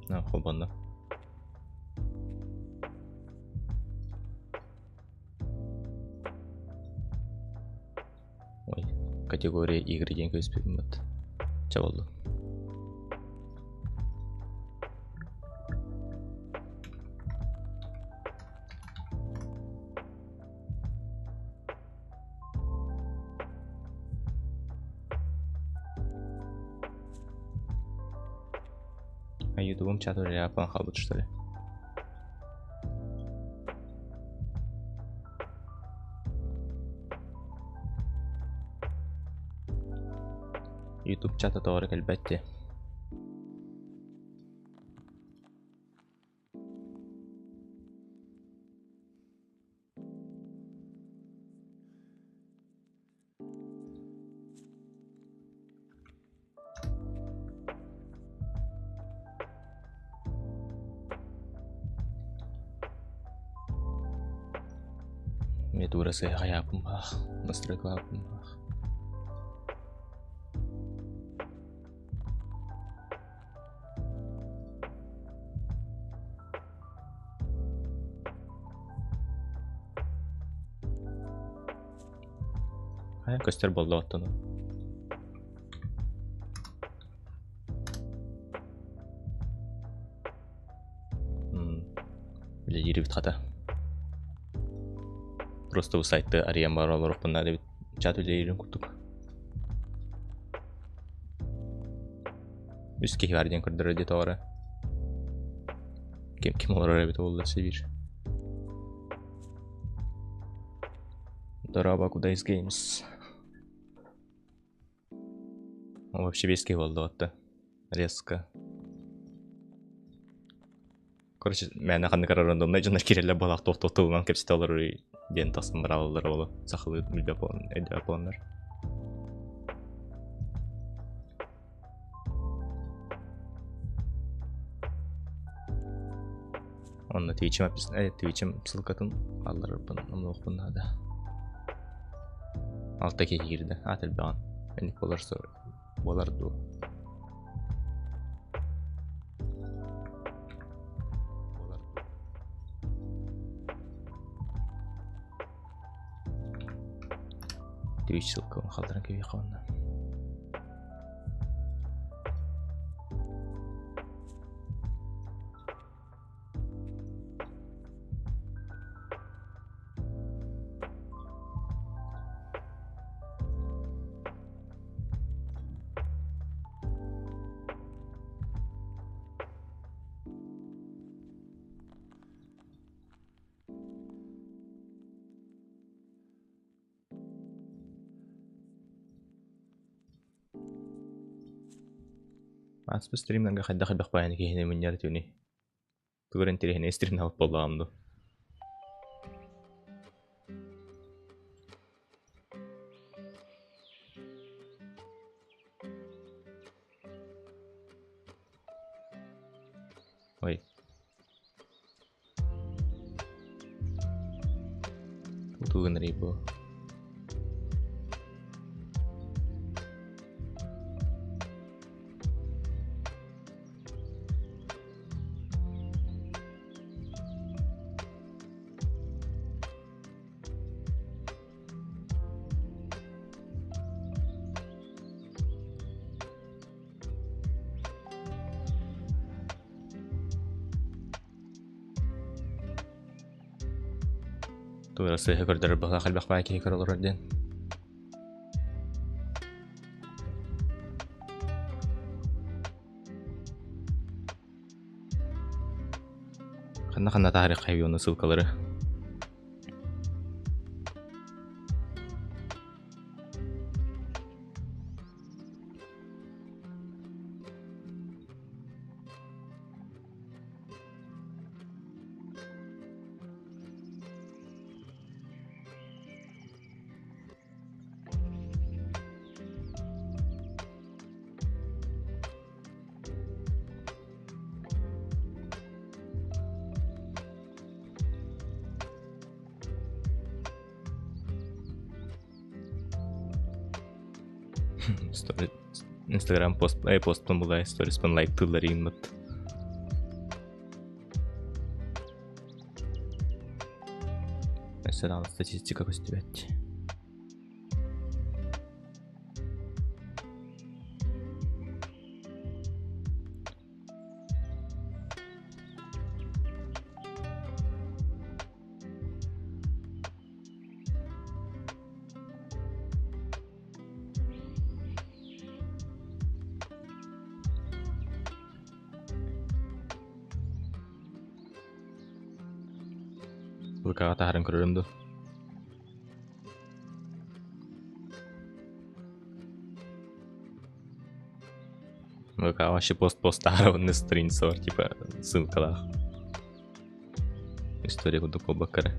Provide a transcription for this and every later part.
Холбонно. Ой, категория игры диэн көспүппүт. Чэ буоллун. А ютубум чат үлэлээппин хаалбыт что ли? Ютуб чата тоҕо кэлбэт дии. Мне дура сыһыйааппын баах, настройкалааппын баах. Хайа көстөр буолла оттон. Үлэлиирбит хата. Просто бу сайты арыйан баар олоруохпун наада эбит. Чат үлэлиирин курдук. Үс киһи бар диэн көрдөрөр дии тоҕо эрэ. Ким ким олорор эбит буолла Сибирь. Дороба Кудайс Games. Вообще бес киһи буолла отто. Резко. Короче, мээнэ ханнык эрэ рандомнай дьоннор киирэллэр буолаах туох туох тылынан кэпсэтэ олорор диэн тахсан бараллар оло сахалыы билбэт өйдөөх буоланнар. Онно Twitch'им Twitch'им ссылкатын хаалларарбын умнуохпун наада. Алта киһи киирдэ, аат элбэҕин. Инник буолар буолар дуу. Twitch ссылкабын хаалларан кэбиһиэххэ уонна. Ааспыт стримнарга хайдах элбэх баайаны киһини мунньар этибиний? Тугу эрэ интэриэһинэй стримнаабыт буоллаҕым дуу? Ой. Тугу гынарый бу? Туора сыыһа көрдөрөр быһалаах элбэх баай киһи көрө олорор диэн. Ханна-ханна таһаарыахха уонна ссылкалары. Инстаграм пост, постпын булай, сториспын лайктыыллар иҥмит. Өссө даҕаны статистика көстүбэт. ВК-ҕа таһааран көрөрүм дуу? ВК вообще пост-пост таһаарабын страницалар типа ссылкалаах. История курдук буолбакка эрэ.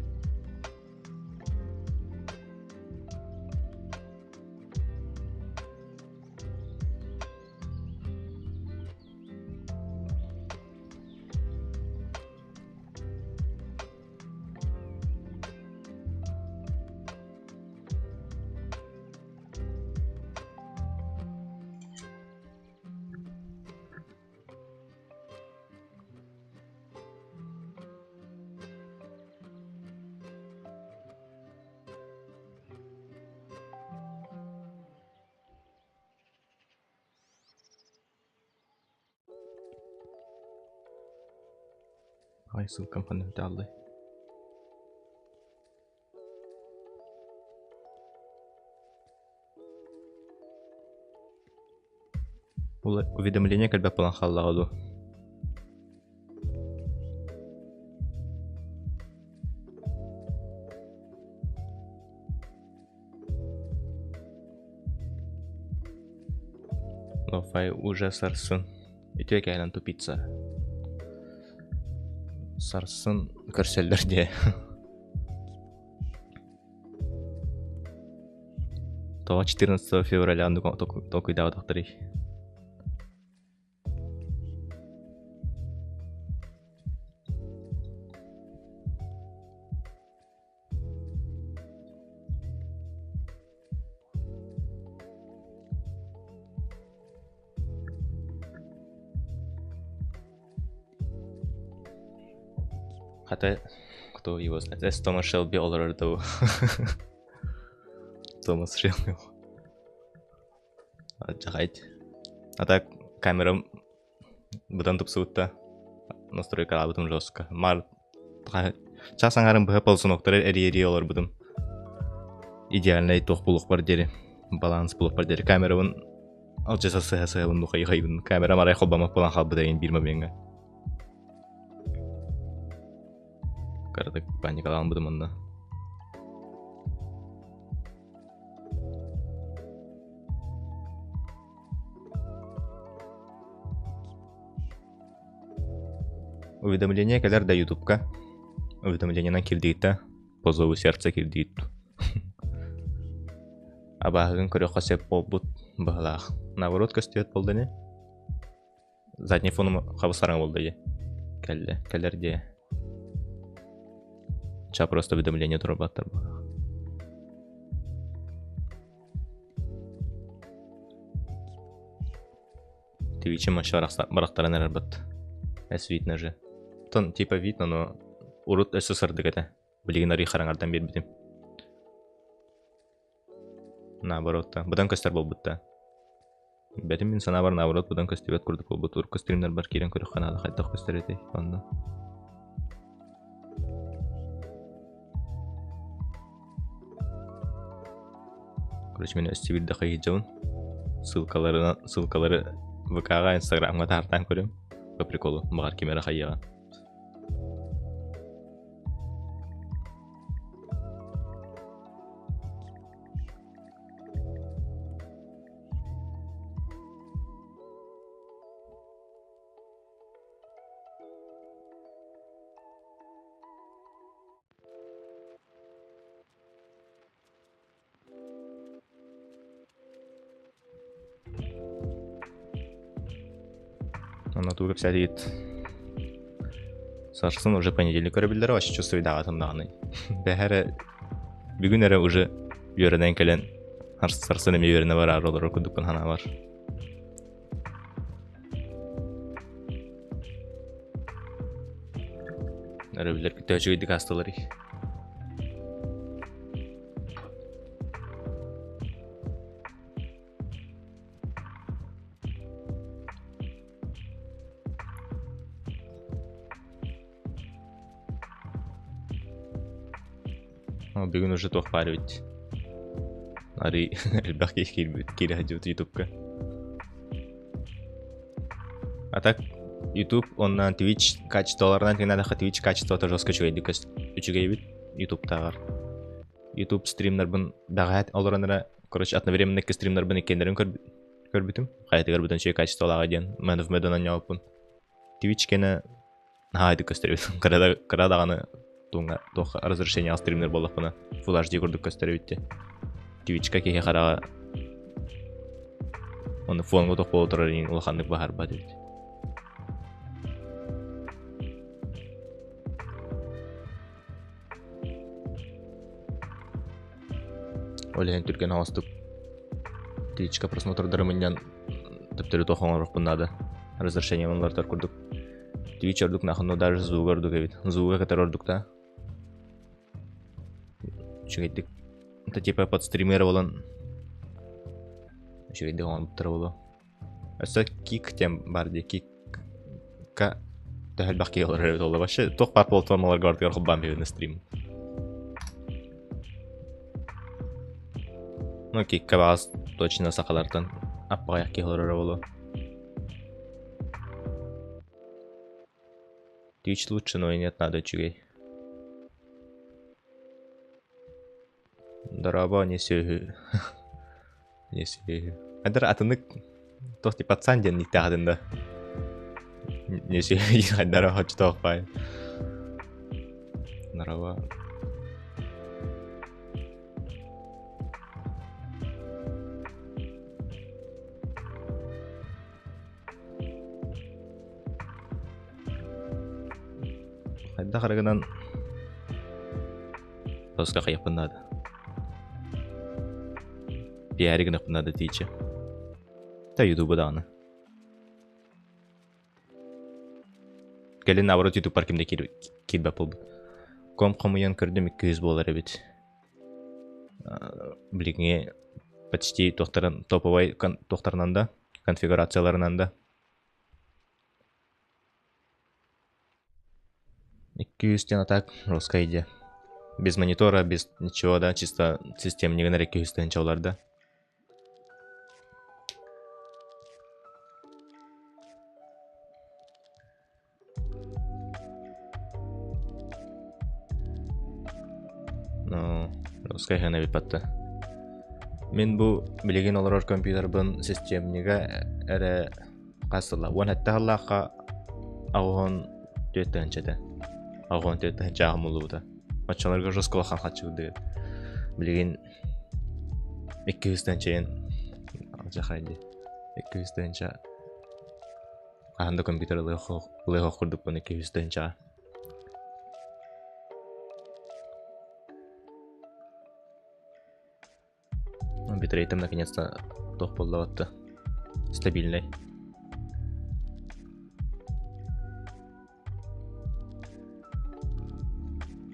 Ай, ссылкам ханна бүтэ Уведомление кэлбэт буолан хааллаҕа дуу? Лофай уже сарсын. Үтүө кэһэнэн тупица. Сарсын көрсөллөр диэ. Тоҕо 14 февраля толкуйдаабатахтарый? Хата, кто его знает? Эс Томас Шелби олорор дуу? Томас Шелби. Дьахайт. А так камерам быдан тупсубутта. Настройкалаабытым жестко. Мар час аҥарын быһа ползуноктары эрийэ-эрийэ олорбутум. Идеальнай туох булуохпар диэри, баланс булуохпар диэри камерабын алдьаса сыһа-сыһабын нухайы-хайбын. Камерам арай холбоммот буолан хаалбыта иһин биир момеҥҥа. Кыратык паникалаан бытым онно. Уведомление кэлэр да ютубка. Уведомлениенан кирдиитэ, по зову сердца кирдиит. Абааһыгын көрүөххэ сөп буолбут быһылаах. Наоборот көстүбэт буолла ини. Задний фону хабыс-хараҥа буолла дии. Кэллэ, кэлэр дии. Ча просто уведомление турбаттар быһылаах. Твичем вообще барахтаран эрэр бат. Эс видно же. Тон типа видно, но урут өссө сырдык этэ. Билигин арый хараҥардан биэрбитим. Наоборот да. Быдан көстөр буолбут да. Бэтим мин санаабар наоборот быдан көстүбэт курдук буолбут. Урукку стримнарбар киирэн көрүөххэ наада хайдах көстөр этэй онно. Короче, мин өссө биирдэ хайыдьабын. Ссылкалары, ссылкалары ВК-ҕа, Инстаграмҥа таһартаан көрүм. По приколу, баҕар ким эрэ хайыаҕа. Онно тугу кэпсээтигит? Сарсын уже понедельник көрөбүллэрэ вообще чувствуйдаҕытым даҕаны. Бэһэ эрэ бүгүн эрэ уже үөрэнэн кэлэн сарсын эмиэ үөрэнэ бараары олорор курдукпун санаабар. Өрөбүллэр төһө үчүгэйдик аастыларый? Бүгүн уже туох баар эбит. Арый элбэх киһи киирбит, киирэ сылдьыбыт Ютубка. А так YouTube уонна Twitch качестволарынан тэҥнээтэххэ Twitch качествота жестко үчүгэйдик үчүгэй эбит Ютубтааҕар. YouTube стримнарбын бэҕэһээ олорон эрэ короче одновременно икки стримнарбын иккиэннэрин көрбүтүм. Хайатыгар бутан үчүгэй качестволааҕа диэн Man of Medan оонньообуппун. Twitch кэнэ наһаа итик көстөр эбит. Кыра, кыра даҕаны туҥа туох разрешение стримнер буоллахпына Full HD курдук көстөр эбит Twitchка киһи хараҕа оны фонга туох буола турар иһин улаханнык баһарбат эбит. Ол иһин түргэн оҥостук Twitchка просмотрдары мунньан төптөрү туох оҥоруохпун наада. Разрешение уларытар курдук. Twitch ордук нахуй, даже звуга ордук эбит. Звуга кытары ордук да. Үчүгэйдик. Это типа под стример болан үчүгэйдик оҥорбуттара буолуо. Өссө кик диэн баар дии. Кикка төһө элбэх киһи олорор эбит ол вообще туох баар платформаларга барытыгар холбоон биһиги стрим. Ну кикка баҕас точно сахалартан аппаҕайах киһи олороро буолуо. Twitch лучше, но и нет, надо үчүгэй. Дорообо, не сүөһү. Не сүөһү. Айдар атынык туох ти пацан диэн никтээхэтин да. Не сүөһү айдара хочтоох баай. Дорообо. Хайдах эрэ гынан тоска хайыахпын наада. Пиари гыныахпын наада тиичэ. Та ютуба даҕаны. Кэлин наоборот ютубпар ким да киирбэт буолбут. Ком хомуйан көрдүм 200 буолар эбит. Билиҥҥи почти туохтарын топовай туохтарынан да конфигурацияларынан да 200 диэн а так русская идея. Без монитора, без ничего, да, чисто системнигин эрэ 200 тыһыынча да. Ну, русская хана эбит Мин бу билигин олорор компьютербын системнига эрэ хас сыла 17 сыллаахха аҕыһын түөрт тыһыынча этэ. Аҕыһын түөрт тыһыынча аҕымыллыбыта. Оччолорго жестко улахан хаччыбыт Билигин 200 тыһыынчайын алдьархай дии. 200 тыһыынча хаһан да компьютер ылыах курдукпун 200 тыһыынчаҕа. Битрейтым наконец-то туох буолла стабильный.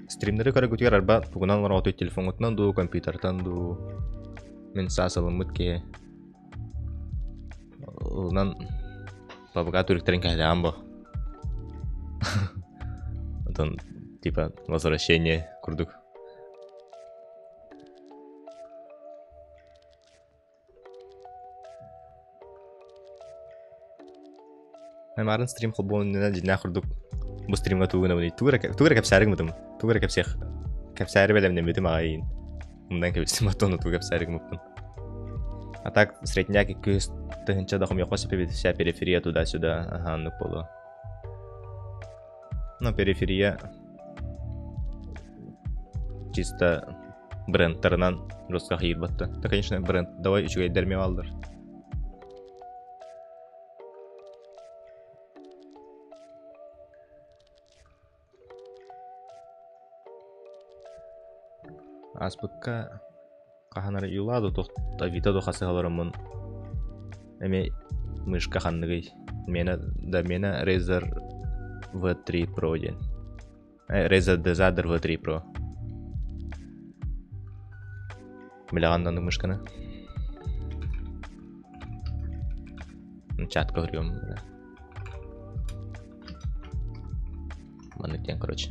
Стримнери көрөгүтүгэр арба тугунан оҥороҕутуй телефоҥҥутунан дуу, компьютертан дуу мин саас ылыммыт киһи ылынан пабга түрүктэрин кэһэлэҕин бо. Онтон типа возвращение курдук. Аймаарын стрим холбуон иннинэ дьиҥнээх курдук бу стримҥа тугу гынабыный тугу эрэ тугу эрэ кэпсээри гыммытым тугу эрэ кэпсиэх кэпсээри бэлэмнэммитим аҕай умнан кэбистим оттон тугу кэпсээри гыммыппын а так средняк 200 тыһыынча да хомуйахха сөп эбит вся периферия туда-сюда аха оннук буолуо но периферия чисто брендтарынан жестко хайырбатта да конечно бренд давай үчүгэйдэр эмиэ бааллар Ааспыкка хаһан эрэ Юла да туох Авито да хасыһаларыммын эмиэ мышка ханныгый миэнэ да миэнэ Razer V3 Pro диэн Razer Desader V3 Pro Билэҕин да мышканы Чатка көрүөм Маннык диэн короче.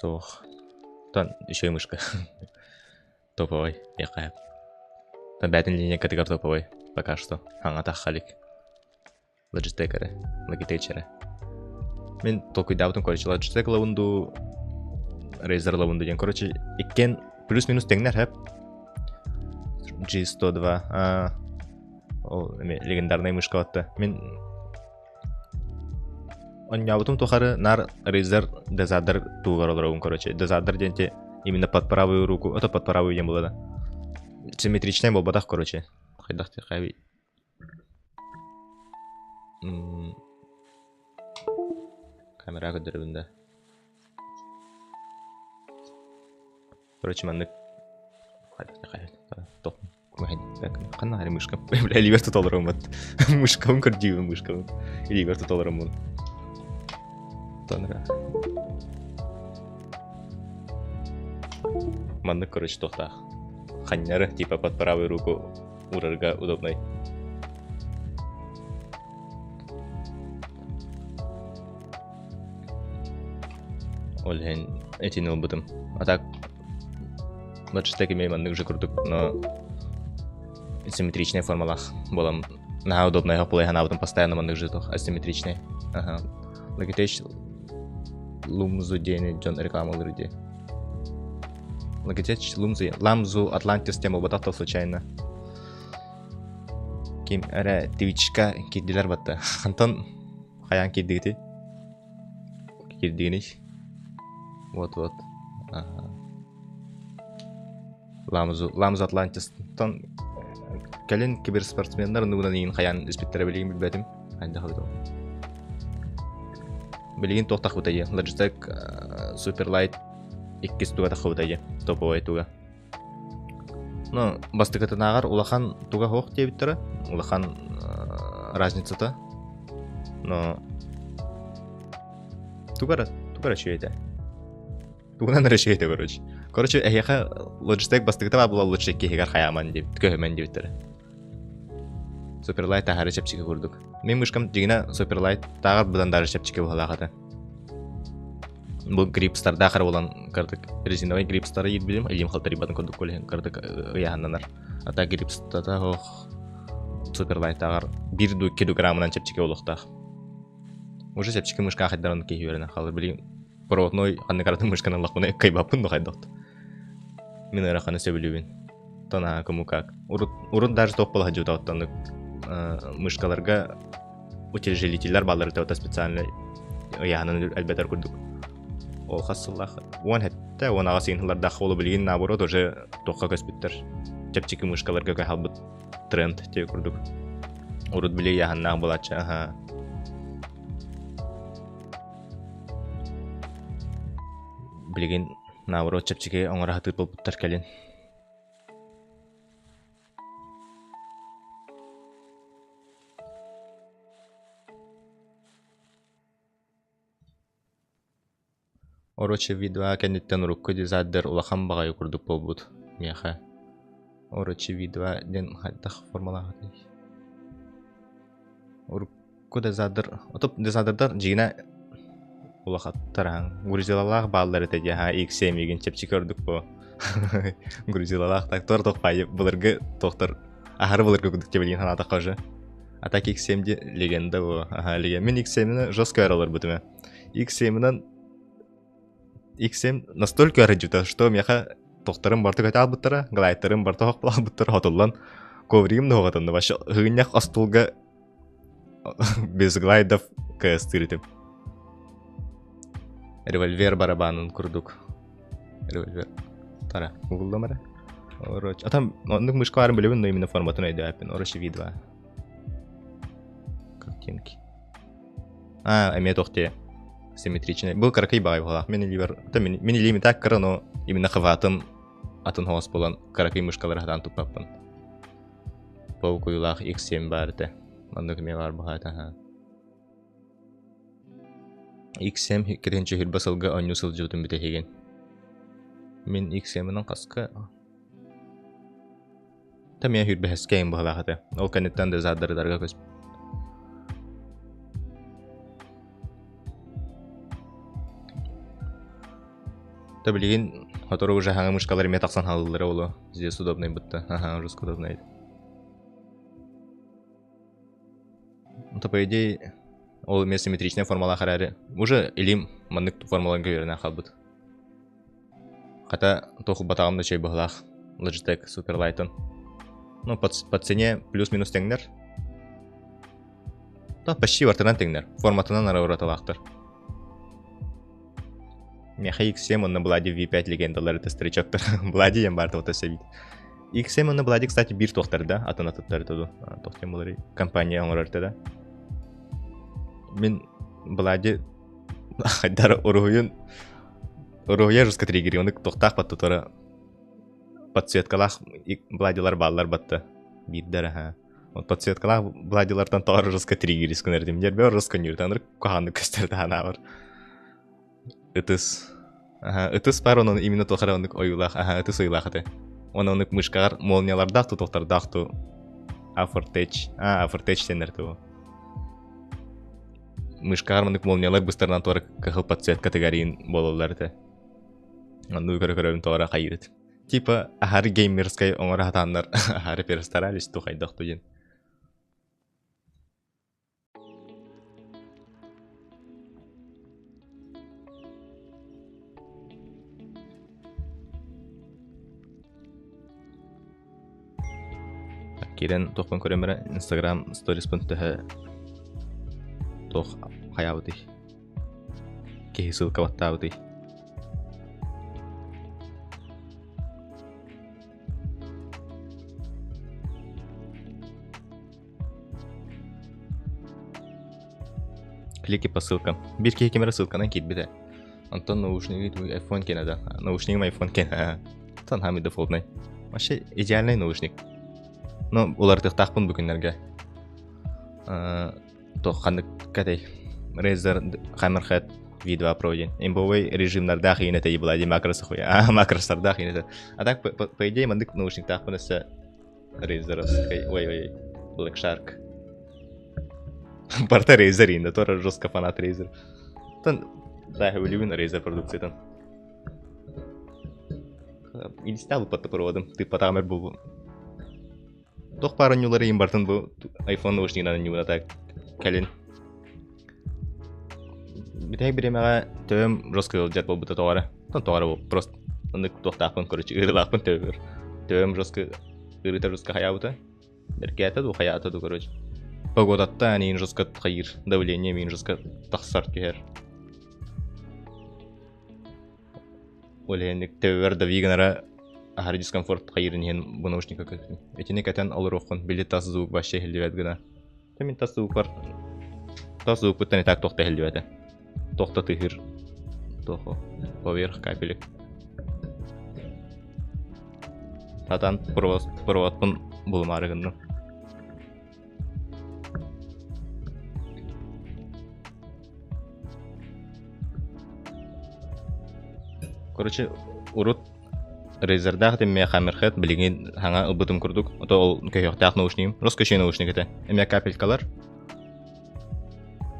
Суох. Тон үчүгэй мышка. Топовой, диэххэ сөп. Тон бэйэтин линейкатыгар топовой пока что. Хаҥа тахха илик. Logitech эрэ. Logitech эрэ. Мин толкуйдаабытым, короче, Logitech ылабын дуу, Razer ылабын дуу диэн. Короче, иккиэн плюс-минус тэҥнэр сөп. G102. А, ол эми легендарный мышка батта. Мин Онньообутум тухары наар Razer Дезадер туһугар олоробун короче. Дезадер диэн те именно под правую руку, это под правую диэн буолла да. Симметричнай буолбатах короче. Хайдах хайбый. Камера көрдөрөбүн да. Короче, маннык Ханна хари мышка? Бля, илиибэр тута олороммут. Мышкабын көрдүүбүн, мышкабын. Илиибэр тута олороммун. Тонра. Маннык, короче, туохтаах. Ханнары, типа под правую руку урарга удобный. Ол иһин этини ылбытым. А так Logitech эмиэ маннык же курдук, но симметричная формалаах буолан наһаа удобнай хоппулай санаабытым постоянно маннык же туох асимметричный. Ага. Logitech Lumzu диэни дьон рекламалыыр дии. Logitech Lumzu, Lamzu Atlantis диэн буолбатах то случайно. Ким эрэ Twitchка киирдилэр батта. Антон хайаан киирдигитий? Киирдигиний? Вот-вот. Ламзу, Ламзу Атлантистан кэлин киберспортсменнар оннугунан иин хайаан испиттэрэ билигин билбэтим. Хайдах эбит ол. Билигин туох тахбытай диye. Logitech Superlight иккис туга тахбытай диye. Топовай туга. Ну, бастакытынааҕар улахан туга суох диэбиттэрэ. Улахан разницата. Но туга эрэ туга эрэ үчүгэй этэ. Тугунан эрэ үчүгэй этэ короче. Короче, эһиэхэ Logitech бастакыта баар буолла лучше иккиһигэр хайааман диэбит, көһүмэн диэбиттэрэ. Superlight таһаары чэпчэки курдук. Мин мышкам дьиҥинэ Superlight тааҕар быдан даже чэпчэки быһалаах этэ. Бу грипстардаах эрэ буолан кырдык резиновай грипстары иирбитим, илиим халтарыйбатын курдук көлөһүн кырдык ыйааһыннанар. А так грипстата ох Superlight-тааҕар биир ду 2 граммынан чэпчэки буолуохтаах. Уже чэпчэки мышка хайдаран киһи үөрэнэн хаалар. Билигин проводной ханнык аратын мышканы ыллахпына кыайбаппын да хайдах. Мин ыараханы сөбүлүүбүн. Тон кому как. Урут, урут даже туох буола сылдьыбыта оттон мышкаларга утяжелителлэр бааллар это специально ыйааһынын элбэтэр курдук. Ол хас сыллаах 17 18 сыллардаах ол билигин наоборот уже туохха көспүттэр. Чэпчэки мышкаларга көһалбыт тренд диэ курдук. Урут били ыйааһыннаах буолааччы аха. Билигин наоборот чэпчэки оҥоро сатыыр буолбуттар кэлин. Орочи V2 кэнниттэн урукку дизайнер улахан баҕайы курдук буолбут миэхэ. Орочи V2 диэн хайдах формалаах этэй? Урукку дизайнер, отоп дизайнердар дьиҥинэ улахаттар аһаҥ. Грузилалаах бааллар этэ дии, аһаа X7 игин чэпчэки ордук буо. Грузилалаах так туор туох былыргы туохтар аһары былыргы курдук тебилигин санаатахха уже. А так X7 ди легенда буо. Аха легенда. Мин X7-ни жестко олорбутум ээ. X7-нан X7 настолько арыдьыта, что миэхэ тохторум барыта көтө аалбыттара, глайдтарым барыта хохпалаабыттара хотуллан ковригым да хоҕотонно вообще һыгынньах остуолга без глайдов КС-тыыр этим. Револьвер барабанын курдук. Револьвер. Тара, угуллам эрэ. Ороч. А там оннук мышка баарын билэбин, но именно форматын өйдөөппүн. Ороч V2. Картинки. А, эмиэ туох диэ симметричный. Был кыракый баҕайы быһалаах. Мин илиибэр, мин, мин илиим так кыра, но именно хватым атын хоос буолан кыракый мышкалары хатаан туппаппын. Паукуйлаах X7 баар этэ. Маннык эмиэ баар быһаата. Аха. X7 киринчи хүрбэ сылга оонньуу сылдьыбытым бүтэһигин. Мин X7-нан хаска Та миэ хүрбэһэскэ быһалаах этэ. Ол кэнниттэн дезаддардарга көс. То билигин сотору уже хаҥа мышкалар эмиэ тахсан хаалаллара буолуо. Здесь удобный будто. Ага, жестко удобный. То по идее ол эмиэ симметричная формалаах эрээри уже илим маннык формаларга үөрэнэн хаалбыт. Хата туох ылбатаҕым да чэй быһылаах Logitech Superlight-ын. Ну, по цене плюс-минус тэҥнэр. Да, почти бартынан тэҥнэр. Форматынан ара уратылаахтар. Миэхэ X7 онно Блади V5 легендалары старичоктар. Блади диэн баар тоҕото сэбит. X7 онно Блади, кстати, биир туохтар да, атын атыттары туду. Туох диэн буоларый? Компания оҥорор да. Мин Блади хайдар уруһуйун уруһуйа жестко триггери, оны тохтаах баттутара подсветкалаах Бладилар бааллар батта. Биирдэр аха. Вот подсветкалаах Бладилартан тоҕо жестко триггерис гынар Дьэрбэ жестко ньүртаныр куһаҕаннык көстөр таһанаабар. Ытыс. Аха, ытыс баар онон именно туох эрэ оннук ойуулаах. Аха, ытыс ойуулаах этэ. Уонна оннук мышкаҕар молниялардаах ту туохтардаах ту Афортеч. А, Афортеч дэнэр ту. Мышкаҕар маннык молниялар быстарынан туора кыһыл подсветка тыгарыйын буолаллар этэ. Оннук көрө-көрөбүн тоҕо эрэ хайыырыт. Типа аһары геймерскай оҥоро сатааннар аһары перестарались ту хайдах ту диэн. Киирэн туохпун көрөм эрэ Инстаграм сториспын төһө туох хайаабытый киһи ссылка баттаабытый Клики по ссылкам. Биир киһи ким эрэ ссылканан киирбитэ. Онтон наушнигы iPhone киэнэ да. Наушнигым iPhone киэнэ. Тон самый дефолтный. Вообще идеальный наушник. Но уларытыахтаахпын бу күннэргэ. Туох ханнык кэтэй Razer Hammerhead V2 Pro диэн. Имбовый режимнардаах иин этэй была дии макросы хуя. А, макростардаах иин этэ. А так, по идее, маннык наушниктаахпын өссө Razer ой-ой, Black Shark. Барта Razer иин, тоже жестко фанат Razer. Тон, да, үлүбүн Razer продукциятын. Инстал упаттапроводым, ты потамер был. Туох баар оонньуулары иһин барытын бу iPhone наушнигынан оонньуубун так кэлин бүтэһик бириэмэҕэ төбөм жестко ыалдьар буолбута тоҕо эрэ тоҕо эрэ просто оннук туохтаахпын короче ыарыылаахпын төбөбөр төбөм жестко ыарыыта жестко хайаабыта бэркээтэ дуу хайаата дуу короче погодаттан иин жестко хайыыр давление миин жестко тахсар түһэр Ол иһин төбөбөр дави гынара аһары дискомфорт хайыырын иһин бу наушникка көтүтүм. Итини кэтэн олоруоххун, били тас звук вообще иһиллибэт гына. Тэ мин тас звукпар тас звукпуттан и так туох да иһиллибэтэ. Туох да тыаһыыр туох поверх капелек. Сатаан проводпун булумаары гынным. Короче, урут Razer-даах этим Hammerhead билигин хаҥа ылбытым курдук. Ото ол көһүөхтээх наушнигым. Роскошный наушник этэ. Эмиэ капелькалар.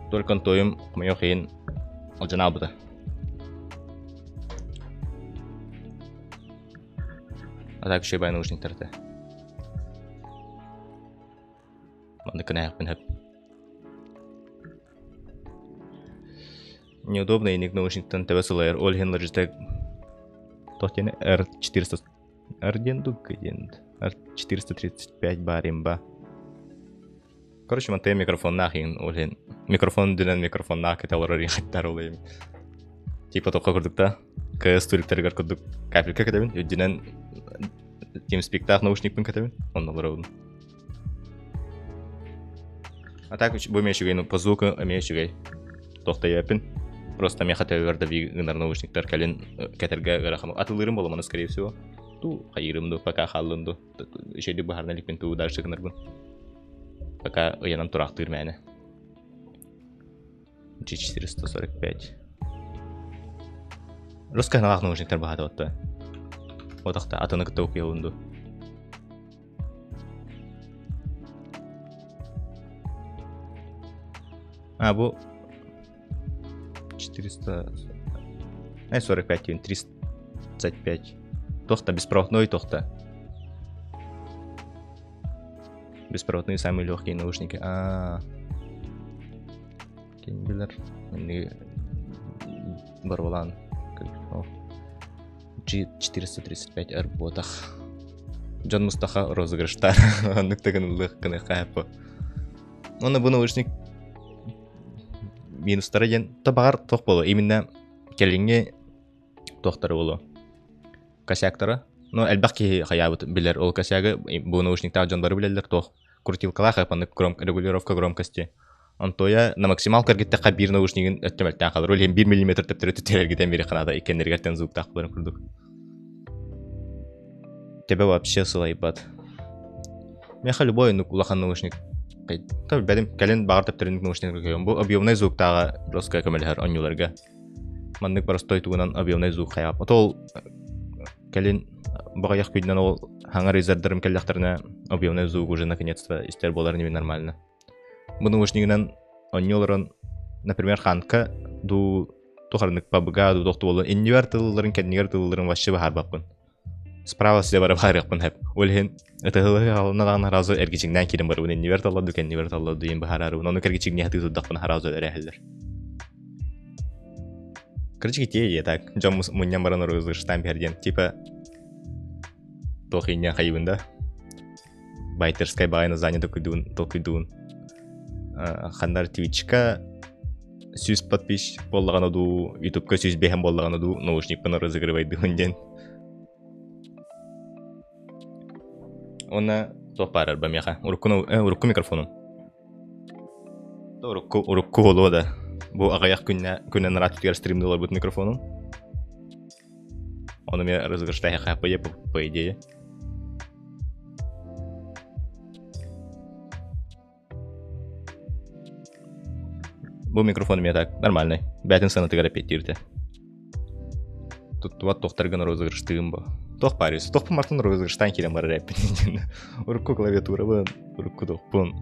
Только онтуойум хомойуох иһин алдьан аалбыта. А так үчүгэй наушниктар этэ. Маннык гыныахпын сөп. Неудобно иник наушниктан төбө сылайар. Ол иһин Logitech туох диэн R400 R диэн дуу Г диэн R435 баар имба. Короче, мантан микрофоннаах иһин ол иһин микрофон дүнэн микрофоннаах кэтэ олорор иһиттэр ол иһин. Типа тоққа курдук да КС туриктарыгар курдук капелька кэтэбин үрдүнэн TeamSpeak-таах наушникпын кэтэбин онно олоробун. А так бу эмиэ үчүгэй, ну по звуку эмиэ үчүгэй. Туохтайыаппын. Просто миэхэ төбөбөр да гынар наушниктар кэлин кэтэргэ ыарахан. Атылыырым буолумана, скорее всего. Ту хайыырым ду, пока хааллын ду. Үчүгэйдик быһаарына иликпин туу дальше гынарбын. Пока ыйанан тураахтыыр мээнэ. G445. Русская аналаах наушниктар баһаата отто. Отахта атыны кытта укуйабын ду. А, бу 400... 45 дейін, 300... 25. Туох да беспроводной туох да. Беспроводные самые легкие наушники. Аа. Ким билэр? Барбалаан. G435 эр буотах. Дьон мустаха розыгрыштар. Оннук да гыныллыах гыныахха хэппо. Уонна бу наушник минустара диэн то баҕар туох буолуо именно кэлиҥҥи туохтара буолуо косяктара ну элбэх киһи хайаабыт билэр ол косягы бу наушниктаах дьон бары билэллэр туох крутилкалаах маннык регулировка громкости Онтуойа на максималка эргиттэххэ биир наушнигын өттө мөлтөөн хаалар. Ол иһин биир миллиметр төптөрү түттэр эргитэн биэриэххэ наада иккиэннэригэр тэн звуктаах буоларын курдук. Тебе вообще сылайбат. Миэхэ любой оннук улахан наушник билбэтим. Кэлин баҕар төптөрүнүк наушник көрүөм. Бу объемнай звуктааҕа жестко көмөлөһөр онньууларга. Маннык простой тугунан объемнай звук хайаап. Отол кэлин баҕайах күнүнэн ол хаҥа резердарым кэллэхтэринэ объемнай звук уже наконец-то истэр буолар ними нормально. Бу наушнигынан онньу олорон, например, ханка дуу тухарнык пабга дуу тохту буолан иннибэр тылларын кэннигэр тылларын вообще баһаарбаппын. Справа слева баһаарыахпын хэп. Ол иһин ытыһылыһы хаалына даҕаны сразу эргичиҥнээн киирэн барабын иннибэр талла дуу кэннибэр талла дуу диэн быһаарарыбын. Ону эргичиҥнии сатыы турдахпына сразу эрэһэллэр. Короче, идея так. Дьон мунньан баран розыгрыштаан биһэр диэн. Типа туох инньэ хайыбын да байтерскай баҕайы название толкуйдуун толкуйдуун ханнар Twitchка 100 подписчик буоллаҕына дуу ютубка 105 буоллаҕына дуу наушникпын разыгрывайдыыбын диэн уонна туох баарар ба миэхэ урукку урукку микрофонум урукку урукку буолуо да бу аҕыйах күннэ күннэн ыраатытыгар стримныы олорбут микрофонум Ону эмиэ розыгрыштаһыахха по идее. Бу микрофон эмиэ так нормальный. Бээтин сыанатыгар эппиэттииртэ. Туттубат туохтаргын розыгрыштыым бу. Туох баарыс? Туохпун мартын розыгрыштаан киирэн барар эппин. Урукку клавиатурабын, урукку туохпун.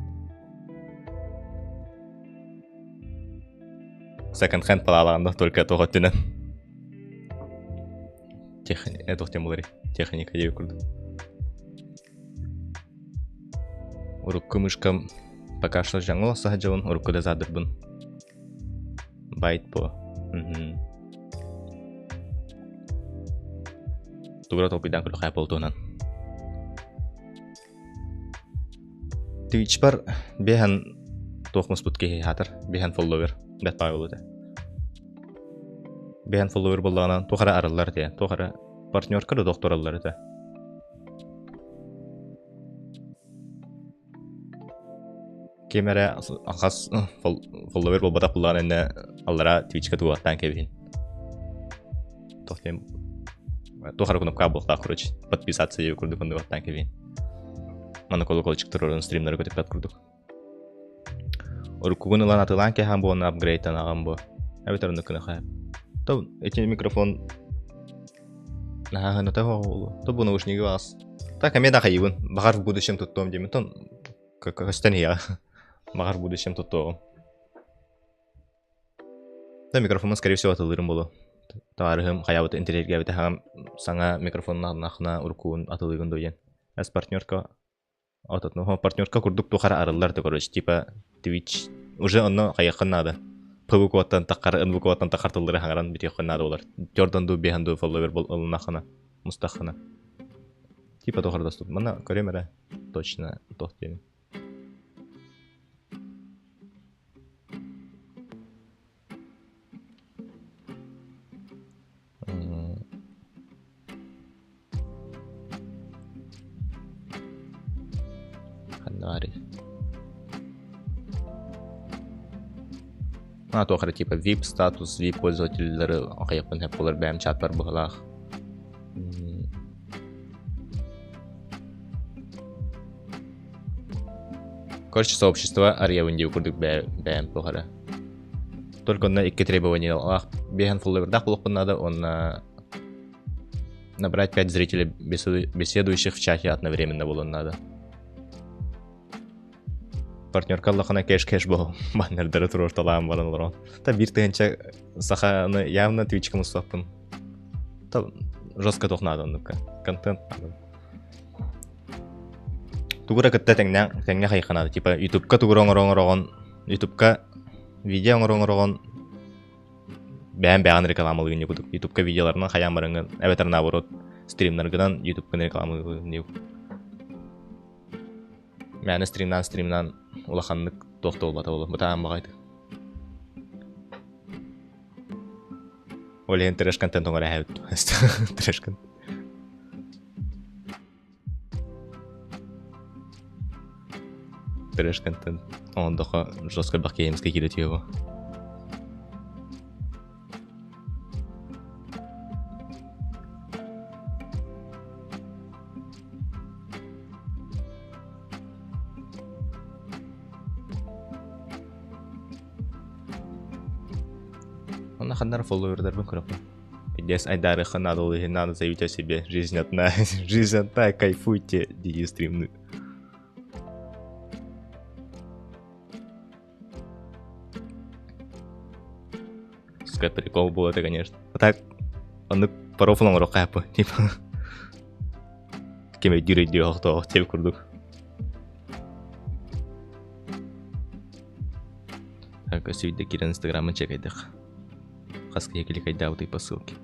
Секонд-хенд палаалаҕында только туох өттүнэн. Техника, туох диэн буоларый? Техника диэби курдук. Урукку мышкам пока что жаңыл саһадьабын, урукку да заадырбын. Байт по. Тугура толкуйдаан көрүөххэ болтуунан. Twitchпар биэһэн туох муспут киһи аатар, биэһэн фолловер, бэрт баҕайы буолуо этэ. Биэһэн фолловер буоллаҕына туох эрэ арыллар этэ, туох эрэ партнерка да туох арыллар этэ. Ким эрэ хас фолловер буолбатах буоллаҕына иннэ аллара Twitchка тугуохтаан кэбиһин. Туох диэн туох эрэ кнопка буолуохтаах короче подписаться диэбит курдук оннугуттан кэбиһин. Манна колокольчик туруоран стримнары көтүппэт курдук. Уруккугун ылан атылаан кэһэн буолна апгрейдтанаҕын бу. Эбэтэр оннук гына То эти микрофон наһаа буолуо. То бу наушниги баас. Так эмиэ да хайыбын. Баҕар в будущем туттуом диэмин. Тон көстөн иһиэҕэ. Баҕар в будущем туттуоҕум. Да микрофоммун скорее всего атылыырым буолуо. Табаарыһым хайаабыт интэриэһиргээбитэ хаҕам саҥа микрофоннаахына уруккугун атылыыгын дуо диэн. Эс партнерка ототно партнерка курдук туох эрэ арыллар да короче типа Twitch уже онно хайыаххын наада. ПВК-ттан таххар НВК-ттан таххар тыллары хаҥаран бүтүөххүн наада болар. Төрдөн дуу биэһэн дуу фолловер ылыннаххына мустаххына. Типа туох эрэ доступно. Манна көрүөм эрэ точно туох диэни. Ханна баарый? А туох эрэ типа VIP статус, VIP пользователлары хайыахпын сөп буолар бэйэм чатпар быһыылаах. Короче, сообщество арыйабын диэбит курдук бэйэм туох эрэ. Только онно икки требованиялаах биэһэн фолловердаах буолуохпун наада уонна набрать пять зрителей беседующих в чате одновременно буолуон наада. Партнерка аллахана кэш-кэш буол баннердары туруорталаан баран олорон. Та биир тыһыынча саханы явно твичка муспаппын. Та Жестко туох наада оннукка. Контент наада. Тугура кытта тэҥнээн тэҥҥэ хайыхха наада. Типа ютубка тугура оҥоро оҥороҕун, ютубка видео оҥоро оҥороҕун бэйэм бэйэҕин рекламалыгын курдук. Ютубка видеоларынан хайаан бараҥҥын, эбэтэр наоборот стримнаргынан ютубканы рекламалыгын Мээнэ стримнаан стримнаан улаханнык туох да буолбата буолуо. Бытаан баҕайытык. Ол иһин трэш контент оҥоро эһэбит. Трэш контент. Трэш контент. Ондоха жестко бакеемский киирэ түһүө Онно ханнара фолловердарбын көрөппүн. Пиздец, айдаарыахха наада ол иһин надо заявить о себе. Жизнь одна, жизнь одна, кайфуйте, дии стримны. Сука, прикол был это, конечно. А так, оннук профил оҥоруохха хаппы, типа. Ким өйдүүр өйдүө охтоох тиэбит курдук. Так, өссө биирдэ киирэн инстаграмын чекайдах. Хас киһи кликайдаабытый по ссылке.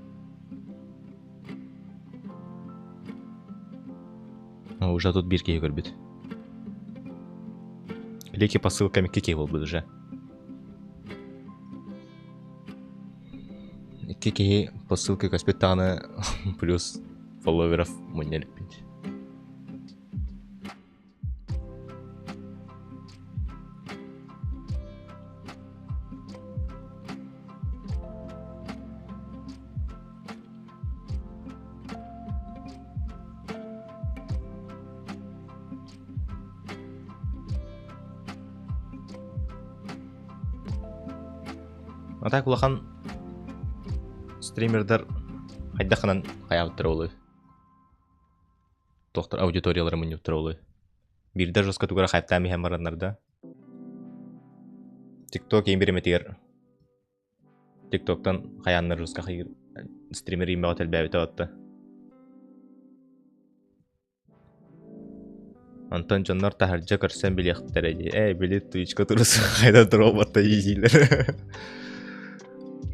О, уже тут биир киһи көрбүт. Клики по ссылкам икки киһи буолбут уже. Икки киһи по ссылке көспүт даҕаны плюс фолловеров мунньа иликпит. А так улахан стримердар хайдах гынан хайаабыттара буолуой? Туохтар аудиториялара мунньубуттара буолуой? Биирдэ жестко тугу эрэ хайптаан иһэн бараннар да? ТикТок ең бириэмэтигэр ТикТоктан хайааннар жестко хайыыр стример иимэҕэ тэлбээбитэ батта. Онтон дьоннор таһырдьа көрсөн билиэхтэрэ дии. Ээ, били Twitch-ка турус хайда туруобатта иилэр.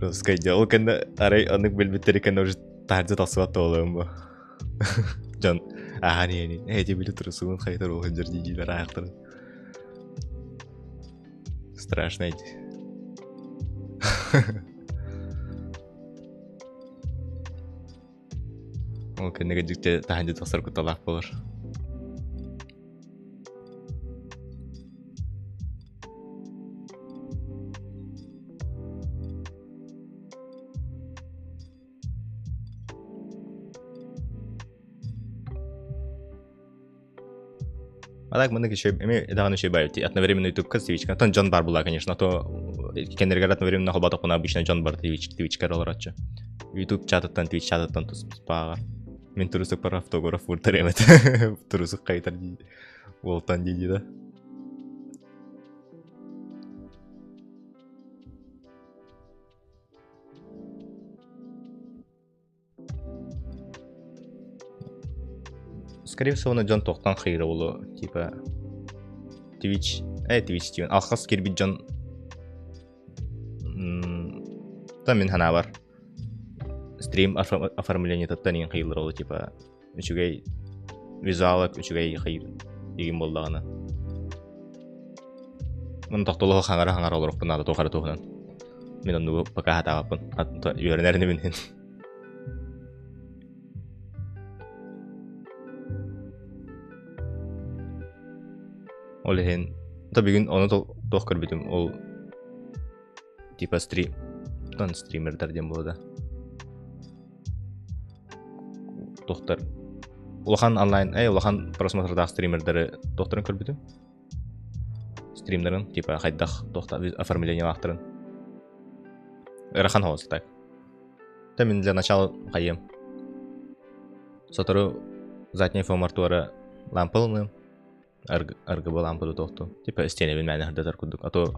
Русскай дьэ ол кэннэ арай оннук билбиттери кэннэ уже таһырдьа тахсыбат буолуом бу. Дьон ааһан иһэн ээ ити били турусугун хайа туруо сылдьар дии-диилэр аахтарын. Страшно эти. Ол кэннэ дьикти таһырдьа тахсар кутталаах буолар. А так маннык еще эми даҕаны үчүгэй баайы одновременно ютубка твичка оттон дьон баар буолла конечно а то кэннэригэр одновременно холботохпуна обычно дьон бар твич твичкер олороччу ютуб чатыттан твич чатыттан туспааҕар мин турусукпар автограф уурдар эмэт турусук хайытар дии уолтан дии да Скорее всего, ону дьон туохтан хайыра буолуо, типа Twitch, Twitch диэн алхас киирбит дьон та мин санаабар стрим оформлениетыттан иҥин хайыыллар ол типа үчүгэй визуала үчүгэй хайыыр игин буоллаҕына Мин тохтолоһо хаҥара-хаҥара олорохпун наада туох эрэ туһунан. Мин оннугу пока хатаабаппын. Үөрэнэр инибин иһин. Ол иһин то бүгүн ону туох көрбүтүм ол типа стрим тон стримердар диэн буолла да туохтар улахан онлайн эй улахан просмотрдаах стримердары туохтарын көрбүтүм стримнарын типа хайдах туохта оформлениелаахтарын ыарахан оҕус так Та мин для начала хайыам сотору задний фомар туора лампа ылыныам аргыба лампа туохту типа истиэнэбин мээнэ сырдатар курдук а то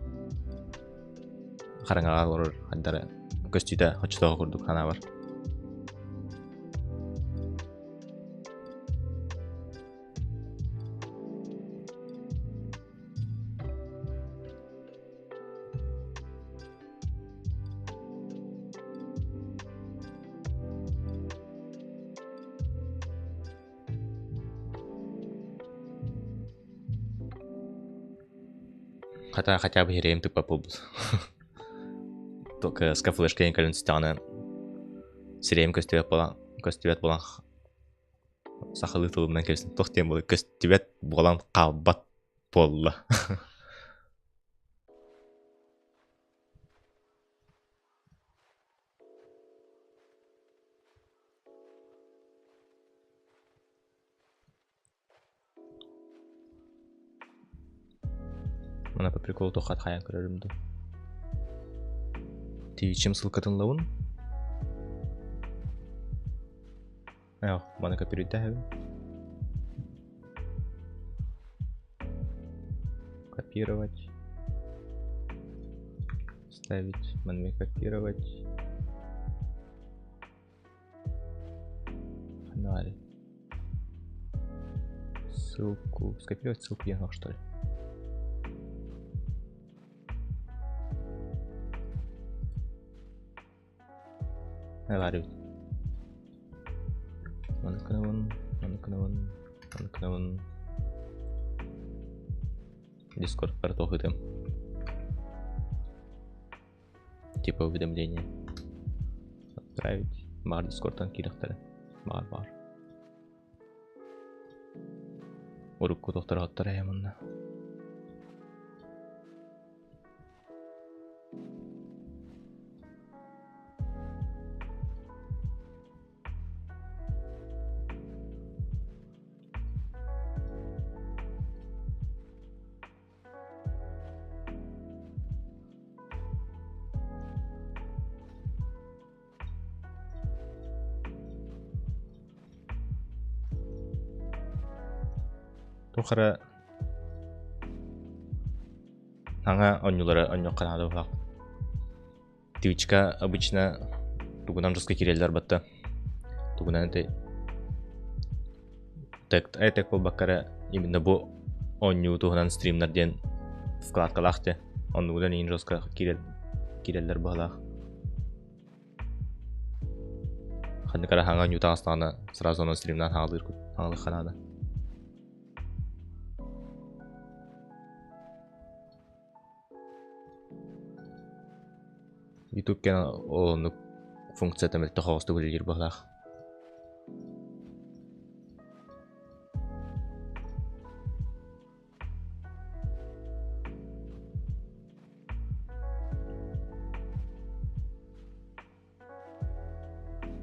хараҥаҕа олорор хайдара көстүүтэ оччотооҕу курдук санаабар. Хата хотя бы хирэйим тыкпат буолбут. Только флешка кэлин түстэҕинэ сирэйим көстүбэт буолан көстүбэт буолан сахалыы тылынан кэбистим. Туох диэн буолуой көстүбэт буолан хаалбат буолла. Мана по приколу туохха хайан көрөрүм дуу. Твичим ссылкатын ылабын. Эх, маны копируйдаһабын. Копировать. Ставить. Маны копировать. Канале. Ссылку. Скопировать ссылку я что ли? Баар эбит. Маны гынабын, маны гынабын, маны гынабын. Дискордпар туох ыытыам. Типа уведомление. Отправить. Баар Дискордтан киирэхтэрэ. Баар баар. Урукку тохтороһоттор ээ манна. Туох эрэ саҥа оонньуулары оонньуохха наада быһыылаах. Твичка обычно тугунан жестко киирэллэр батта. Тугунан этэй тег тег буолбакка эрэ именно бу оонньуу туһунан стримнар диэн вкладкалаах дии. Оннугунан иин жестко киирэл киирэллэр быһыылаах. Ханнык эрэ хаҥа оонньуу таҕыстаҕына сразу онон стримнаан хаалыыр хаалыахха наада. Ютуб кэнэ ол оннук функцията мөлтөх оҕустук үлэлиир быһыылаах.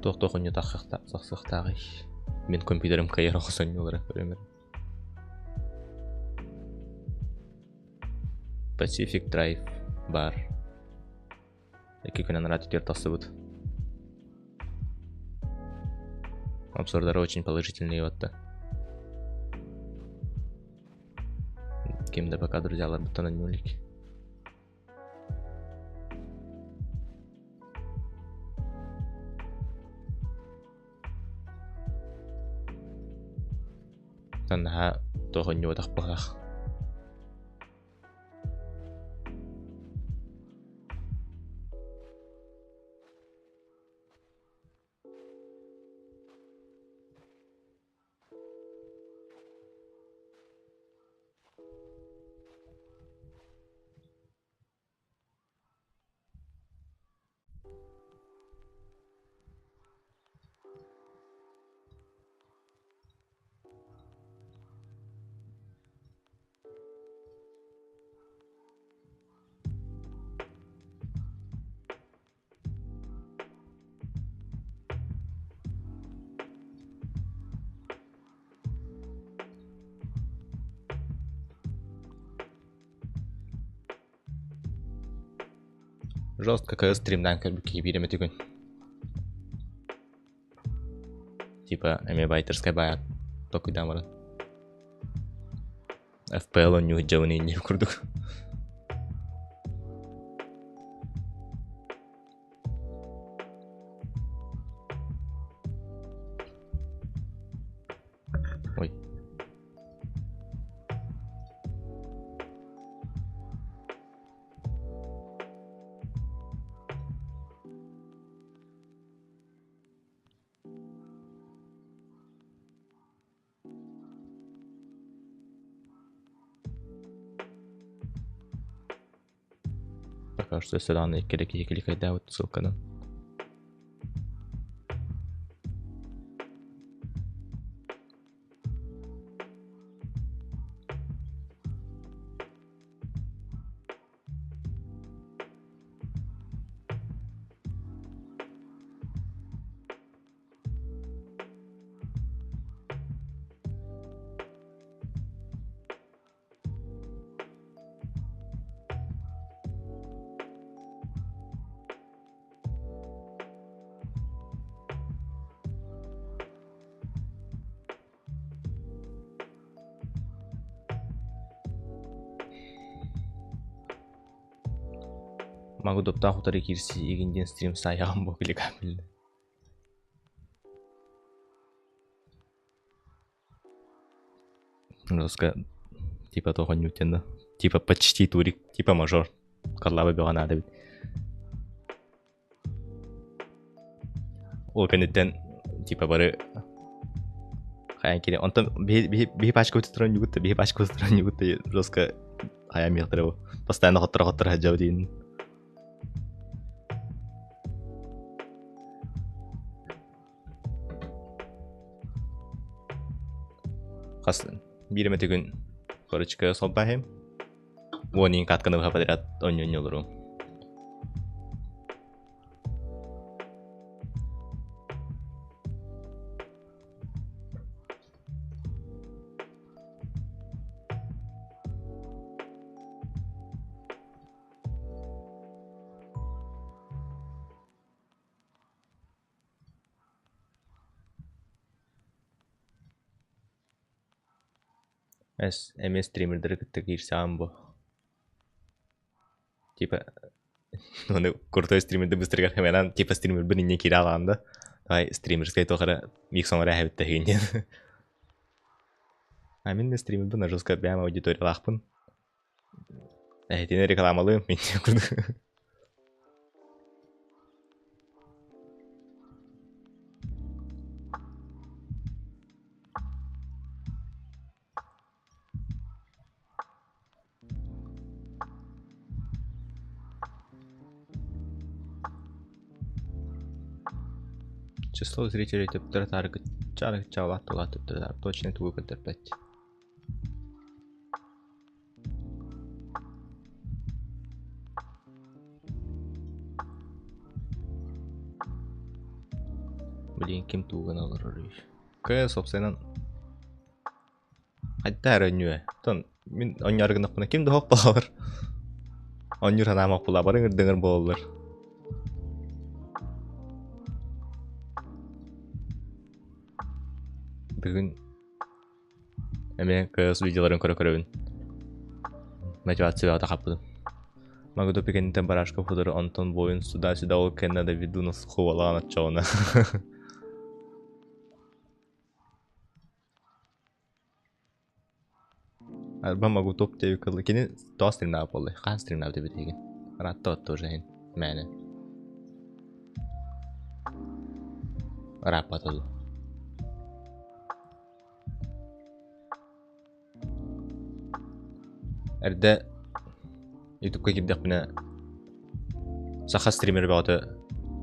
Туох-туох онньу тахсыахтааҕый? Мин компьютерым кыайар оҕус онньуулара көрөмөр. Pacific Drive баар. Икки күн анараа түтүөр тахсыбыт. Обзордары очень положительные вот Ким да пока друзьяларбыттан онньуу илик. Наһаа туох онньуотах быһах. Жестко КС стримнаан көрбүт киһи биир эмэ күн. Типа эмиэ байтерскай баайат токуйдаан баран. FPL оонньуу сылдьабын инньэ курдук. Ой. Кажется, өссө даҕаны икки киһи кликайдаабыт ссылканан. Могу доптаах утары киирсии игин диэн стрим саайаҕым бу кликабельный. Жестко типа того Ньютона. Типа почти турик, типа мажор. Карлаба бөҕө наада эбит. Ол кэнниттэн типа бары хайаан киирэн онтон биһи биһи биһи пачкабыт туран ньугут биһи пачкабыт туран ньугут жестко хайаан миэхтэрэ бу постоянно хотторо хотторо сылдьабыт диин Хас биир эмэ күн корочка солбаһым. Уон катканы быһа подряд онньонньу олоруом. Эс эмиэ стримердары кытта киирсэҕин буо. Типа ону крутой стримерды быстрыгар хэмэнэн типа стримербин инньэ киирэ аҕаан да давай стримерскай туох эрэ микс оҥоро эһэбит тэһигин диэн. А мин да стримербин жестко бэйэм аудиториялаахпын. Эһитини рекламалыым мин курдук. Число зрителей төптөрө таарыгычча арыгычча улаатта төптөрө точно тугу көрдөрбөт. Блин, ким тугун олорор Кэ, собственно, хайда эрэ өнньүө. Тон мин онньоору гыннахпына ким да суох буолар. Онньуур санаам буолла, бары ыҥырдыҥыр буолаллар. Бүгүн Эмиэ кыыс видеоларын көрө-көрөбүн. Мотивация бөҕөтө хаппытым. Магадопи кэнниттэн барашка худары онтон буойун сюда-сюда ол кэннэ доведу нас хувалаан оччоҕуна. Арба могу топ диэбит кини тоҕо стримнаабыт буоллай? Хаһан стримнаабыт эбит эйигин? Ыраатта тоже иһин мээнэ. Ырааппата дуу? Эрдэ ютубка киирдэхпинэ саха стример бөҕөтө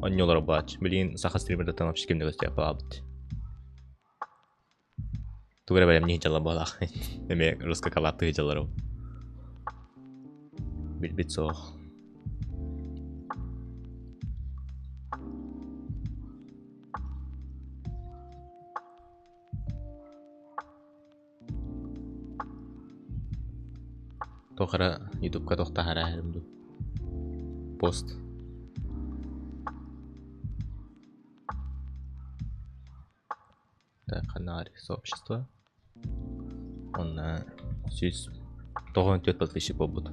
оонньуулара буолааччы. Билигин саха стримердартан вообще ким да көстүөх баҕабыт. Тугу эрэ бэлэмнии дьалла буолаах. Эмиэ русская коллабтыы дьалларым. Билбит суох. Туох эрэ ютубка туох таһаарар дуу пост так ханна сообщество уонна 194 подписчик буолбут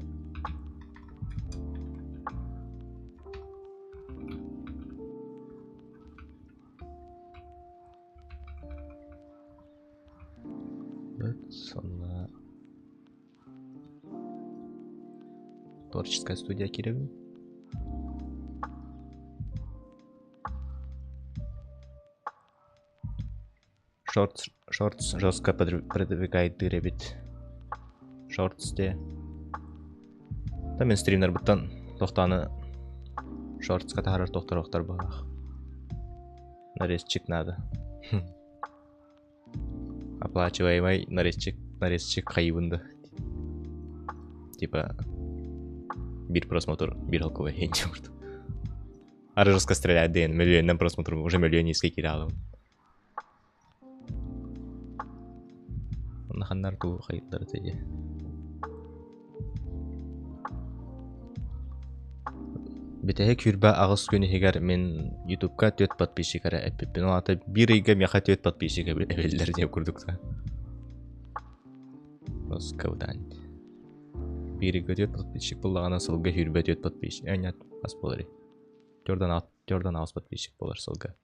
Сонно творческая студия киирэбин. Шортс, шортс жестко продвигает эбит. Шортс де. Там мен стримнербыттан Тохтону шортска таһаарар тохторуохтар быһалаах. Нарезчик надо. Оплачиваемый нарезчик, нарезчик хайыбын да. Типа биир просмотр, биир холкуба хенче курдук. Ары жестко стреляет диэн миллионнан просмотр, уже миллион низкий кииралым. Оннаханнар туу хайыттар этэ Бүтэһик 28 күн иһигэр мин Ютубка түөрт подписчик эрэ эппиппин. Ол аата биир ыйга миэхэ түөрт подписчик эбиллэр диэн курдук да. Роскабытаан. Биир ыйга түөрт подписчик буоллаҕына сылга 24 подписчик. Э, нет, хас буоларый? Төрдөн аҕыс подписчик буолар сылга.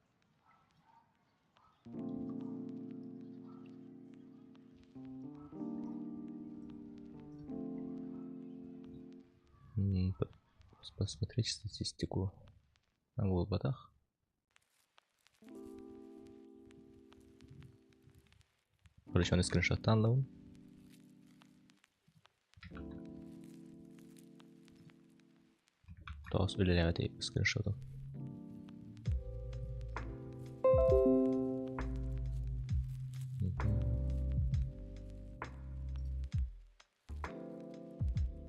Посмотреть статистику. Буолбатах. Короче, аны скриншоттаан ылабын. Тоҕус үлэлээбэт скриншотум.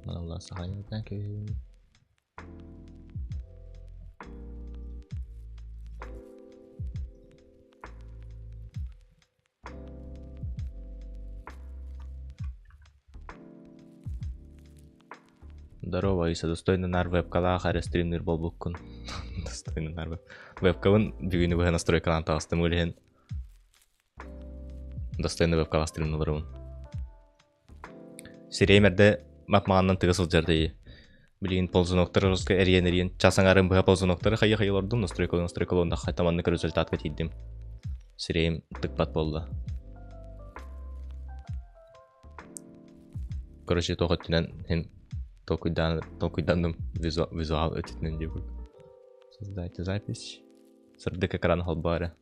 Манан сахайытан кэбиһэбин. Здорово, Иса, достойно нар вебкалаах эрэ стримнир буолбуккун. Достойно нар веб. Вебкабын бүгүнү быһа настройкалаан таҕыстым ол иһин достойно вебкаҕа стримнуларыбын. Сирэйим эрдэ мап-маҕанынан тыга сылдьар дии. Билигин ползуноктары жестко эрийэн-эрийэн час аҥаарын быһа ползуноктары хайы-хайы олордум, настройкалыы настройкалыы уонна хата маннык результатка тиийдим. Сирэйим тыкпат буолла. Короче, туох өттүнэн иһин толкуйдаан толкуйданным визуал өттүнэн диэбит. Создайте запись. Сырдык экран холбоо эрэ.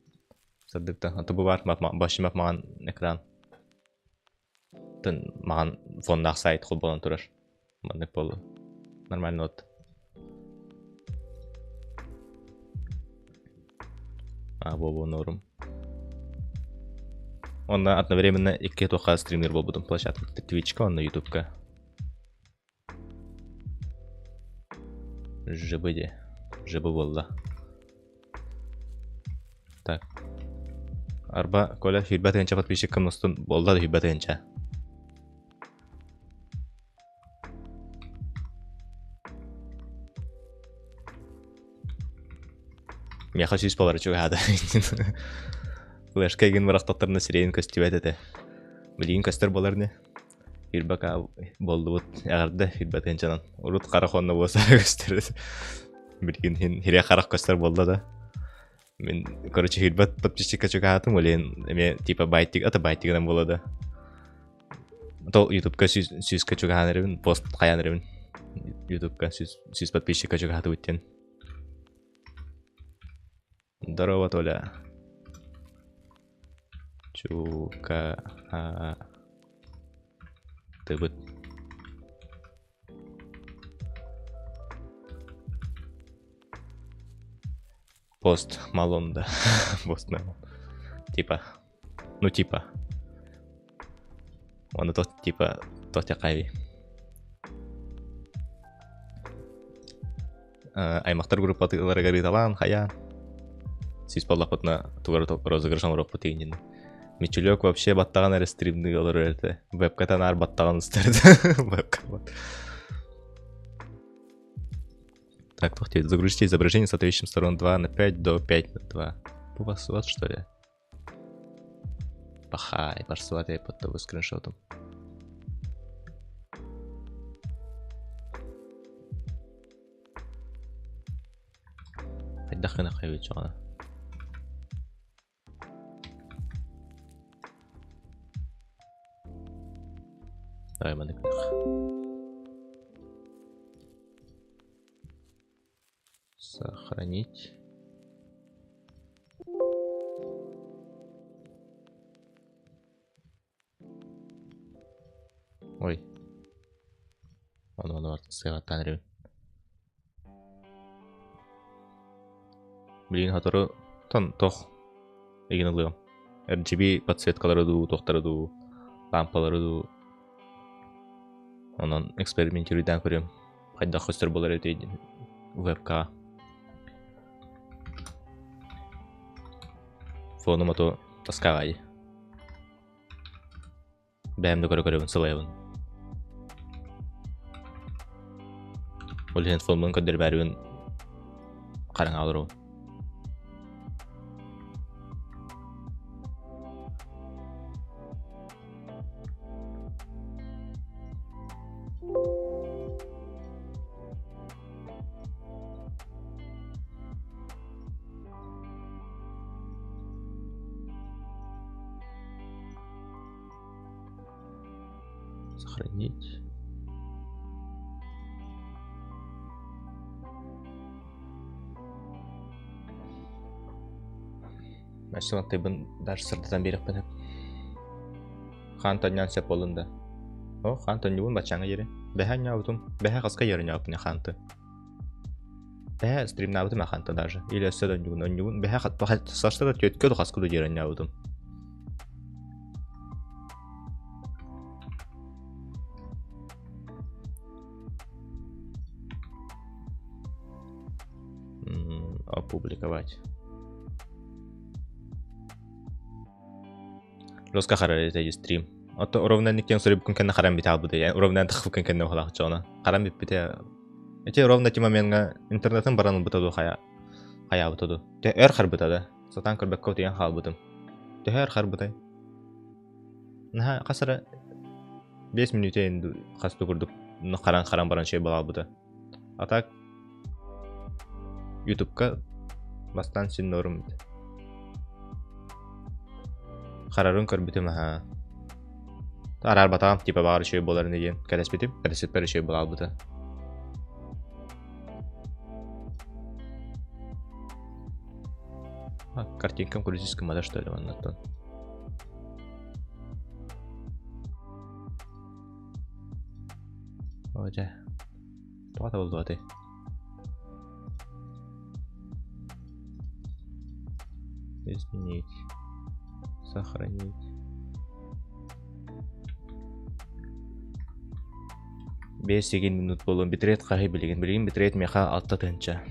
Сырдыкта. А то бу баар башымап маҕан экран. Маҕан фоннаах сайт холбонон турар. Маннык буолла. Нормально вот. А, бу норм. Онно одновременно икки туохха стример буолбутум площадка Twitchка уонна Ютубка. ЖБ де. ЖБ буолла. Так. Арба, Коля, сүүрбэ тыһыынча подписчиккам устун буолла да сүүрбэ тыһыынча. Миэхэ сүүс буолара чугаһаата. Флешка игин бырахтахтарына сирэйин көстүбэт этэ. Билигин көстөр буолар ини. Ирбака буоллубут эҕэрдэ ирба тыһыынчанан. Урут харах уонна буоса көстөр. Билигин хин хире харах көстөр буолла да. Мин, короче, ирбат подписчикка чугаһаатым, олен эмиэ типа байтик, ата байтигынан буолла да. Тол ютубка сүүскэ чугаһаан эрэбин, пост хайаан эрэбин. Ютубка сүүс подписчикка чугаһаатыбыт диэн. Здорово, Толя. Чука тыбыт. Пост Малон, да. Пост Малон. Типа. Ну, типа. Оны тот, типа, тотякайви. Аймахтар группатыларыгар ыыталаан хайаан сис буоллахпытына тугары розыгрыш оҥоруохпут игиннин Мичелек вообще баттаҕын эрэ стримныы олорор этэ вебкатан аар баттаҕын устар вебка Так, тохте, загрузите изображение соответствующим сторон 2 на 5 до 5 на 2. У вас вот что ли? Пахай, барсуат я под тобой скриншотом. Хайдах гына хайбыт чоҕана. Давай маннык Сохранить. Ой. Ону ону сыаҕаттаан эрэбин. Билигин сотору тон тох игин ылыам. RGB подсветкалары дуу, туохтары дуу, лампалары дуу. Онон экспериментируйдаан көрүөм. Хайдах көстөр буолар этэй диэн вебка. Фону моту таскаҕай. Бэйэм да көрө-көрөбүн сылайабын. Ол иһин фонмун көрдөрбээрибин хараҥа олоробун. Сохранить. Өссө мантайбын даже сырдатан биэриэхпин сөп. Хаан тонньоон сөп буоллун да. О, хаан тонньубун баччааҥҥа диэри. Бэһэ анньаабытым. Бэһэ хаска диэри анньаабыппын хаанты. Бэһэ стримнаабытым аханта даже. Или өссө да онньубун онньубун. Бэһэ сашта да түөткэ да хаска да диэри анньаабытым. Опубликовать. Жестко харар этэй стрим. Ото ровно никтен суруйбуккун кэннэ харан бит албыта. Ровно тахпыккын кэннэ ухалаахчоона. Харан бүппүтэ. Эти ровно ти моментҥа интернетын баран ылбыта ду хая хаябыта ду. Те өр харбыта да. Сатаан көрбөккө утуйан хаалбытым. Төһө өр харбытай? Наһаа хас эрэ 5 мүнүүтэ хас да курдук харан-харан баран чэй балаабыта. А так Ютубка бастаан син норм Харарын көрбүтүм аһаа. Араарбатаҕым типа баҕар үчүгэй буоларын диэн кэтэспитим. Кэтэспиппэр үчүгэй буолаабыта. А, картинкам крутись гыммата что ли маннаттан. Оо дьэ. Тоҕо табыллыбатый? Изменить. Сохранить. 5-8 минут буолуон битрейт хаһый билигин. Билигин битрейт миэхэ 6 тыһыынча.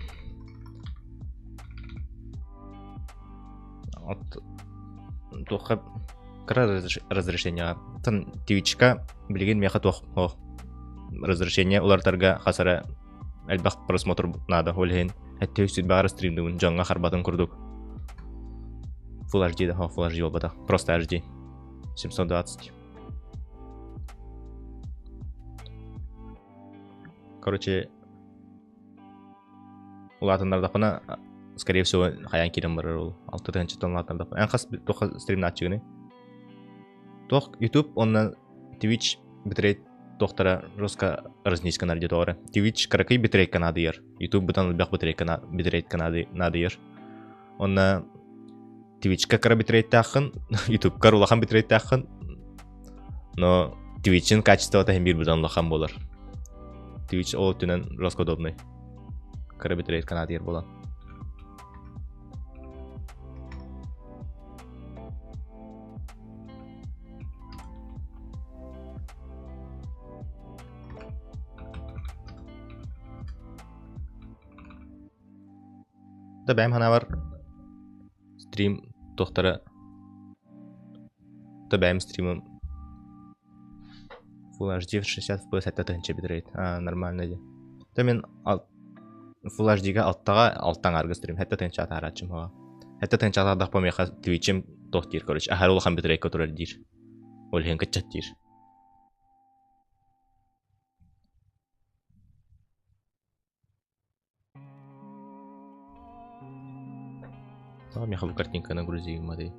От туохха кыра разрешение тан Twitchка билигин миэхэ туох ох разрешение уларытарга хас эрэ элбэх просмотр наада ол иһин эттэ үстүт баҕар стримдугун дьоҥҥо харбатын курдук Full HD да, Full HD буолбатах, просто HD 720. Короче, улаатыннардахпына, скорее всего, хайаан киирэн барар ол. 6 тыһыынчаттан улаатыннардахпына. Эн хас туохха стримнааччыгыный? Туох YouTube уонна Twitch битрейт туохтара жестко разнись гынар диэтэ тоҕо Twitch кыракый битрейкка наадыйар. YouTube бытан элбэх битрейкка битрейткка наадыйар. Онно Twitchка кыра битрейттааххын, YouTube'кар улахан битрейттааххын, но Twitch'ин качествота иһин биир быдан улахан буолар. Twitch ол өттүнэн жестко удобный. Кыра битрейткка наадыйар буолан. Да бэйэм санаабар стрим туохтара да бэйэм стримым Full HD 60 FPS 7 тыһыынча битрейт. А, нормально дии. Да мин Full HD-га алтаҕа алта аҥаарга стрим 7 тыһыынча атаарааччым хоҕо. 7 тыһыынча атаардахпа миэхэ Twitch'им туох диир, короче, аһары улахан битрейкка турар диир. Ол иһин кыччат диир. Тоҕо миэхэ бу картинканы грузи гымматый?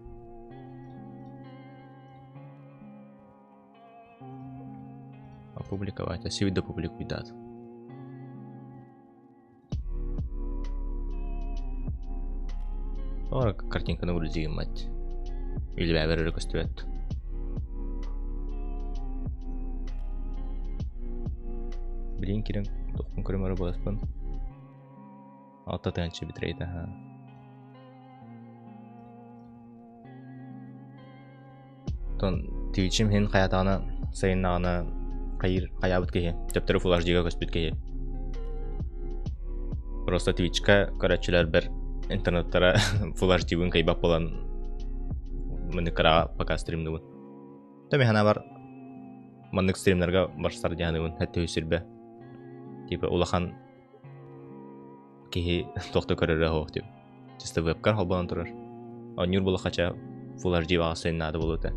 Опубликовать. А да публикуй дат. Тоҕо картинканы грузи гыммат? Или бэбэр өрө көстүбэт. Билин кирин тохпун көрөмөрө буоласпын. 6 тыһыынча битрейт аха. Оттон Twitch-им иһин хайаатаҕына сайыннаҕына хайыыр хайаабыт киһи, төптөрү Full HD-га көспүт киһи. Просто Twitch-ка көрөөччүлэрбэр интернеттара Full HD-бын кыайбат буолан маннык кыраҕа пока стримныбын. Та мин санаабар маннык стримнарга барсар дии саныыбын сэттэ үс сирбэ. Типа улахан киһи туох да көрөрө суох тип. Чисто вебкар холбонон турар. Оонньуур буоллахха Full HD баҕас наада буолуо этэ.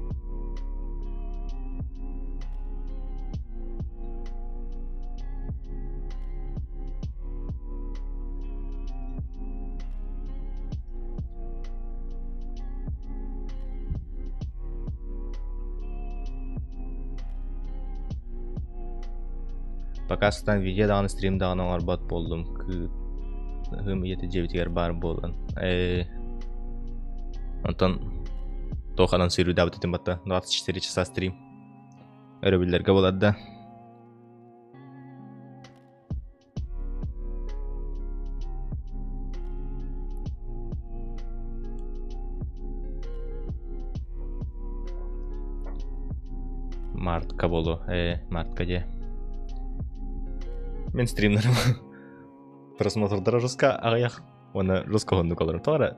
Пока сытан видео даҕаны стрим даҕаны оҥорбот буоллум кыыһым ийэтэ дьиэбитигэр баар буолан ээ онтон туох анонсируйдаабыт этим батта 24 часа стрим өрөбүллэргэ буолар да Мартка буолуо ээ мартка диэ Мин стримнерим просмотрдара жестко аҕыйах уонна жестко уһуннук олорум тоҕо эрэ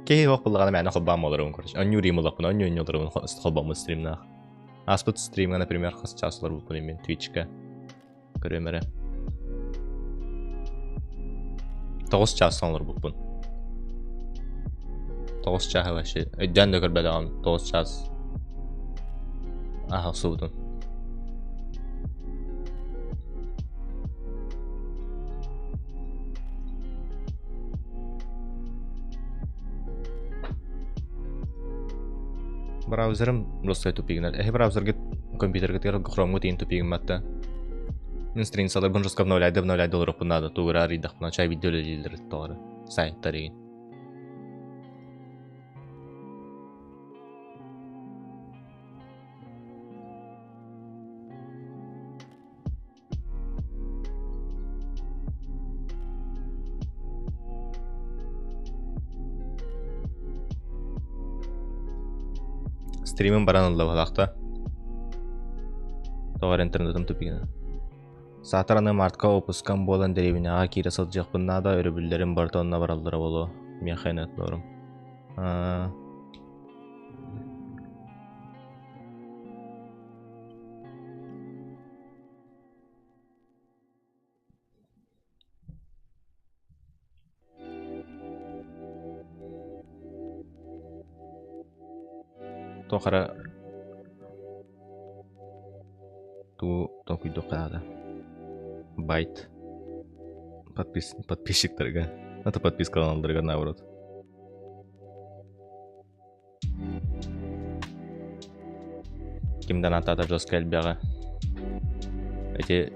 киһи суох буоллаҕына мээнэ холбоон олоробун короче онньуу рим ыллахпына онньуу онньуу олоробун холбоммут стримнаах ааспыт стримҥа например хас чаас олорбуппун мин твичка Көрүөм эрэ. 9 чаас оҥорбуппун. 9 чааһы вообще өйдөөн да көрбөтөҕүм 9 чаас ааһа охсубутун. Браузерым просто тупигинар. Эһи браузерга компьютерга хромҥа тиийэн тупигимматта. Мин страницаларбын жестко обновляйда обновляйда олоруохпун наада тугу эрэ арыйдахпына чай видео үлэлииллэр тоҕо эрэ сайттар игин. Стримим баран ылла быһалаахта. Тоҕо эрэ интернетым тупигина. Саатар аны мартка опускам буолан дэриэбинэҕэ киирэ сылдьыахпын наада, өрөбүллэрим барыта онно бараллара буолуо. Миэхэ иннэтнорум. Аа Туох эрэ тугу толкуйдуохха наада. Байт подпис подписчиктарга это подпискаланалларыгар наоборот. Ким донаттаата жестко элбэҕэ. Ити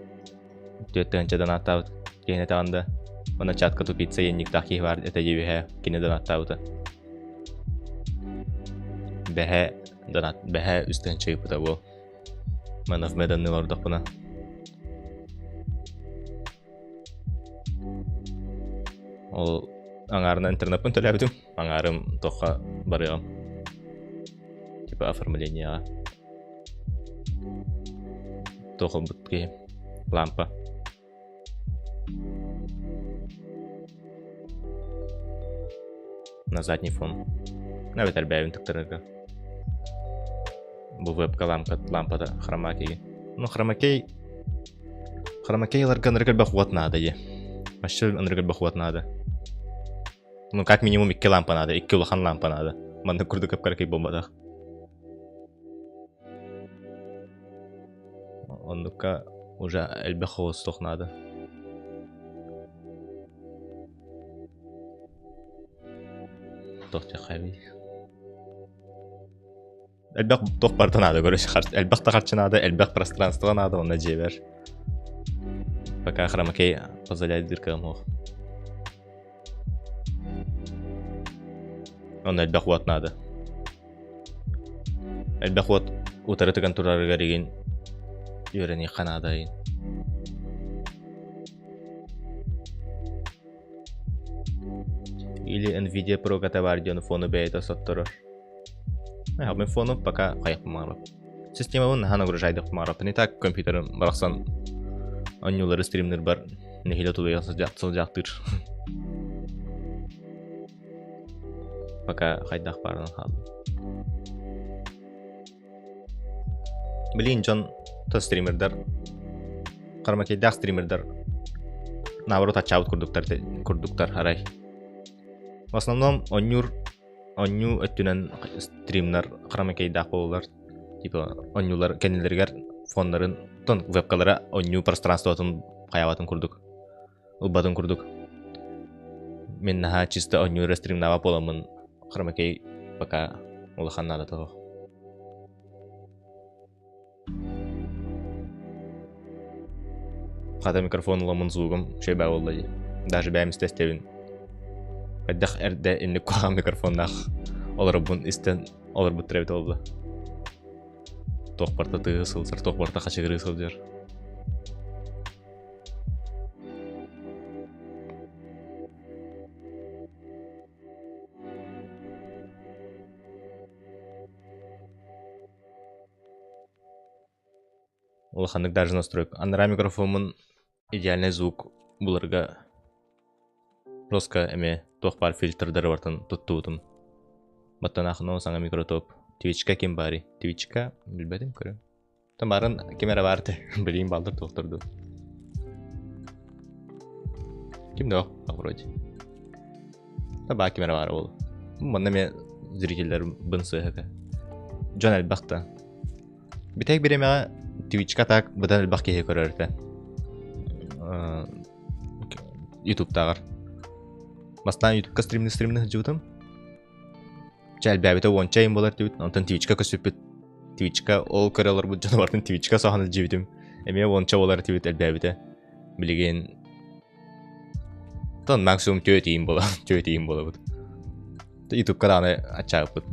4 тыһыынча донаттаабыт киһини этэҕин да уонна чатка тупица иэнниктаах киһи баар этэ диэбиһэ кини донаттаабыта. Бэһэ донат бэһэ үс тыһыынча ыыппыта буол. Man of Medan-ы олордохпуна. Ол аҥаарынан интернеппин төлөөбүтүм, аҥаарым туохха барыаҕым. Типа оформлениеҕа. Туох ылбыт киһи? Лампа. На задний фон. Эбэтэр бэйэбин тыктарарга. Бу вебка лампа, лампата хромакей. Ну, хромакей Хромакей ыларга ынырык элбэх уот наада дии. Вообще ынырык элбэх уот наада. Ну, как минимум икки лампа наада, икки улахан лампа наада. Маннык курдук кып-кыракый буолбатах. Оннукка уже элбэх холостуох наада. Туох диэххэ Элбэх туох барыта наада короче элбэх да харчы наада, элбэх пространство наада уонна дьиэбэр. Пока хромакей позволяет дыркаҕым суох. Онно элбэх уот наада. Элбэх уот утары тыган турарыгар игин үөрэниэххэ наада игин. Или Nvidia Pro баар диэн фону бэйэтэ сотторор. Мин фону пока хайыахпын баҕарбаппын. Системабын наһаа нагружайдыахпын баҕарбаппын. И так компьютерым барахсан оонньуулары стримнирбар нэһиилэ тулуйа сылдьаахтыыр. Пока хайдах баарынан хааллым. Блин, дьон то стримердар кармакейдаах стримердар наоборот аччаабыт курдуктар курдуктар арай. В основном оонньуур оонньуу өттүнэн стримнар хромакейдаах буолаллар. Типа оонньуулар кэннилэригэр фоннарын тон вебкалара оонньуу пространствотын хайаабатын курдук ылбатын курдук. Мин наһаа чисто оонньуу эрэ стримнаабат буоламмын хромакей пока улахан наадата суох. Хата микрофон ыламмын звугум үчүгэй баа буолла дии. Даже бэйэм истэ-истэбин. Хайдах эрдэ инник куһаҕан микрофоннаах олоробун истэн олорбуттар эбит буолла. Туох барыта тыаһыы сылдьар, туох барыта хачыгырыы сылдьар. Улаханнык даже настройка. Анараа микрофоммун идеальный звук буларга жестко эмиэ туох баар фильтрдары барытын туттубутум. Баттанаахын саҥа микротоп. Твичка ким баарый? Твичка билбэтим көрүм. Тамарын ким эрэ баар этэ. Билигин бааллар туохтар дуу. Ким да вроде. Табаа ким эрэ баара буолуо. Манна эмиэ зрителлэрбин сыыһа Дьон элбэх да. Бүтэһик бириэмэҕэ Twitch-ка так быдан элбэх киһи көрөр этэ. Ютубтааҕар. Бастаан Ютубка стримни стримни сылдьыбытым. Чэ элбээбитэ уонча ыйым буолар этибит. Онтон Twitch-ка көспүппүт. Twitch-ка ол көрө олорбут дьону барытын Twitch-ка соһон илдьибитим. Эмиэ уонча буолар этибит элбээбитэ. Билигин Тон максимум түөрт буола түөрт буолабыт. Ютубка даҕаны аччаабыппыт.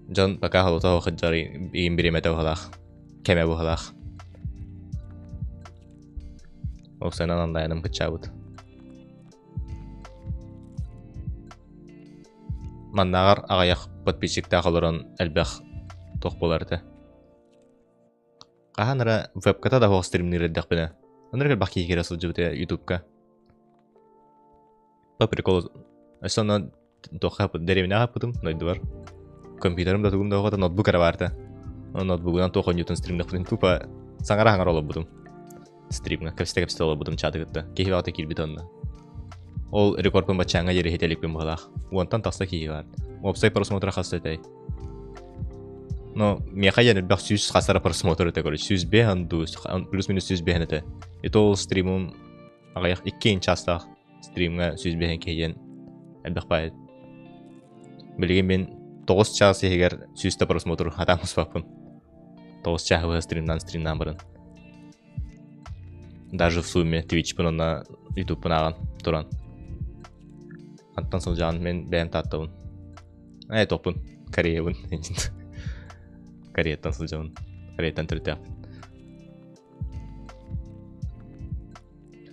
Дьон пока холото сылдьар иин бириэмэтэ быһалаах, кэмэ быһалаах. Ол сэнэн онлайным кыччаабыт. Маннааҕар аҕыйах подписчиктаах олорон элбэх туох буолар этэ. Хаһан эрэ вебката да суох стримниир эрдэхпинэ, ынырык элбэх киһи киирэ сылдьыбыта ютубка. По приколу, өссө онно туохха дэриэбинэҕэ аппытым дойдубар. Компьютерым да тугум да суох этэ, ноутбук эрэ баар этэ. Ноутбугунан туох оонньуутун стримнэхпитин тупо саҥара-саҥара олорбутум. Стримҥа кэпсэтэ-кэпсэтэ олорбутум чаты кытта. Киһи баҕата киирбит онно. Ол рекордпун баччааҥҥа диэри иһитэ иликпин быһыылаах. Уонтан тахса киһи баар. Уопсай просмотра хас этэй? Но миэхэ диэн элбэх сүүс хас эрэ просмотр этэ короче. 105 дуу, плюс-минус 105 этэ. И то ол стримум аҕыйах икки чаастаах стримҥа 105 киһи диэн элбэх баайы. Билигин мин 9 чаас иһигэр сүүстэ просмотр хатаан муспаппын. 9 чааһы быһа стримнаан стримнаан баран. Даже в сумме Twitchпын уонна Ютубпун ааҕан туран. Хантан сылдьаҕын мин бэйэм Тааттабын. Ээ топпун. Кореябын. Кореяттан сылдьабын. Кореяттан төрүттээхпин.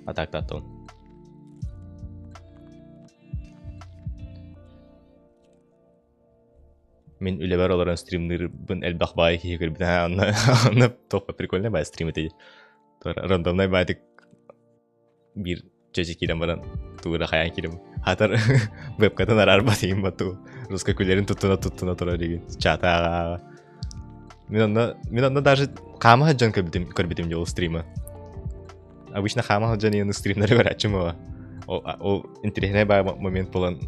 А так Тааттабын. Мин үлэбэр олорон стримныырбын элбэх баайы киһи көрбүтэ онно онно туох прикольный баай стрим этэ рандомнай баайтык биир чэчи киирэн баран тугу да хайаан киирэн хатар вебкатын араарбат иһин бату русский күлэрин туттуна туттуна турар игин чата ааҕа мин онно мин онно даже хаама сылдьан көрбүтүм көрбүтүм дьол стрима обычно хаама сылдьан иһин стримнары көрөөччүм оҕо ол интэриэһинэй баай момент буолан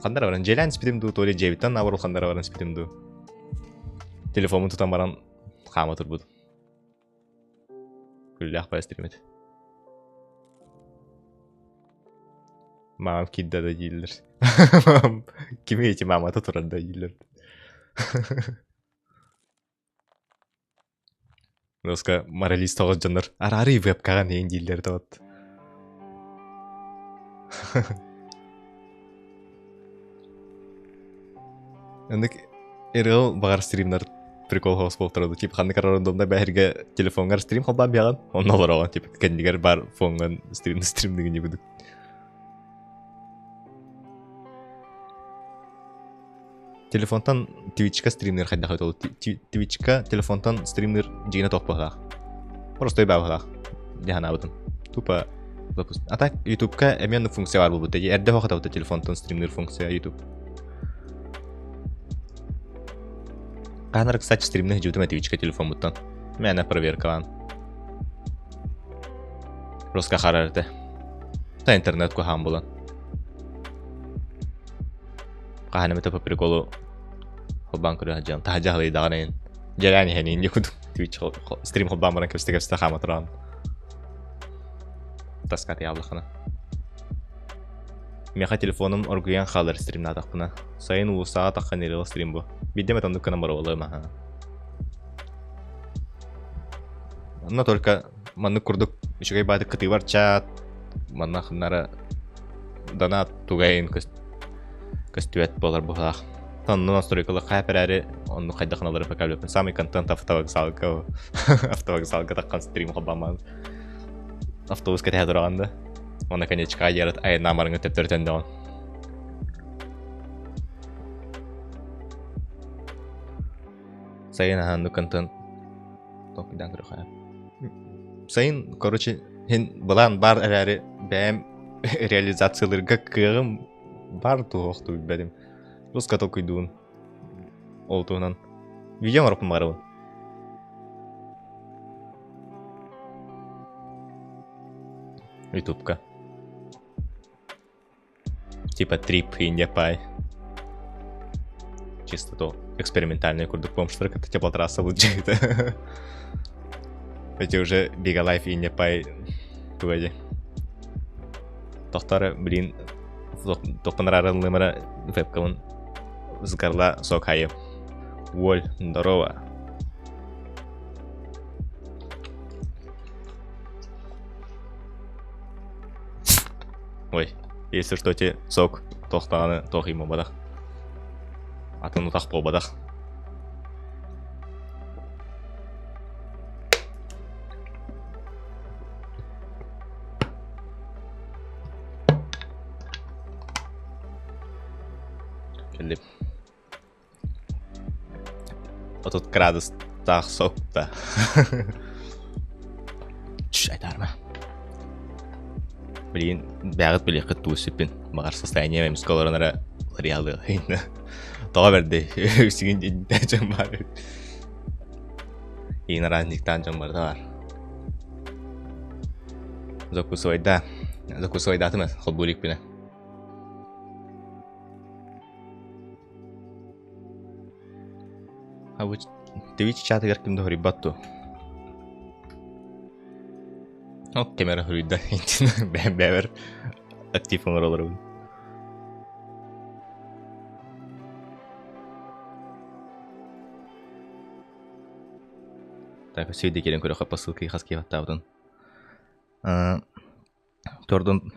Ханна баран дьиэлээн испитим дуу, то ли дьиэбиттэн наоборот ханна баран испитим дуу. Телефоммун тутан баран хаама турбутум. Күллээх баайы стримит. Мамам киирдэ да дииллэр. Кими эти мамата турар да дииллэр. Доска моралист тоҕус дьоннор араарыы вебкаҕа нэйин дииллэр тоҕот. Ыннык ырыал баҕар стримнар прикол хоос буолтара типа ханнык рандомна бэһиргэ телефоҥҥар стрим холбоон биэҕин онно олороҕун типа кэннигэр бар фоҥҥан стрим стримныгын дебудук Телефонтан Twitchка стримнир хайдах эбит ол Twitchка телефонтан стримнир дьиҥэ туох быһыылаах. Простой быһыылаах дии санаабытым. Тупо допустим. А так Ютубка эмиэ оннук функция баар буолбут. Эрдэ суох этэ телефонтан стримнир функция YouTube. Хаһан кстати стримнир сылдьыбытым Twitchка телефоммуттан. Мээнэ проверкалаан. Жестко харар этэ. Та интернет куһаҕан буолан. Хаһан эмэтэ по приколу холбоон көрө сылдьыам. Таһырдьа халыйдаҕына иһин дьэлээн иһэн иһин курдук Twitch стрим холбоон баран кэпсэтэ-кэпсэтэ хаама тураҕын. Таска атыйааллаххына. Миэхэ телефонум оргуйан хаалар стримнаатахпына. Сайын уулуссаҕа таххан ирэл стрим бу. Биирдэ эмэ оннук гынан боруобалыам аһа. Онно только маннык курдук үчүгэй баатык кытыыбар чат манна ханнара донат тугайын көстүбэт буолар быһыылаах. Онно настройкалар хайа эрээри онну хайдах гыналларын пока билбэппин. Самый контент автовокзалга автовокзалга таххан стрим холбооммун автобус кэтэһэ тураҕын да. Уонна конечкаҕа диэри айаннаамарыҥҥа төптөрү төннөҕүн. Сайын аһаан контент толкуйдаан көрүөххэ. Сайын, короче, һин былаан баар эрээри бэйэм реализациялыырга кыаҕым баар туох билбэтим. Руска толкуйдуун. Ол туһунан видео оҥороппун баҕарабын. Ютубка. Типа трип Индия Пай. Чисто то экспериментальный курдук бомжтар кытта теплотрасса лучше. Эти уже Бига Лайф Индия Пай туга Тохтор, блин, тохтон араарыллымара вебкамын с горла сок хайы. Воль, здорово. Ой, если что те сок тохтааны туох буолбатах. Атын утах буолбатах. Кэллим. 30 градустаах сокта. Чш, айтаарма. Блин, бэҕит билиэххит туу сиппин. Баҕар состояние эмискэ олорон эрэ лариалыы. Тоҕо бэрдэй, үсүгүн дьон баар. Иин араанньыктаан дьон барыта баар. Закусывайда. Закусывайдаатым холбуу иликпинэ. А бу Twitch чатыгар ким да хоруйбат дуо? Ол ким эрэ хоруйда бэйэм бэйэбэр актив оҥоролорбун. Так, өссө кэлэн көрөххө посылка хас киһи баттаабытын. Тордун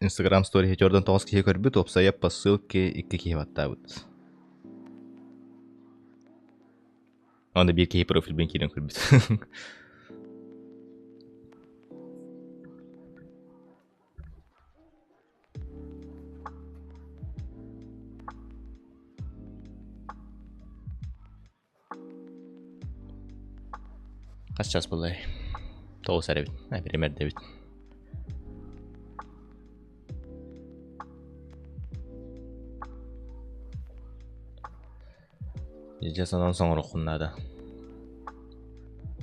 Инстаграм сториһи төрдөн тоҕус киһи көрбүт, уопсайа по ссылке икки киһи баттаабыт. Уонна биир киһи профильбин киирэн көрбүт. Хас час буоллай? Тоҕус эрэбит. Биримэр дэбит. Дьэ санаан соҥоруоххун наада.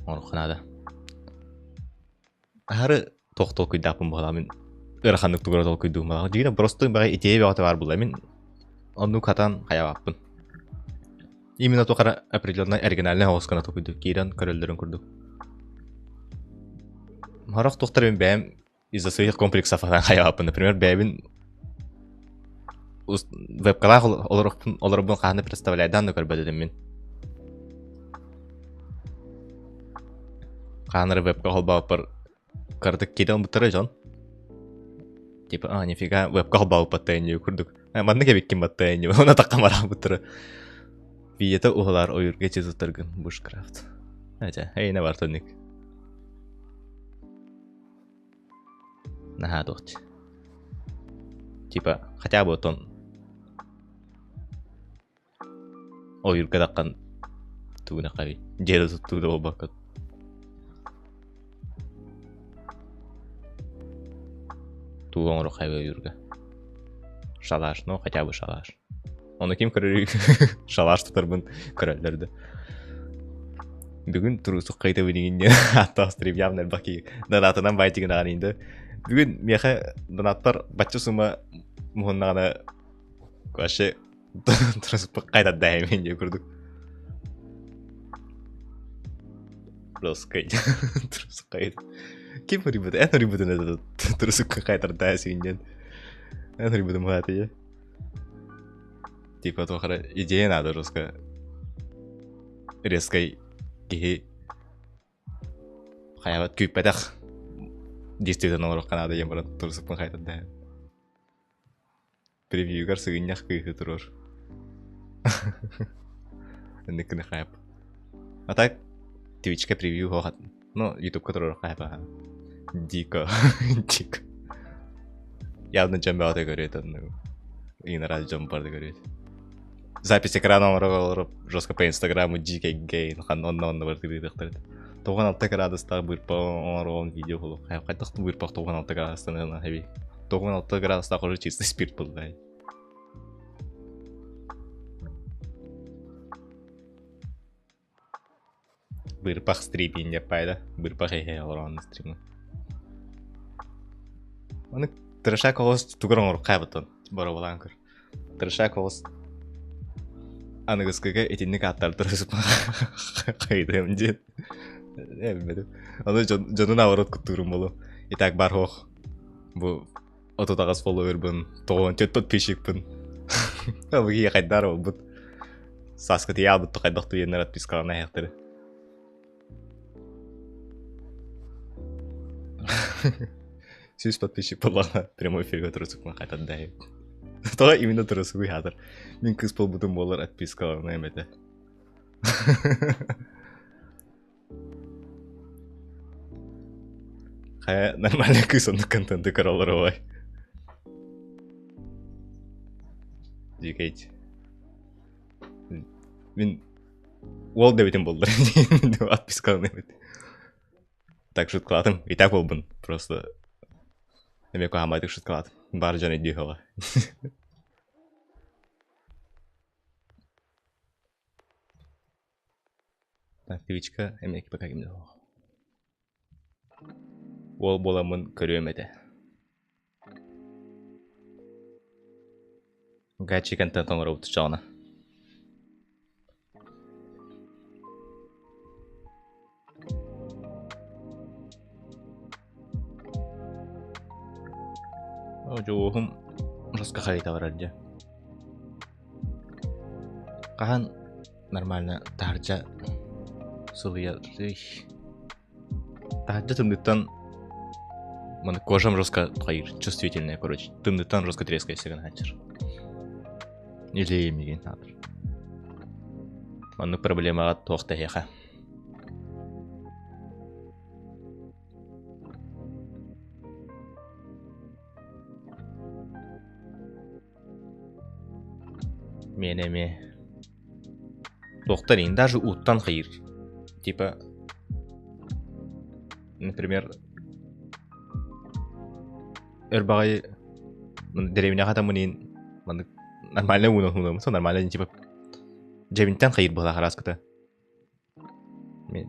Оҥоруохха наада. Аһары туох толкуйдаахпын буолаа мин ыараханнык тугу эрэ толкуйдуум буолаа. Дьиҥинэн просто баҕай идея бөҕөтө баар буолла. Мин оннук хатан хайаабаппын. Именно туох эрэ определеннай оригинальнай оҕус гына толкуйдуу киирэн көрөллөрүн курдук. Сорох туохтар мин бэйэм из-за своих комплексов хайаабаппын. Например, бэйэбин вебкалаах олорбун олорбун хаһан да представляйдаан да көрбөт этим мин. Хаһан эрэ вебка холбооппор кыратык киирэн ылбыттара дьон. Типа, а, нифига, вебка холбооппаттайын дии курдук. Маннык эбиккин баттайын дии, оны тахха бараабыттара. Видеота уһулаар ойуурга чизуттаргын бушкрафт. Ача, эйне бар тонник. Наһаа туохчу. Типа, хотя бы отон. Ойуурга таххан тугунаххай дьиэ да туттуу да буолбакка Тугу оҥоруоххай ойуурга? Шалаш, ну хотя бы шалаш. Ону ким көрөрүй? Шалаш тутарбын көрөллөр да. Бүгүн туруусук хайта билигин диэн ааттаах стрим явно элбэх киһи донатынан байтигин инде. Бүгүн миэхэ донаттар бачча сумма муһуннаҕына вообще туруусукпут хайдардааһын диye курдук. Русский. Турусуккай. Ким урибыт? Эн урибытын это турусукка кайтарда сигинен. Эн урибытым хаатые. Типа тохара идея надо русская. Резкой киһи хайабат күүппэтэх действительно оҥоруохха наада диэн баран турусукпун хайтарда. Превьюгар сыгынньах кыыһы туруор. Инник гына хайп. А так Твичка превью хоһат. Ну, Ютубка туруор хайп аха. Дико. Дико. Явно дьон бөҕөтө көрүөт оннугу. Иҥнэрэ дьон барда көрүөт. Запись экрана оҥоро жестко по инстаграму дикий гейн хан онно онно бартыырыахтар. 96 градустаах быырпах оҥорон видео холу. Хайдах быырпах 96 градустаныына хэби. 96 градустаах уже чистый спирт буллай. Быырпах стримин деп пайда. Быырпах эһэ олорон стримы. Оны трешак оҕус тугар оҥорук хайбытын боробулаан көр. Трешак оҕус аныгыскыга итинник ааттар хайдыам диэн. Э билбэтим. Аны дьону наоборот куттуурум болу. И так бар хоох. Бу 38 фолловербын, 94 подписчикпын. Бу киһи хайдар буолбут. Сааскы тиийэ хайдах туйаннар отпискалана иһэхтэрэ. Сүүс подписчик буоллаҕына прямой эфиргэ турусукпун хайтан да Тоҕо именно турусугуй хаатар. Мин кыыс буолбутум буоллар отпискаланыам этэ. Хайа нормальный кыыс оннук контенты көрө олоробой. Дьүкэйт. Мин уол дэбитим буоллар отпискаланыам этэ. Так шуткалаатым. И так буолбун. Просто эмиэ куһаамайтык шуткалаатым. Баар дьон өйдүө Так, Твичка эмиэ пока кимдэ суох. Уол буоламмын көрүөм этэ. Гачи контент оҥоробут чаҕына. Дьуоһум жестко хайыта барар дьэ. Хаһан нормально таһырдьа сылыйа Таһырдьа тымныттан маны кожам жестко хайыр, чувствительная, короче. Тымныттан жестко трескайся гынааччыр. Или мигин аатыр. Маннык проблемаҕа туох да эһиэхэ. Миэнэ эмиэ Туохтан иһин даже ууттан хайыыр. Типа, например, өр баҕайы дэриэбинэҕэ хатаммын иһин маннык нормально ууну уунабын нормально типа дьэбинтэн хайыыр быһалаах араскыта.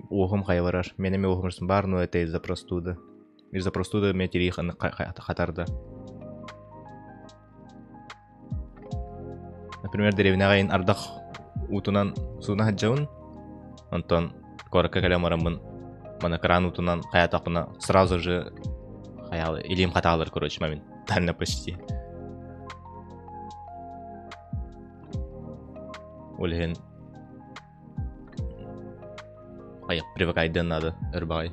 Уоһум хайа барар. Мен эмиэ уоһум баар, но это из-за простуды. Из-за простуды меня тирии хатарда. Например, дэриэбинэҕэ иһин ардах уутунан сууна сылдьабын, онтон куоракка кэлэн бараммын маны кран уутунан хайаатахпына сразу же хайаалы илиим хатаалар короче моментально почти. Ол иһин Айах привыкайдыан надо, ырбаҕай.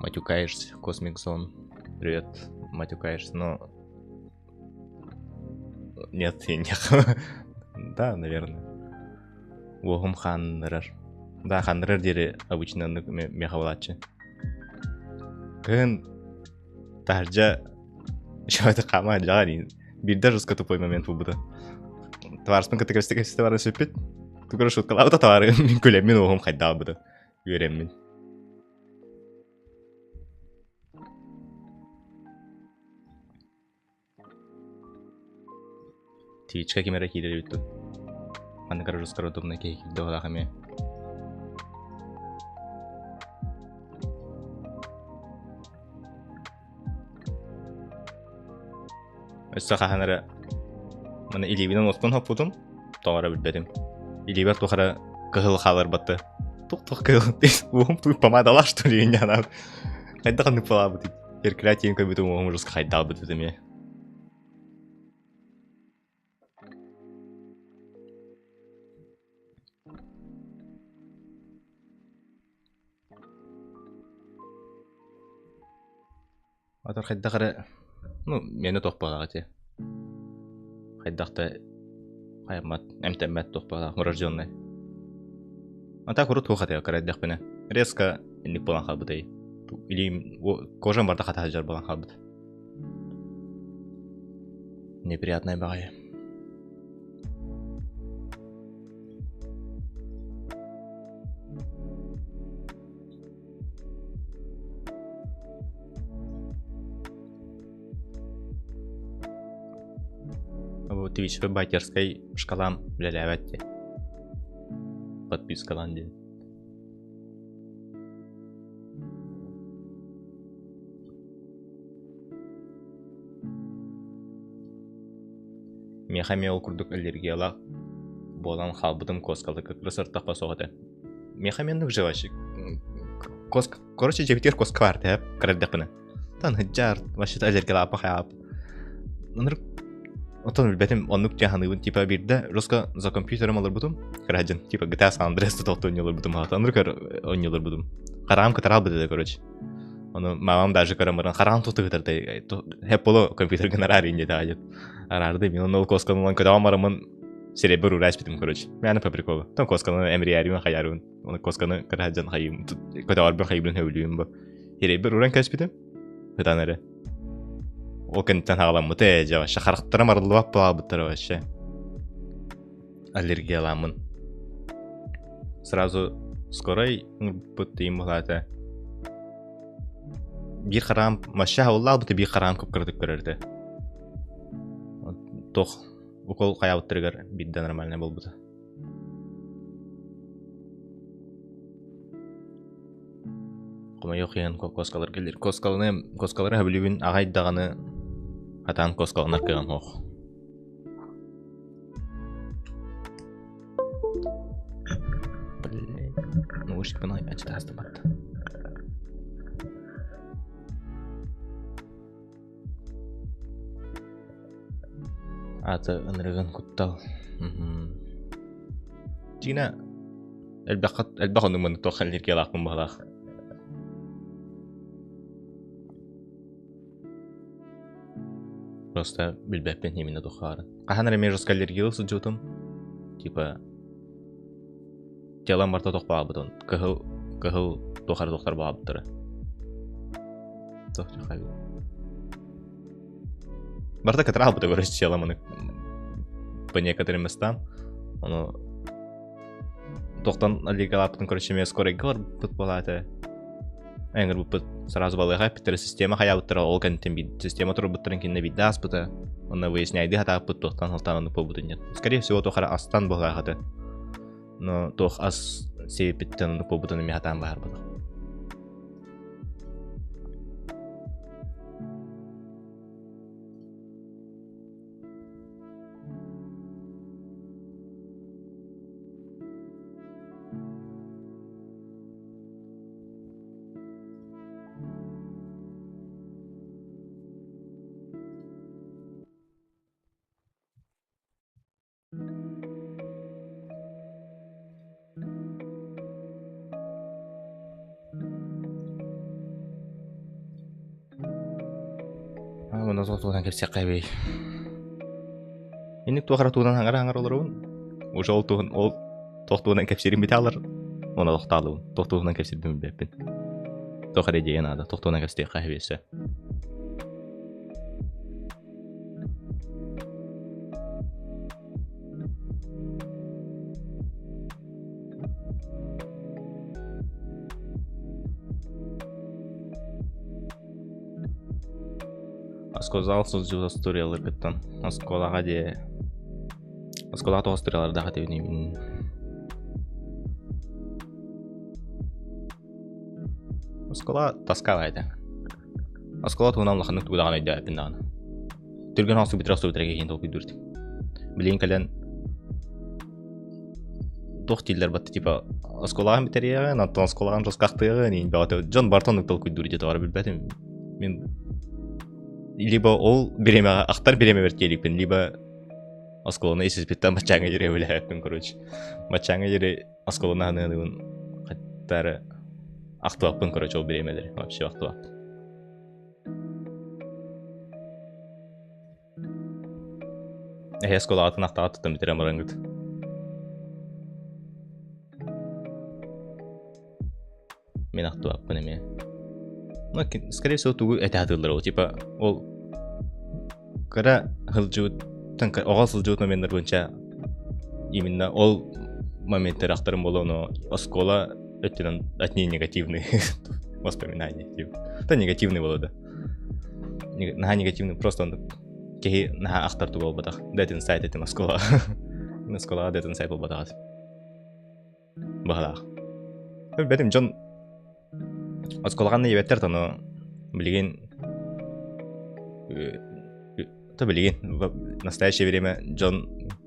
Матюкаешься, Cosmic Zone. Привет, матюкаешься, но... Нет, я не... Да, наверное. Уоһум хааннырар. Да, хааннырар диэри обычно меха буолааччы. Кыһын таһырдьа хаама дьаҕар биирдэ жестко тупой момент буолбута. Табаарыспын кытта кэпсэтэ-кэпсэтэ баран сүппүт. Тугу эрэ шуткалаабыта табаарыһым мин күлэммин уоһум хайдаабыта. Үөрэммин. Твичка ким эрэ киирэр эбит дуу? Маннык эрэ русскородумнай киһи киирдэ буолаах эмиэ. Өссө хаһан эрэ маны илиибинэн оттон хоппутум, тоҕо эрэ билбэтим. Илиибэр туох эрэ кыһыл хааларбатты. Туох-туох кыһыл уоһум туй помадалаах что ли инньэ анаан. Хайдах оннук буолаабытый? Эркилээ тиийэн көрбүтүм уоһум ужаска хайдаабыт эмиэ. Атар хайдах эрэ ну миэнэ туох баҕалаах ити хайдах да хайаммат эмтэммэт туох баҕалаах врожденный а так урут туох этэ кыра эрдэхпинэ резко инник буолан хаалбытай илиим кожам барда хата сылдьар буолан хаалбыт неприятнай баҕайы Бу Twitch байтерскай шкалам үлэлээбэт дии. Подпискалан диэн. Миэхэ эмиэ ол курдук аллергиялаах буолан хаалбытым куоскаларга кыра сыртахпа суох этэ. Миэхэ эмиэ оннук живащик. Кос... Короче, дьиэбитигэр куоска баар тэп, кыра эрдэхпинэ. Тан сыдьаар, вообще-то аллергиялааппа хайаап. Оннук Оттон билбэтим, оннук дьэ саныыбын. Типа биирдэ жестко за компьютером олорбутум. Кыра типа GTA San Andreas тохту оонньууларбытым хаата. Оннук оонньууларбытым. Хараам кытараалбыт этэ, короче. Ону мамам даже көрөн баран хараам туту кытардай хэпполо компьютерга араар инде таажыт. Араарды мен оны ол косканы көтөҕөн бараммын сирэйбэр ураа испитим, короче. Мяны по приколу. Тон косканы эмриярибин хаярыбын. Оны косканы кыраһаджан хайым көтөҕөрбүн хайыбын хөбүлүүм бу. Сирэйбэр уран кэспитим. Ытан эрэ. Ол кэнниттэн хаҕаламмыта ээ дьэ вообще харахтарым арыллыбат буолбуттара вообще. Аллергияламмын. Сразу скорай ыҥырбыт тыйым буолаата. Биир хараам вообще хауллаабыта биир хараам кып-кыратык көрөр этэ. Туох укол хайаабыттарыгар биирдэ нормальный буолбута. Хомойуох иһин куоскалар кэллэр. Куоскаланы куоскалары сөбүлүүбүн аҕай даҕаны хатаан куоскаланар кыаҕым суох. Блин, наушникпын ачытаастыбат. Аата ынырыгын куттал. Дьиҥэ элбэххэ элбэх оннук маннык туох аллергиялаахпын быһалаах. Просто билбэппин именно туох баарын. Хаһан эрэ эмиэ жестко аллергиялыы сылдьыбытым. Типа телом барыта туох баҕарбытын кыһыл кыһыл туох эрэ туохтар баҕарбыттара. Туох Барыта кытара хаалбыта көрөс телом аны по некоторым местам. Ону туохтан аллергиялаабытын короче эмиэ скорайга барбыт буолаата. Эҥэрбиппит сразу балыыһа эппиттэрэ система хайаабыттара ол кэнниттэн биир система турбуттарын кинини биирдэ ааспыта. Онно выясняйдыы хатааппыт туохтан сылтаан оннук буолбутун диэн. Скорее всего туох эрэ астан быһыылаах этэ. Но туох ас сиэппиттэн оннук буолбутун эмиэ хатаан баһарбатах. Онно туһунан кэпсиэххэ эбий. Инник туох эрэ туһунан хаҥара-хаҥара олоробун. Уже ол туһун ол туох туһунан кэпсиирин бүтэ Оны тохтаалыбын. Туох туһунан кэпсиирбин билбэппин. Туох эрэ идея наада. Туох туһунан кэпсиэххэ эбиэсэ. Оскуолаҕа сылдьыбыт остуоруйаларгыттан оскуолаҕа диэ оскуолаҕа тоҕо остуоруйалардаах этибиний Оскуола тоскалаа этэ. Оскуола туһунан улаханнык тугу даҕаны өйдөөбөппүн даҕаны. Түргэн оҥостуу бүтэрэ охсубут эрэ киһини толкуйдуур этим. Билигин кэлэн туох дииллэр батта типа оскуолаҕын бүтэриэҕин, оттон оскуолаҕын тоскахтыаҕын иин бөҕөтө дьон барыта оннук толкуйдуур дии тоҕо эрэ билбэтим. Мин либо ол бириэмэҕэ ахтар бириэмэбэр тиэликпин, либо оскуоланы ис-испиттэн баччааҥҥа диэри үлэлээбиппин короче. Баччааҥҥа диэри оскуоланы аныыбын хаттары ахтыбаппын короче ол бириэмэлэри вообще ахтыбаппын. Эһэ оскуолаҕытын ахтаҕа туттан бүтэрэн бараҥҥыт. Мин ахтыбаппын эмиэ. Ну, скорее всего, тугу этэ сатыыллар ол типа ол кыра сылдьыбыт оҕо сылдьыбыт моменнар буонча именно ол моменттар ахтарым буолуо но оскуола өттүнэн от ней негативные воспоминания типа да негативный буолуо да наһаа негативный просто оннук киһи наһаа ахтар туга буолбатах dead inside этим оскуола оскуолаҕа dead inside буолбатах быһалаах бэтим дьон оскуолаҕа ийэбэттэр тону билигин то билигин в настоящее время дьон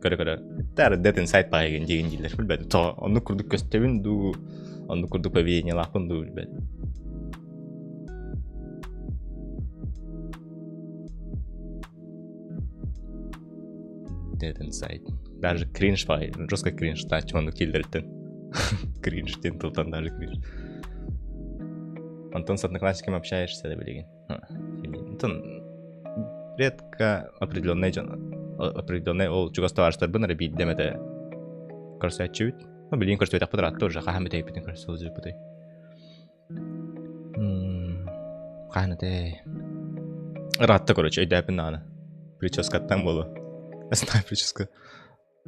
көрө-көрө таар dead inside баайгын диигин дииллэр билбэтим тоҕо оннук курдук көстөбүн дуу оннук курдук поведениелаахпын дуу билбэт Dead inside. Даже кринж баай, жестко кринж тааччы оннук дииллэриттэн. Кринж диэн тылтан даже кринж. Антон с одноклассниками общаешься да билигин? Антон редко определенный дьон определенный ол чугас табаарыстарбын эрэ биирдэ эмэтэ көрсөөччүбүт. Ну, билигин көрсүбэтэхпит ыраатта уже хаһан бүтэйбитин көрсө сылдьыбыппытый. Хаһан этэй? Ыраатта, короче, өйдөөпүн даҕаны. Прическаттан буолуо. Знаю прическа.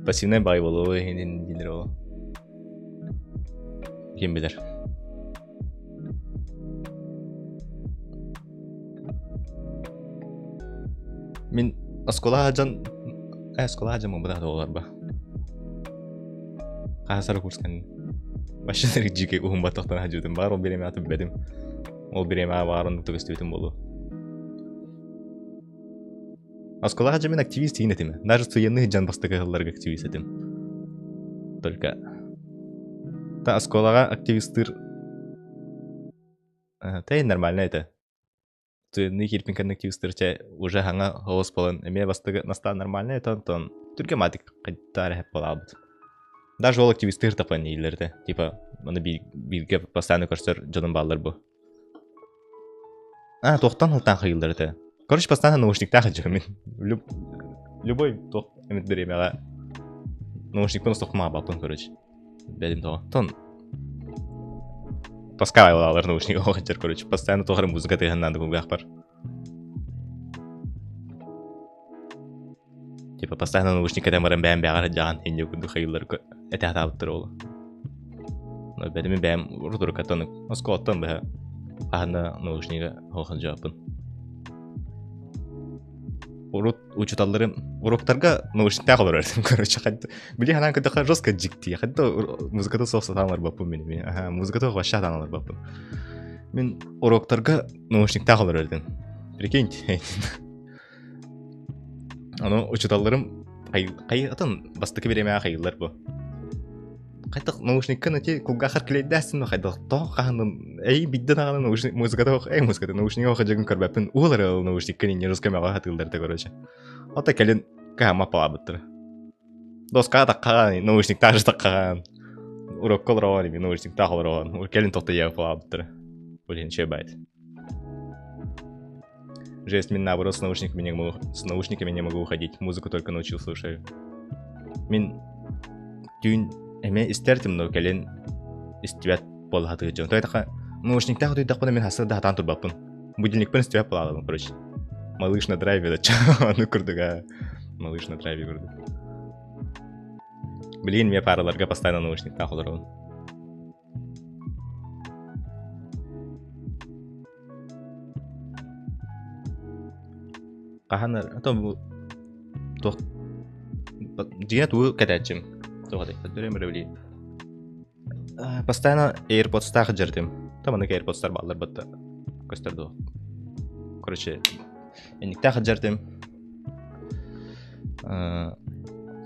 Пассивнай баай буолуо иһин дииллэр ол. Ким билэр. Мин оскуолаҕа дьон оскуолаҕа дьон буолбатах оҕолорбо. Хаһан курс кэннэ. Вообще дьиикэй уһун баттахтан сылдьыбытым. Баар ол бириэмэҕэ билбэтим. Ол бириэмэҕэ баар оннук көстүбүтүм буолуо. Оскуолаҕа дьэ мин активист иин этим. Даже студеннык дьон бастакы сылларга активист этим. Только та оскуолаҕа активистыыр Та нормально это. Студенный киирпин кэннэ активистыр чэ уже хаҥа холос буолан эмиэ бастакы настаан нормально это онтон түргэн маатик хайдаар эһэп буолаабыт. Даже ол активистыр тапан дииллэр этэ. Типа маны бииргэ постоянно көрсөр дьонум бааллар бу. А, туохтан халтаан хайыыллар этэ. Короче, постоянно наушниктаах сылдьабын мин. Любой туох эмит бириэмэҕэ наушникпын устуохпун короче. Бэлим тоҕо. Тон Тоска алар наушник оҕончор, короче, постоянно туох эрэ музыка тыаһын наада кулгаахпар. Типа постоянно наушник кэтэн баран бэйэм бэҕэр сылдьаҕын инньэ курдук хайыыллар этэ сатаабыттар ол. Но бэдими бэйэм урутурукаттан оскуолаттан быһа хаһан наушнига суох сылдьыбаппын. Урут учууталларым уроктарга наушниктаах олорор этим, короче, били ханаан көрдөххө жестко дьикти. Ханта музыката суох сатаан олорбоппун мин. Мин аха, музыката суох вообще сатаан олорбоппун. Мин уроктарга наушниктаах олорор этим. Прикиньте. Ону учууталларым хай атын бастакы бириэмэҕэ хайыыллар бу. Хайдах наушниккын ити кулгаахар клейдээсин хайдах тоҕо хаһанын эй бидде даҕаны наушник музыката ох эй музыката наушнига ох дьыгын көрбөппүн уол эрэ ол наушниккын инньэ русскай мөҕө сатыыллар да короче ото кэлин кыһамма палаабыттара доскаҕа таххаҕан наушниктаах же таххаҕан урокка олороҕун ими наушниктаах олороҕун кэлин тохто палаабыттара блин че байт Жесть, мин наоборот с наушниками не могу, с наушниками не могу уходить. Музыку только научил слушаю. Мин түүн эмиэ истэртим, но кэлин истибэт буола сатыыр дьон. Тоҕо наушниктаах утуйдахпына мин хасса да сатаан турбаппын. Будильникпын истибэт буолаалабын, короче. Малыш на драйве да ону курдук аа. Малыш на драйве курдук. Билигин эмиэ параларга постоянно наушниктаах олоробун. Хаһан ото бу туох дьиҥэ тугу кэтээччим туох этэй көрдөрүөм эрэ билигин. Постоянно AirPods-таах дьэрдим. Там маннык AirPods-тар бааллар батта көстөр дуо? Короче, инниктээх дьэрдим.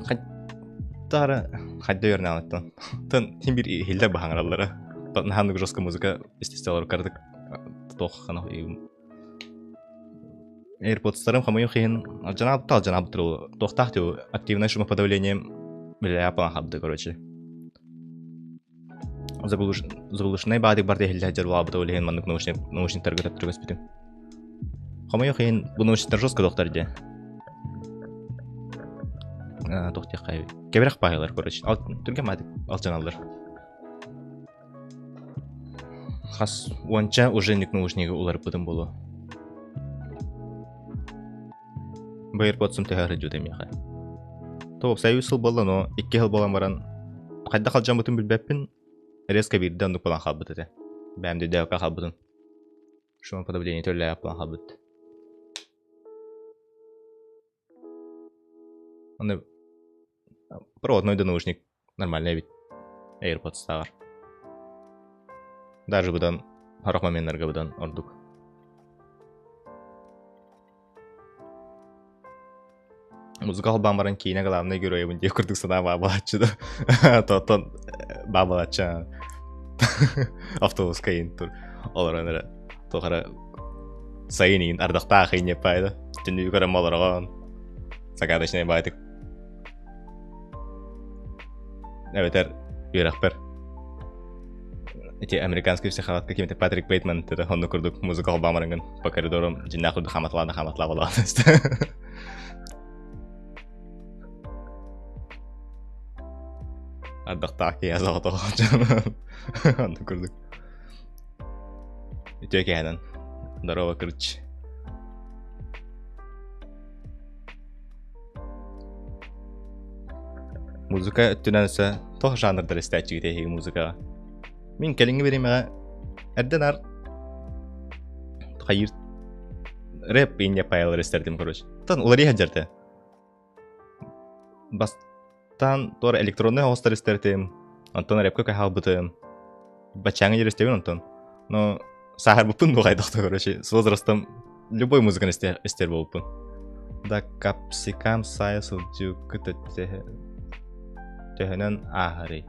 Хайдара хайда үөрнэҕиттэн. Тын тин бир иһиллэр баһаҥараллара. Наһаа жестко музыка истистэлэр кардык туох хана AirPods-тарым хомойуох иһин алдьанаабыт алдьанаабыт туохтаах диу активное шумоподавлением билээ хабды короче заглушенный баадык барда иһиллэ дьарбалаабыта ол иһин маннык наушник наушниктарга төптөргөспүтүм хомойуох иһин бу наушниктар жестко доктор дии туох диэххэ кэбирэх баайылар короче түргэн баадык алдьаналлар Хас уонча уже наушнигы уларыппытым буолуо. Бу AirPods-ум төһө арыдьыта миэхэ. Тоҕус сыл буолла, но икки сыл буолан баран хайдах алдьаммытын билбэппин, резко биирдэ оннук буолан хаалбыт этэ. Бэйэм да өйдөөбөккө хаалбытым. Шумоподавление төллөөх буолан хаалбыт. Аны проводной да наушник нормальный эбит AirPods-тааҕар. Даже быдан сорох моменнарга быдан ордук. Музыка холбоон баран киинэ главный геройбун диэх курдук санаа баабалааччы да. Тоттон баабалааччы автобуска иин тур олорон эрэ туох эрэ сайын иин ардахтаах иин диэппаайда түннүгү көрөн олороҕон загадочный баайтык эбэтэр үөрэхпэр ити американский психологка кимите Патрик Бейтман это онну курдук музыка холбаамарынгын по коридорам дьиннээх курдук хаматлаана хаматлаа болаан ардахтаах киһи соҕотох онну курдук Үтүө киэһэнэн. Здорово, короче. Музыка өттүнэн өссө туох жанрдар истээччигит эһиги музыкаҕа? Мин кэлиҥҥи бириэмэҕэ эрдэ наар хайыыр рэп инне пайлар истэрдим короче. Тан уларыйа сылдьар Бастаан туора электроннай оҕустар истэртим, онтон рэпкэ хаалбытым. Баччааҥҥа диэри истэбин онтон. Но сааһырбыппын дуо хайдах да короче, с возрастом любой музыканы истэр буолбуппун. Да капсикам сайа сылдьыыккыт төһөнөн ааһарый?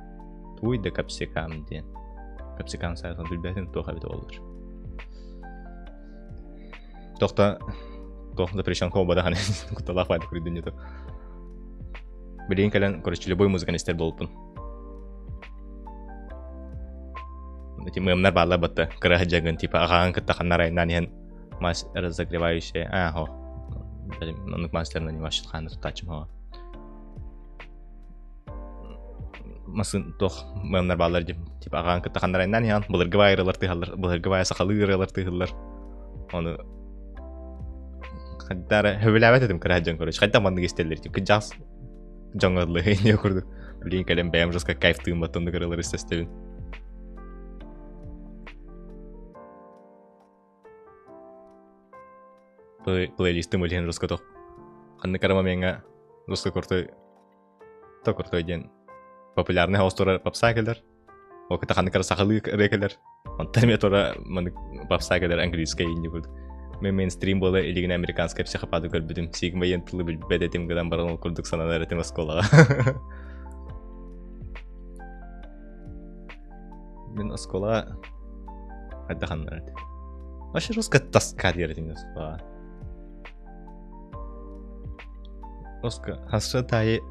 Туй да капсикам диэн. Капсикам сайа билбэтим туох эбит буоллар. Тохта туох запрещен холбадахан кутталаах баайдык күрдүннүтү. Билигин кэлэн, короче, любой музыканы истэр буолбуппун. Эти мыамнар бааллар батта кыра сылдьагын типа аҕаҕын кытта ханна арайнаан иһэн мас разогревающая а хо оннук мастерна не машин хааны туттааччым хо масын туох мыамнар бааллар дим типа аҕаҕын кытта ханна арайнаан иһэн былыргы баай ырыалар тыһаллар былыргы баай сахалыы ырыалар тыһыллар ону хайдара хөбүлээбэт этим кыра дьон короче хайдах маннык истэллэр типа кыдьаас дьоҥҥо дылы курдук билигин кэлэн бэйэм жестко кайфтыым баттан ырыалары истэстэбин плейлистым илиһин жестко тох ханнык эрэ момеҥҥа жестко крутой то крутой диэн популярный хаос турар попса кэлэр ол кытта ханнык эрэ сахалыы ырыа кэлэр онтон эмиэ тура маннык попса кэлэр английскай инни курдук мен мейнстрим буола илигинэ американскай психопаты көрбүтүм сигма диэн тылы билбэт этим гынан баран ол курдук сананар этим оскуолаҕа мин оскуолаҕа хайдах аннар этим вообще жестко тоска диэр этим оскуолаҕа Оска хасса таайы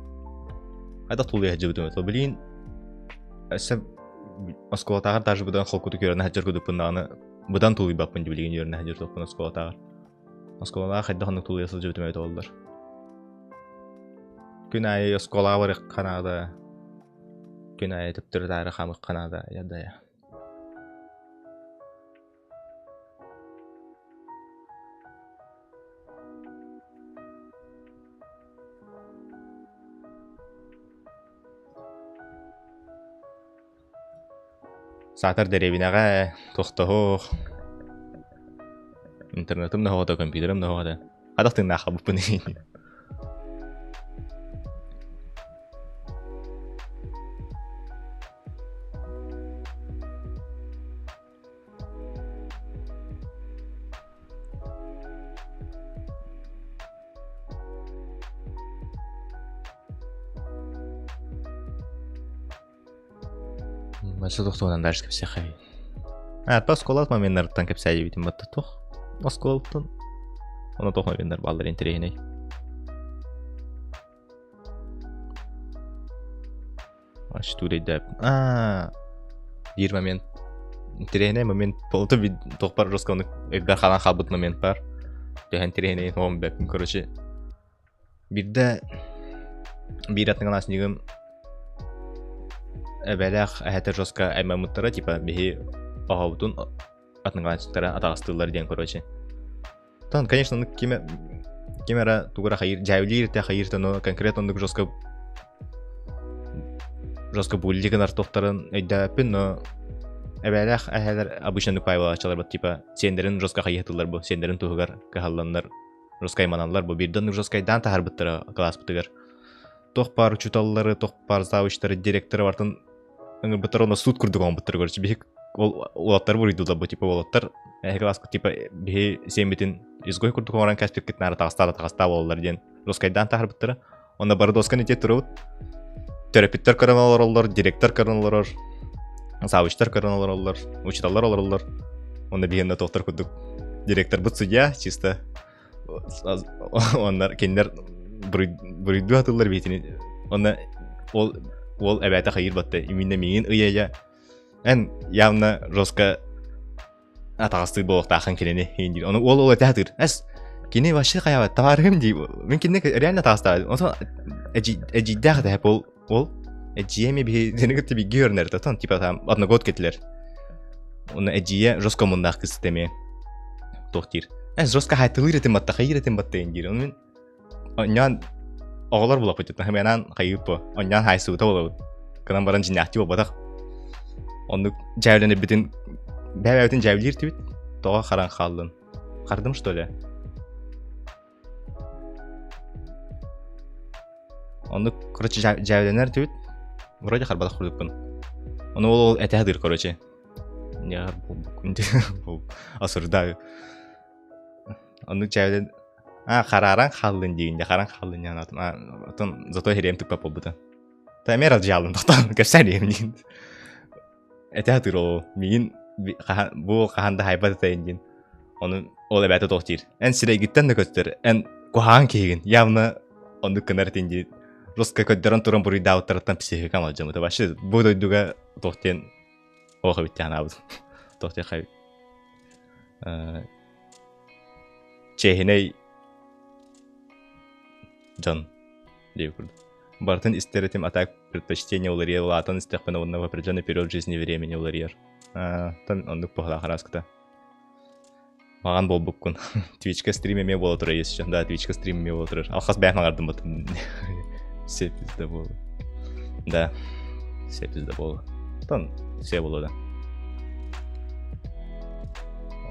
хайдах тулуйа сылдьыбытым это билигин өссө оскуолатааҕар даже быдан холкутук үөрэнэ сылдьар кудуппун даҕаны быдан тулуйбаппын дии билигин үөрэнэ сылдьар туохпун оскуолатааҕар оскуолалаах хайдах оннук тулуйа сылдьыбытым эбитэ буоллар күн аайы оскуолаҕа барыахха наада күн аайы төптөрү-таары хаамыахха наада ядая Саатар дэриэбинэҕэ туохтоһуох интернетым да оһоҕото, компьютерым да оһоҕото. Хадах тыыннаах хаалбыппын. Өссө тохтуунан дальше кэпсиэххэ. А, оскуола моменнарыттан кэпсээдибитим батта туох оскуолаттан ону туох моменнар бааллар интэриэһинэй. Аш Аа, биир момент интэриэһинэй момент болото туохпар жестко өйбөр хаалан хаалбыт момент бар. Төһө интэриэһинэй оҕом бэппин короче Биирдэ биир одноклассникым эбэлээх эһэтэ жестко аймаммыттара типа биһи оҕобутун одноклассниктара атаҕастыыллар диэн короче. Тон, конечно, ну ким ким эрэ тугу эрэ хайыыр дьээбилиир да хайыыр да но конкретно оннук жестко жестко булли гынар туохтарын өйдөөппүн, но эбээлээх эһээлэр обычно оннук паайбалааччылар типа сиэннэрин жестко хайыһытыллар бу сиэннэрин туһугар кыһалланнар Рускайманаллар бу биирдэ оннук жесткайдаан таһаарбыттара кылааспытыгар. Туох баар учууталлары, туох баар завучтары, директоры бартын ыҥырбыттар онно суут курдук оҥорбуттар короче биһи ол уолаттар буруйдуулар бу типа уолаттар эһи кылааска типа биһи сиэммитин изгой курдук оҥорон кээспиккит наара таҕыстаа да таҕыстаа буолаллар диэн жесткайдаан таһаарбыттара. Онно бары досканы итиэ турабыт. Төрөппүттэр көрөн олороллор, директор көрөн олорор, завучтар көрөн олороллор, учууталлар олороллор. Онно биһиэннэ туохтар курдук директорбыт судья чисто оннар кинилэр буруйдуу атыллар биитини онно ол ол эбээтэ хайыр батта именно миигин ыйа эн явно жестко атаҕастыыр буолуохтааххын кинини диир. Ону уол ол этэ сатыыр. Эс кини вообще хайаабат табаарыһым дии. Мин кинини реально атаҕастаабат. Онтон эдьиийдээх этэ ол ол эдьиийэ эмиэ биһигини кытта бииргэ үөрэнэр тон типа там одногодка этилэр. Уонна эдьиийэ жестко муннаах кыыс эмиэ туох диир. Эс жестко хайтылыыр этим батта хайыыр этим батта диир. Ону мин Онньоон оҕолор булаппыт хаһымыанаан хайыыппы онньоон хаайсыбыта буолабыт. Кынан баран дьиҥнээхтии буолбатах. Оннук дьээбэлэнэрбитин бэйэ-бэйэбитин дьээбэлиир этибит. Тоҕо харан хааллын? Хардым что ли? Оннук короче дьээбэлэнэр этибит. Вроде харбатах курдукпун. Ону ол ол этэ сатыыр короче. Я осуждаю. Оннук дьээбэлэн Аа, харааран хааллын диигин дьэ, харан хааллын диэн аатым. Аа, оттон зато иһириэм тыкпат буолбута. Та эмиэ разжаалын тохтоон кэпсээн иһэм диин. Этэ сатыыр ол миигин хаһан бу хаһан да хайбат этэйин диин. Ону ол эбээтэ туох диир. Эн сирэйгиттэн да көстөр, эн куһаҕан киһигин. Явно оннук гынар этин диир. Жестко көрдөрөн туран буруйдаабыттарыттан психикам алдьаммыта. Вообще бу дойдуга туох диэн ох эбит диэн анаабыт. Туох диэн хай чиэһинэй дьон диэбит курдук. Барытын истэр этим, а так предпочтение уларыйар, улаатан истэхпинэ уонна в определенный период жизни времени уларыйар. Тан оннук быһалаах араскыта. Маҕан буолбуккун. Твичка стрим эмиэ буола турар если Да, Твичка стрим эмиэ буола турар. Алхас бэйэм аҥардым бутун. Все пизда буола. Да. Все пизда буола. Тон все буола да.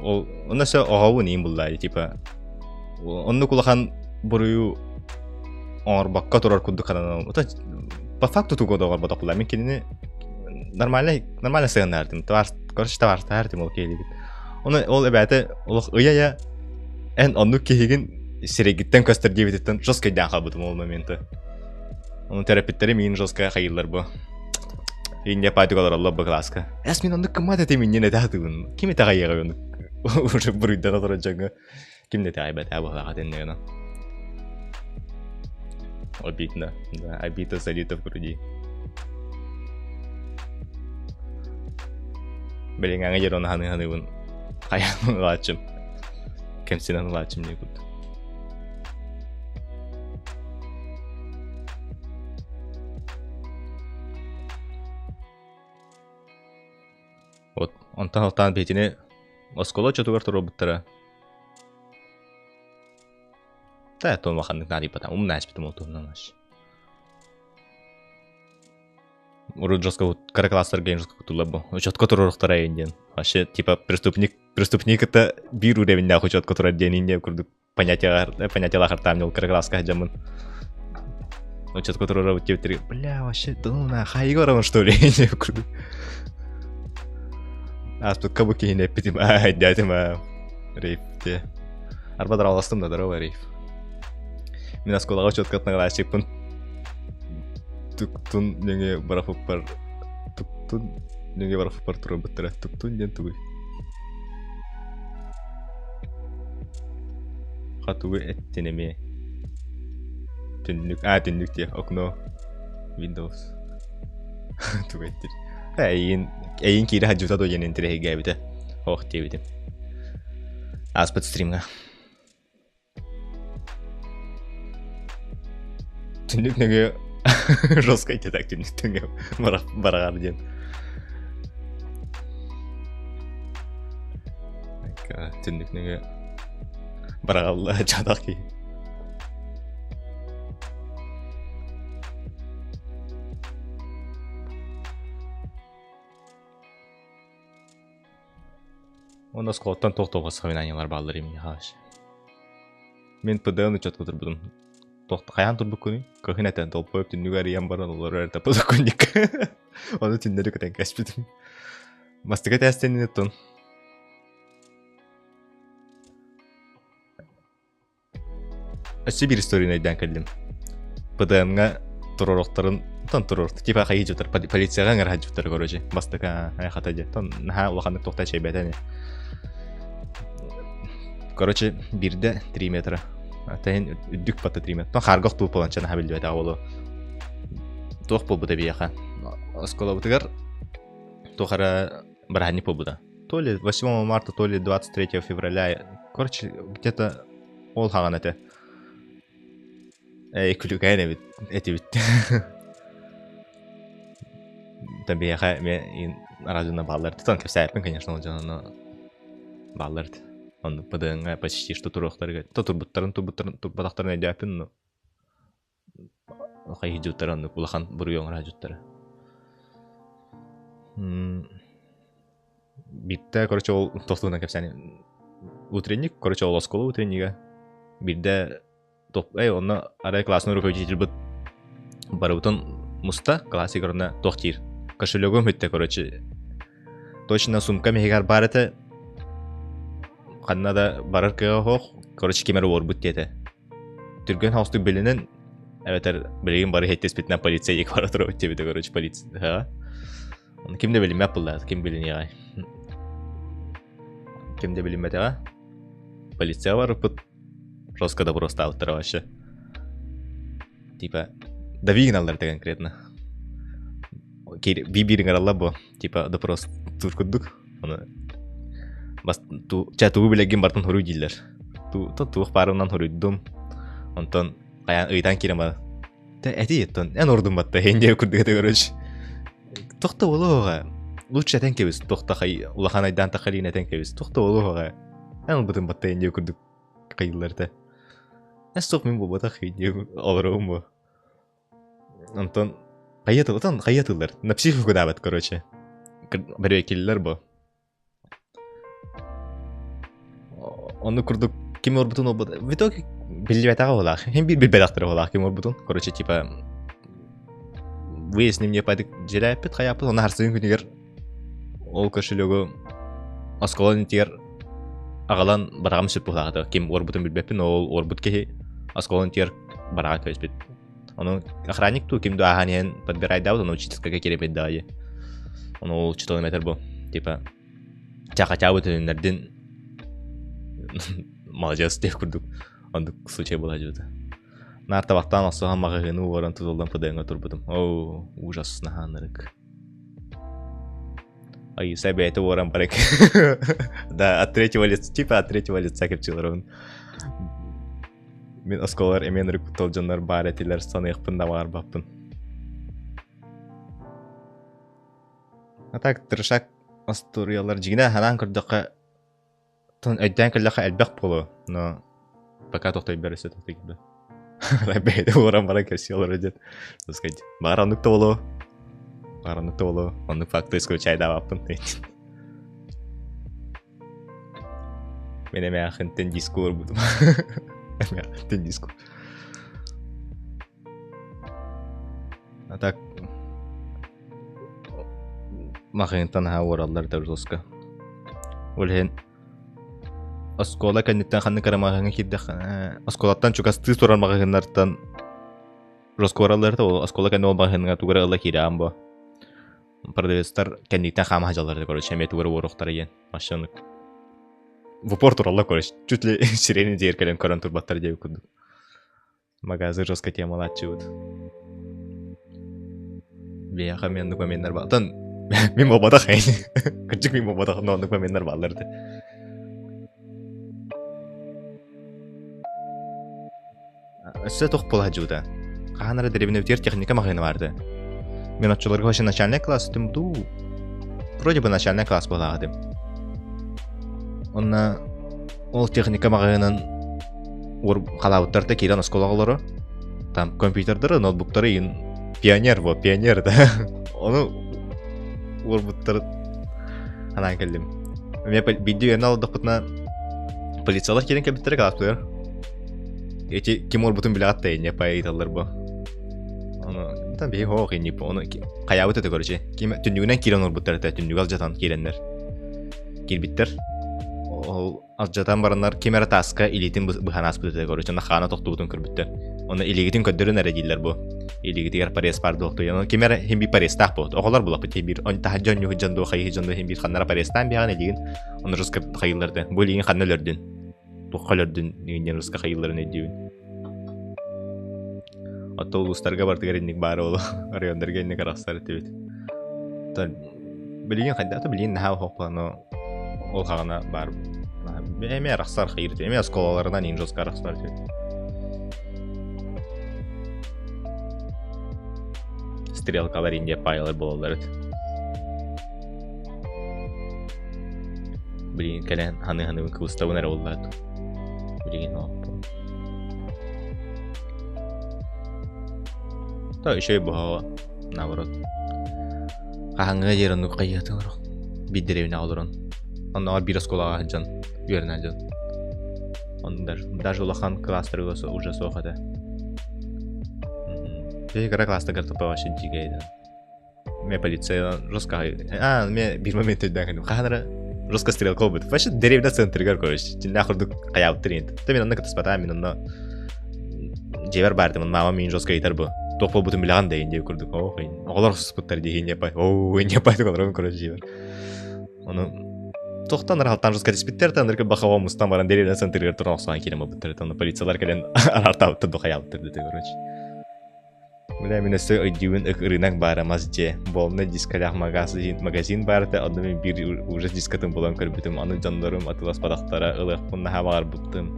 Ол онно все оҕобун иин буллаа типа оннук улахан буруйу оҥорбокко турар курдук хананым. По факту тугу да оҥорботох була. Мин кинини нормально нормально сыһыннаартым. Товар короче товарстаһар ол киһилигит. Оны ол эбээтэ олох ыйа-ыйа эн оннук киһигин сирэйгиттэн көстөр диэбититтэн жестко өйдөөн хаалбытым ол моменты. Оны төрөппүттэрим иин жестко хайыыллар бу. Инде патик олороллор бу класска. Эс мин оннук кыммат этим иннин этэ сатыыбын. Ким итэҕэйиэҕэй оннук уже буруйдан олорор дьоҥҥо ким да итэҕэйбэтэ быһалаах этиннэ Обидно, да, обида залита в груди. Билиҥҥээҥи дьэр оны ханыы-ханыыбын хайаан ылааччым. Кэмсинэн ылааччым дии курдук. Вот, онтон алтаан биһитини оскуола оччотугар туруорбуттара. Та то улаханнык наадыйбата, умна ааспытым ол туһунан вообще. Урут жестко кыра класстарга жестко кутуллар бу. Учетка туруорухтара диэн. Вообще, типа, преступник, преступник это биир уровеннээх учетка турар диэн инде курдук. Понятиялаах артаам кыра кылааска сылдьаммын. Учетка туруорабыт диэбиттэр, бля, вообще, да ну на, хайыга барабын что ли? Ааспыкка бу киһини эппитим, аа, өйдөөтүм, аа. Рейф, те. Арба дарааластым да, здорово, Рейф. Мин оскуолаҕа учеткатына кылаасчыкпын. Туктун нөҥүө барахпыппар туктун нөҥүө барахпыппар туруорбуттара. Туктун диэн тугуй? Хатугу эттин эмиэ. Түннүк, аа түннүк диэ, окно, Windows. Тугу эттир. Эйигин, эйигин киирэ сылдьыбыта дуо диэн интэриэһиргээбитэ. Ох диэбитим. Ааспыт стримҥа. Түннүк нөҥүө жестко идти так түннүк нөҥүө бараҕар диэн. Түннүк нөҥүө бараҕалла дьаадах киһи. Уонна оскуолаттан туох туох воспоминаниялар бааллар имиэхэ Мин ПДН учетка турбутум. Туох хайаан турбуккунуй? Кыһын этэ толпойуп түннүгү арыйан баран олорор эрэ подоконник. Ону түннэри көтөн кэспитим. Бастакы этээстэнин оттон. Өссө биир историяны өйдөөн кэллим. ПДН-ҥа туруорухтарын тон туруор типа хайыы дьутар полицияҕа ыҥыра сылдьыбыттар короче бастакы хата дьэ тон наһаа улаханнык туохта эчэйбэтэ ини короче биирдэ 3 метра тэһин үрдүк батта 3 метр тон хаарга охтубут буолан чэ наһаа биллибэтэҕэ буолуо туох буолбута биһиэхэ оскуолабытыгар туох эрэ бырааһынньык буолбута то ли 8 марта то ли 23 февраля короче где-то ол хаҕан этэ Ээ, күлүкээн эбит этибит. Да биһиэхэ эмиэ араас бааллар. Тутан кэпсээппин, конечно, ол дьон ону бааллар. Оннук ПДН-ҥа почти что туруохтарыгар то турбуттарын турбуттарын турбатахтарын өйдөөппүн, но хайыһдьыттара оннук улахан буруйу оҥоро сылдьыттара. Биирдэ, короче, ол тохтуунан кэпсээн утренник, короче, ол оскуола утреннига. Биирдэ эй, онно арай классный руководительбыт барыбытын муста, классик онно туох диир. Кошелегум бүттэ, короче. Точно сумкам иһигэр баар этэ. Ханна да барар кыаҕа суох. Короче, ким эрэ уорбут диэтэ. Түргэн соҕустук билинэн, эбэтэр билигин бары иһиттиспитинэн полиция диэки бара турабыт диэбитэ, короче, полиция. Ону ким да билиммэт буолла, ким билиниэҕэй. Ким да билиммэтэҕэ. Полиция барыппыт жестко добростаабыттара вообще. Типа, дави гыналлар это конкретно. Би-биир ыҥыраллар бу, типа допрос тур курдук. Ону бас ту чэ тугу билэргин барытын хоруй дииллэр. Ту туох баарынан хоруйдум. Онтон хайаан ыйытан киирэн баран Эти оттон эн ордун батта иһин курдук этэ короче. Тохто буолуоҕа. Лучше этэн кэбис тохто хай улахан айдаан тахалиин этэн кэбис тохто буолуоҕа. Эн ылбытын батта иһин курдук хайыллар этэ. Эс суох мин буолбатах диye олоробун бу. Онтон хайа тылытан хайа тыллар. На психику даабат короче. Бэрэкиллэр бу. Оннук курдук ким уорбутун уорбут в итоге биллибэтэҕэ уолаах иһин биир билбэтэхтэрэ уолаах ким уорбутун короче типа выясним не падык дьиэлээппит хайааппыт онно харсыгын күнүгэр ол кошелегу оскуола иннитигэр аҕалан бараҕам сөп быһаата ким уорбутун билбэппин ол уорбут киһи оскуола иннитигэр бараҕа көспүт ону охранник туу ким да ааһан иһэн подбирайдаабыт ону учительскайга киирэн даҕайы ону ол учителым этэр бу типа чахачаабыт өнүннэрдин маладьыас диэх курдук оннук случай буола сылдьыбыта наар табахтаан охсуһан маҕаһыыны уоран тутуллан ПДН-ҥа турбутум оо ужас наһаа ынырык Айыса бэйэтэ уоран барык да от третьего лица типа от третьего лица кэпсиилэрин Мин оскуолалар эмиэ ынырык куттал дьоннор баар этилэр, саныахпын да баҕарбаппын. А так трешак остуоруйалар дьиҥинэ санаан көрдөххө тон өйдөөн кэллэххэ элбэх буолуо, но пока тохтойбор өссө тохтойбор. Бэйэтэ уоран баран кэпсии олорор диэн. Сказать, баар оннук да буолуо. Баар оннук да буолуо. Оннук факты исключайдаабаппын. Мин эмээхинтэн диск уорбутум. Эмээхинтэн диск. А так маҕаһыынтан наһаа уораллар да жестко. Ол иһин оскуола кэнниттэн ханнык эрэ маҕаһыыҥҥа киирдэххинэ оскуолаттан чугастыы турар маҕаһыыннартан жестко уораллар да ол оскуола кэннэ ол маҕаһыыҥҥа тугу эрэ ыла киирэҕин буо. Продавецтар кэнниттэн хаама сылдьаллар короче эмиэ тугу эрэ уоруохтара диэн вообще в упор тураллар короче чуть ли сирени дьиэр кэлэн көрөн турбаттар диэбит курдук. Магазин жестко темалааччыбыт. Биһиэхэ эмиэ оннук моменнар бааллар. Оттон мин буолбатах Кырдьык мин буолбатах, но оннук моменнар бааллар этэ. Өссө туох буола сылдьыбыта? Хаһан эрэ дэриэбинэбитигэр техника маҕаһыына баар этэ. Мин оччолорго вообще начальнай класс этим дуу? Вроде бы начальнай класс буолаах этим. Онно ол техника маҕаһыынын халаабыттар да киирэн оскуолаҕа олоро. Там компьютердары, ноутбуктары иин пионер во, пионер да. Ону уорбуттар анаан кэллим. Эмиэ биирдэ үөрэнэ олордохпутуна полициялар киирэн кэлбиттэрэ каласпытыгар. Эти ким уорбутун билэҕит да инньэ ыйыталлар бу. Ону там биһи хоох инник ону хайаабыт этэ короче. Ким түннүгүнэн киирэн уорбуттар этэ, түннүгү алдьатан киирэннэр. Киирбиттэр. Ол алдьатан бараннар ким эрэ тааска илиитин быһан ааспыт этэ короче, онно хаана тохтубутун көрбүттэр. Онно илиигитин көрдөрүн эрэ дииллэр бу. Илиигитигэр порез баар дуохтуй. Ону ким эрэ хим биир порезтаах буолт. Оҕолор булаппыт хим биир он таһырдьа онньуһу дьон дуо хайыһы дьон дуо хим биир ханнара порезтаан биэҕин илиигин ону жестко хайыыллар да. Бу илиигин ханна өлөрдүн? Туохха өлөрдүн диэн жестко хайыылларын өйдүүбүн. Оттон улуустарга барытыгар инник баар ол районнарга инник арахсар этибит. Билигин хайдах да билигин наһаа оһохпо, но ол хаҕана баар эмиэ арахсар хайыр эмиэ оскуолаларынан иин жестко арахсар этибит. Стрелкалар Индия пайлар буолаллар эт. Билигин кэлэн ханы-ханыбын кыбыстабын эрэ буоллаат. Билигин оһохпо. Да үчүгэй буһаҕа наоборот. Хаһааҥҥыга диэри оннук хайыатын олорох. Биир дэриэбинэҕэ олорон. Оннооҕор биир оскуолаҕа сылдьан үөрэнэ сылдьан. Онно даже, даже улахан кылаастарга уже суох этэ. Биһиги кыра класстарга тупа вообще дьиикэй этэ. Мне полиция жестко... А, мне биир момент өйдөөн кэллим. Хаһан эрэ жестко стрелка буолбут. Вообще деревня центригэр короче. Дьиннээх курдук хайаабыттар иин. Та мин онно кытыспатаам, мин онно дьиэбэр баардым, мама миин жестко ыйытар бу. Туох буолбутун билэҕин да иин диэбит курдук. Оо, оҕолор охсуспуттар дии иин пай. Оо, иин пай олорон короче дьиэбэр. Ону тохтон ыралтан жестко түспүттэр, та ынырык бахаҕа мустан баран деревня центригэр туран охсуһан киирэн барбыттар. Онно полициялар кэлэн араартаабыттар, духайаабыттар дии короче. Бля, мин өссө өйдүүбүн ырынак баара мас дьиэ. Буолна дискалаах магазин, магазин баар этэ, онно мин биир ужас дискатын булан көрбүтүм. Аны дьоннорум атыыласпатахтара, ылыахпын наһаа баҕарбыттым.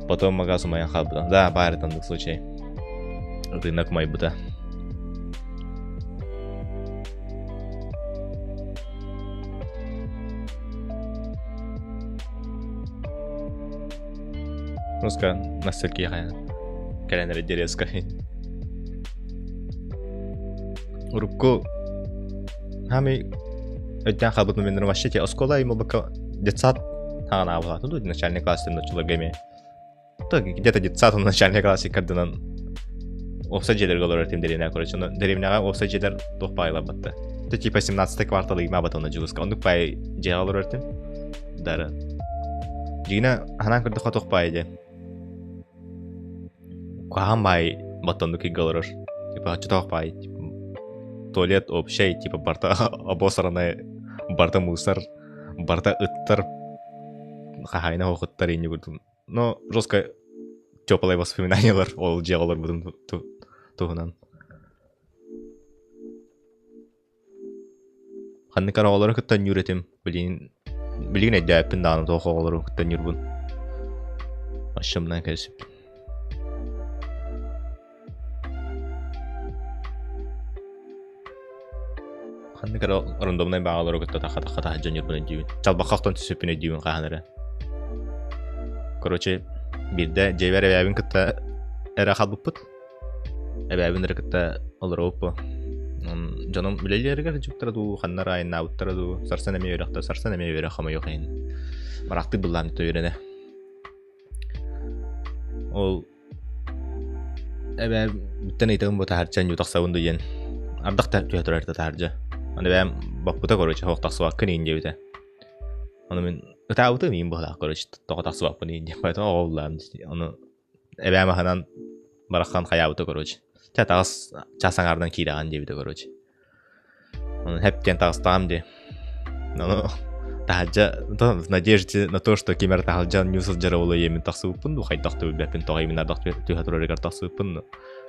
Потом магаз умайан хаалбыта. Да, баар этэ оннук случай. Рынок умайбыта. Руска настолько кэлэн эрэ дерезка. Урукку Хами өйдөөн хаалбыт моменнарым вообще те оскуола имелбакка детсад хаҕанаабыһаатын дуу начальный класс ноччуларга эмиэ то где-то детсад начальный класс иккардынан уопсай дьиэлэргэ олорор этим дэриэбинэҕэ короче ону дэриэбинэҕэ уопсай дьиэлэр туох баайыларбатта то типа 17 квартал ыймаабат онно дьулуска оннук баай дьиэҕэ олорор этим дары дьиҥинэ ханаан көрдөххө туох баай дьэ Куһаҕан баай баттаннык ыйга олорор. Типа оччотоох баай туалет общай, типа барыта обосранная, барыта мусор, барыта ыттар, хаһаайына суох ыттар инньэ курдук. Но жестко теплые воспоминаниялар ол дьиэҕэ олорбутум туһунан. Ханнык эрэ оҕолору кытта ньуур этим, билигин билигин өйдөөппүн даҕаны туох оҕолору кытта ньуурбун. Ащымнан кэлсиппин. Ханнык эрэ рандомнай баҕалары кытта тахха-тахха таһырдьа ньуурбун өйдүүбүн. Чалбахха охтон түсүппүн өйдүүбүн хаһан эрэ. Короче, биирдэ дьиэбэр эбээбин кытта эрэ хаалбыппыт. Эбээбин эрэ кытта олоробуппу. Дьонум үлэлиэригэр дьуктара дуу, ханна эрэ айаннаабыттара дуу, сарсын эмиэ үөрэхтэ, сарсын эмиэ үөрэх хомойуох иһин. Барахтыы былаан үөрэнэ. Ол эбээм бүттэн ыйтабын бу таһырдьа ньуу тахсабын дуу диэн ардах да түһэ турар таһырдьа. Аны эбээм баппыта короче суох тахсыбаккын иин диэбитэ. Ону мин ытаабытым иин быһалаах короче тоҕо тахсыбаппын иин диэн поэтому оҕо буллаам ону эбээм аһынан бараххан хайаабыта короче. Чэ таҕыс час аҥаарынан киирэҕин диэбитэ короче. Ону хэп диэн таҕыстаҕым дии. Ону таһырдьа в надежде на то, что ким эрэ таһырдьа ньуу сылдьара буолуо ийэмин тахсыбыппын дуу, хайдах да билбэппин, тоҕо именно ардах түһэ турарыгар тахсыбыппын но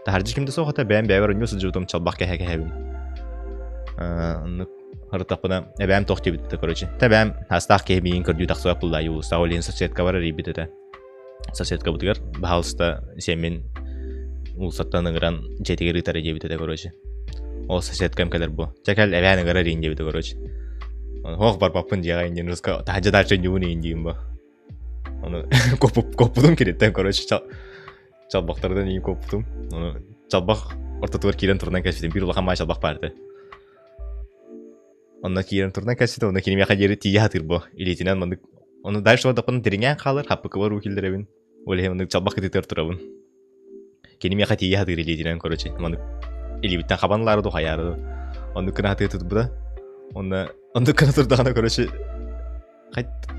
таһырдьа ким да суох этэ, бэйэм бэйэбэр ньуу сылдьыбытым чалбах кэһэ-кэһэбин. Оннук ырытахпына эбээм туох диэбит этэ, короче. Эбээм астаах киһи миигин көрдүү тахсыбат буолла улуустаах ол иһин соседкабар эрийбит этэ. Соседкабытыгар баһаалыста сиэммин уулуссаттан ыҥыран дьиэтигэр ыытар диэбит этэ короче. Ол соседкам кэлэр бу. Чэ кэл эбээн ыҥырар иин диэбитэ короче. Оһох барбаппын дьиэҕэ иин диэн руска таһырдьа дальше ньуун иин диим бу. Ону коппутум киниттэн короче чалбахтардан иин коппутум. Ону чалбах ортотугар киирэн турунан кэспитим. Биир улахан маай чалбах баар этэ. Онно киирэн турунан кэпсэтэ, онно кинимиэхэ диэри тиийэ сатыыр бу. Илиитинэн маннык ону дальше бардахпына дириҥээн хаалар, хаппыкыбар уу киллэрэбин. Ол иһин маннык чалбах кытыытыгар турабын. Кинимиэхэ тиийэ сатыыр илиитинэн, короче, маннык илиибиттэн хабан ылаары дуу, хайаары дуу. Оннук гына сатыы тутбута. Онно оннук гына турдаҕына, короче,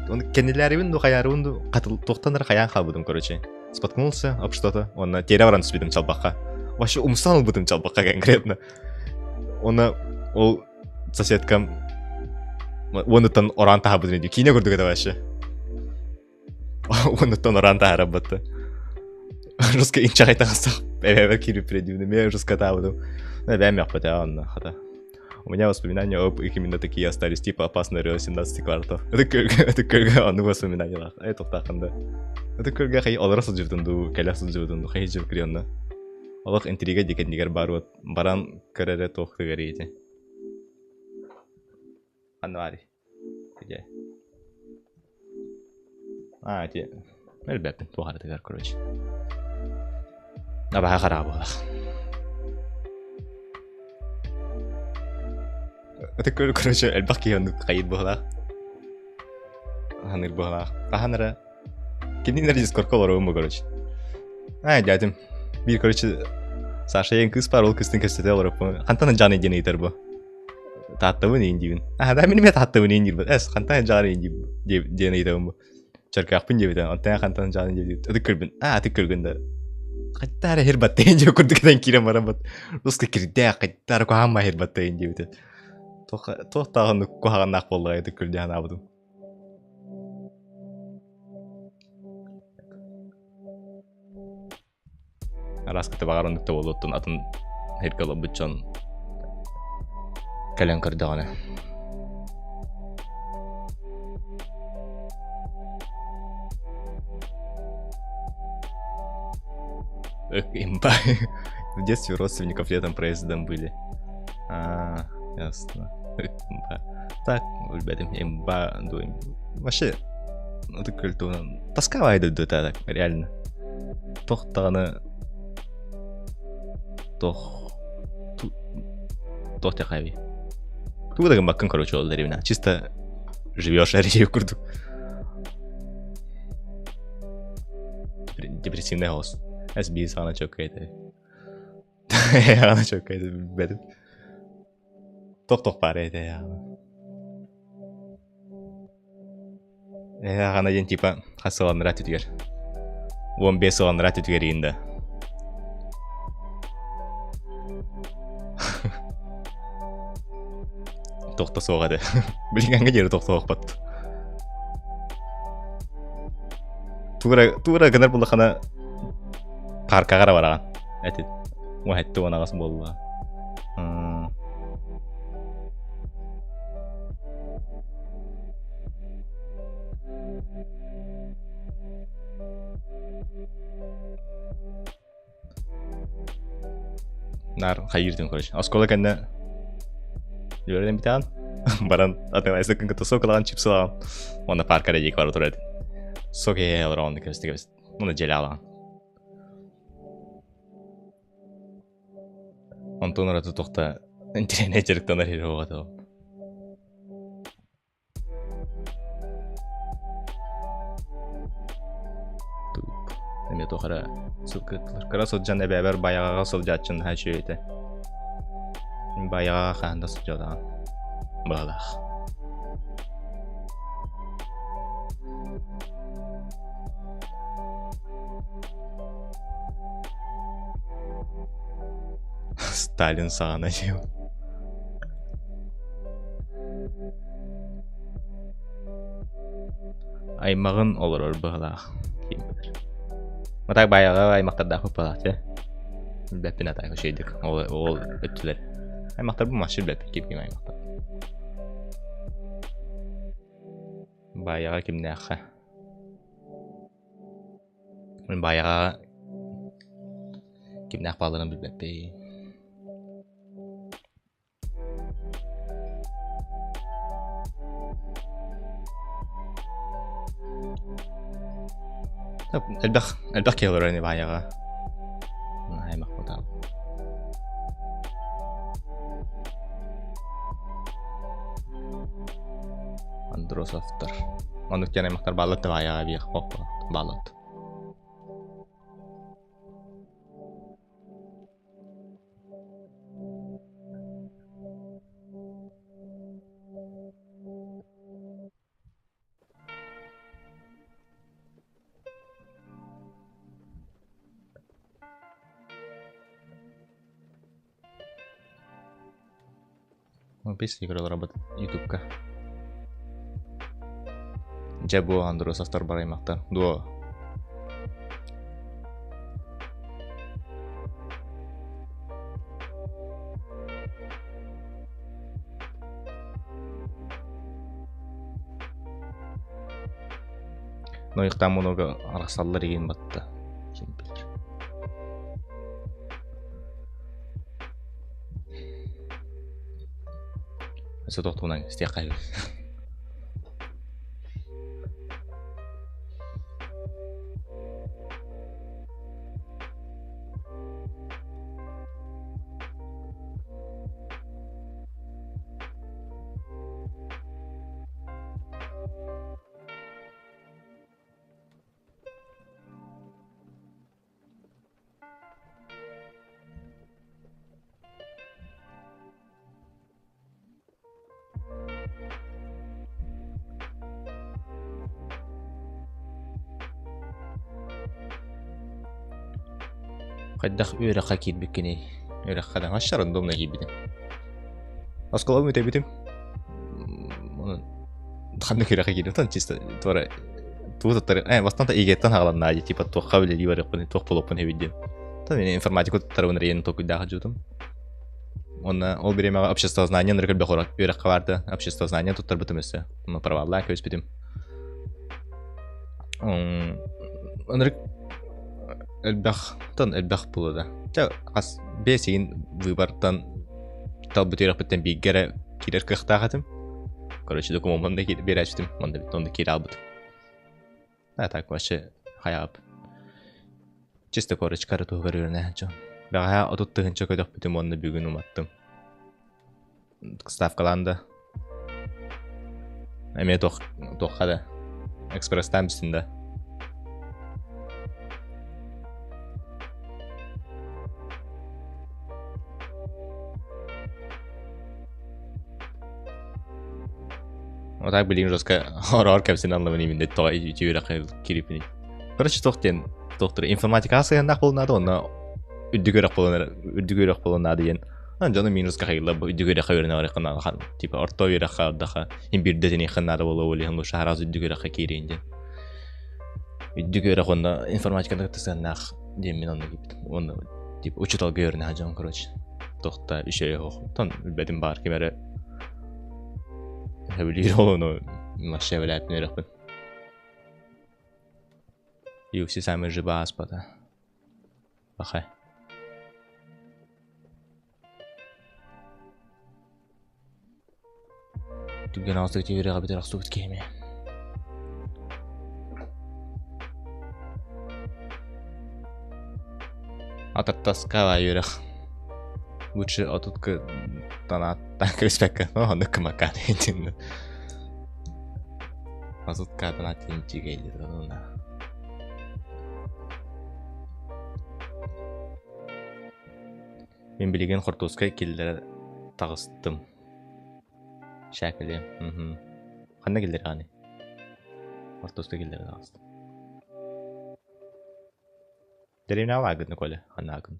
Ону кэннилээрибин дуу, хайаарыбын дуу, хатыл туохтан эрэ хайаан хаалбытым, короче. Споткнулся об что-то. Уонна тиэрэ баран түспүтүм чалбахха. Вообще умсан ылбытым чалбахха конкретно. Уонна ол соседкам уонуттан ороон таһаарбытын дии. Киинэ курдук это вообще. Уонуттан ороон таһаарбатты. Русский инчаҕай таҕыстах эбэбэр киирбит предивны. Мен русская таабытым. Эбээм мөхпөтө онно хата. У меня воспоминания об их именно такие остались, типа опасный район 17 квартал. Это көргө оннук воспоминаниялаах. Ай тохтаахында. Это көргө хай олоро сылдьыбытын дуу, кэлэ сылдьыбытын дуу, хай сылдьыбыт онно. Олох интрига дикендигер бар вот баран көрөрө туох тыгар ити. Анвари. Где? А, ити Элбэппин туох аратыгар, короче. Абаһа хараҕа буолах. Это, короче, элбэх киһи оннук хайыт буолаах. Ханыыр буолаах. Хаһан эрэ кинилэр дискордка олоруом бу, короче. Ай, дядим. Биир, короче, Саша диэн кыыс баар, ол кыыстын кэпсэтэ олороппун. Хантан Жаны диэн ыйытар бу. Тааттабын иин диибин. Аа, да мин эмиэ тааттабын иин диирбин. Эс, хантан Жаны иин диэн ыйытабын бу. Чөркөөхпүн диэбитэ, онтон хантан дьааны диэбит, ытык көрбүн, аа ытык көргүн да хайдах эрэ хирбаттайын диэ курдук этэн киирэн баран бат руска кирдээх хайдах эрэ куһаҕан хирбаттайын диэбитэ туох даҕаны куһаҕаннаах буоллаҕай ытык көр дии санаабытым Араас баҕар оннук да буолуоттун атын сиргэ олорбут дьон кэлэн көрдөҕүнэ. Имба. В детстве родственников летом проездом были. А, ясно. Имба. Так, билбэтим. Имба дуо. Вообще, ытык культура. Тоска дойду так, реально. Туох даҕаны туох туох диэхээбий тугу да гыммаккын короче ол дэриэбинэ чисто живешь эрийэ курдук депрессивный хаос эс биир саҕана чөккөй этэ аҕана чөккөй этэ билбэтим туох-туох баар этэ Эһэ диэн типа хас сыланнара түтүгэр. 15 сыланнара түтүгэр иин да. Тохто суох этэ. Билиҥҥэ диэри тохтоохпот. Тура тура гынар буллахана паркаҕа эрэ бараҕын. Этит. Уһэтти уонаҕас буолла. Наар хайыырдым короче. Оскуола кэннэ үөрэнэн бүтэҕин. Баран атыылайсыккын кытта сок ылаҕын, чипсы ылаҕын. Уонна парка эрэ диэки бара турар этим. Сок иһэ олороҕун кэбистэ кэбис. Уонна дьиэлэ аалаҕын. Онтон ураты туохта Интириэнэ дьарыктанар иһэр оҕото. Эмиэ туох эрэ сылгыттылар. Кыра сылдьан эбээбэр байаҕаҕа сылдьааччын наһаа үчүгэй этэ. Байаҕаҕа хаһан да сылдьыбатаҕым. Баҕалаах. Сталин саҕана диэм. Аймаҕын олорор быһалаах ким билэр. Матак байаҕа аймахтардаахпыт быһалаах дьэ. Билбэппин атаак үчүгэйдик ол ол өттүлэр. Аймахтарбын вообще билбэппин ким ким аймахтар. Байаҕа кимнээххэ? Мин байаҕа кимнээх баалларын билбэппин. Элбэх элбэх киһи олорор ини баайаҕа. Аймах бутаал. Андросовтар. Оннук диэн аймахтар бааллар да баайаҕа биэх бааллар. Песни көрө ютубка. Дьэ бу Андросовтар бараймахтар. Дуо. Но их там много арахсаллар игин батта. Ким билэр. Өссө тохтуунан истиэххэ Хайдах үөрэххэ киирбиккиний? Үөрэххэ да вообще рандомно киирбитим. Оскуолабын бүтэрбитим. Онон ханнык үөрэххэ киирдим чисто туора тугу туттар бастан ИГ-тан хааланнаа дии типа туохха үлэлии барыахпын туох буолуохпун эбит диэн. Там мин информатика туттарабын эрийэн толкуйдаах дьуутум. Онно ол бириэмэҕэ обществознание нырык элбэх үөрэххэ баарда обществознание туттарбытым өссө. Онно проваллаан көспүтүм. Ынырык элбэх тон элбэх буолла да. Чэ хас биэс игин выбортан талбыт үөрэхпиттэн бииргэ эрэ киирэр кыахтаах этим. Короче, докумуоммун да биэрээччитим, онно онно киирэ албытым. А так вообще хайаап. Чисто корочка эрэ туһугар үөрэнэ дьон. Бэҕэһээ 30 тыһыынча көтөхпүтүм уонна бүгүн уматтым. Ставкалаан да. Эмиэ туох туохха да. Экспресстаан бүстүн да. Вот так билигин жестко ороор кэпсин аллабын иминде тоҕо үчүгүрэххэ кирипини. Короче, туох диэн туохтур информатикаҕа сыһыаннаах буолуон наада уонна үрдүк үөрэх буолан үрдүк үөрэх буолуон наада диэн дьону минуска хайылла үрдүк үөрэххэ үөрэнэ барыахха наада типа орто үөрэххэ ордоха имбирде тениэххэ наада буолуо ол иһин лучше сразу үрдүк үөрэххэ киириэн диэн үрдүк үөрэх уонна информатиканы кытта сыһыаннаах диэн мин онно киирбитим уонна типа учууталга үөрэнэ дьон короче туохта үчүгэй оһох тон билбэтим баар ким эрэ сөбүлүүр ону вообще билээппин үөрэхпин UFC самый жыба ааспата Бахай. Түгэн алтык тиверэҕэ бүтэр охсубут киһими. Ататтаска үөрэх. Лучше отутка донаттаан кэбиспэккэ, оннук кымакаан иһин. Отутка донат инчигэйдир онуна. Мин билигин хортуоска киллэрэ таҕыстым. Шээкэлиэм. Ханна киллэрэҕиний? Хортуоска киллэрэ таҕыстым. Дэриэбинэҕэ бааргын Коля, ханна бааргын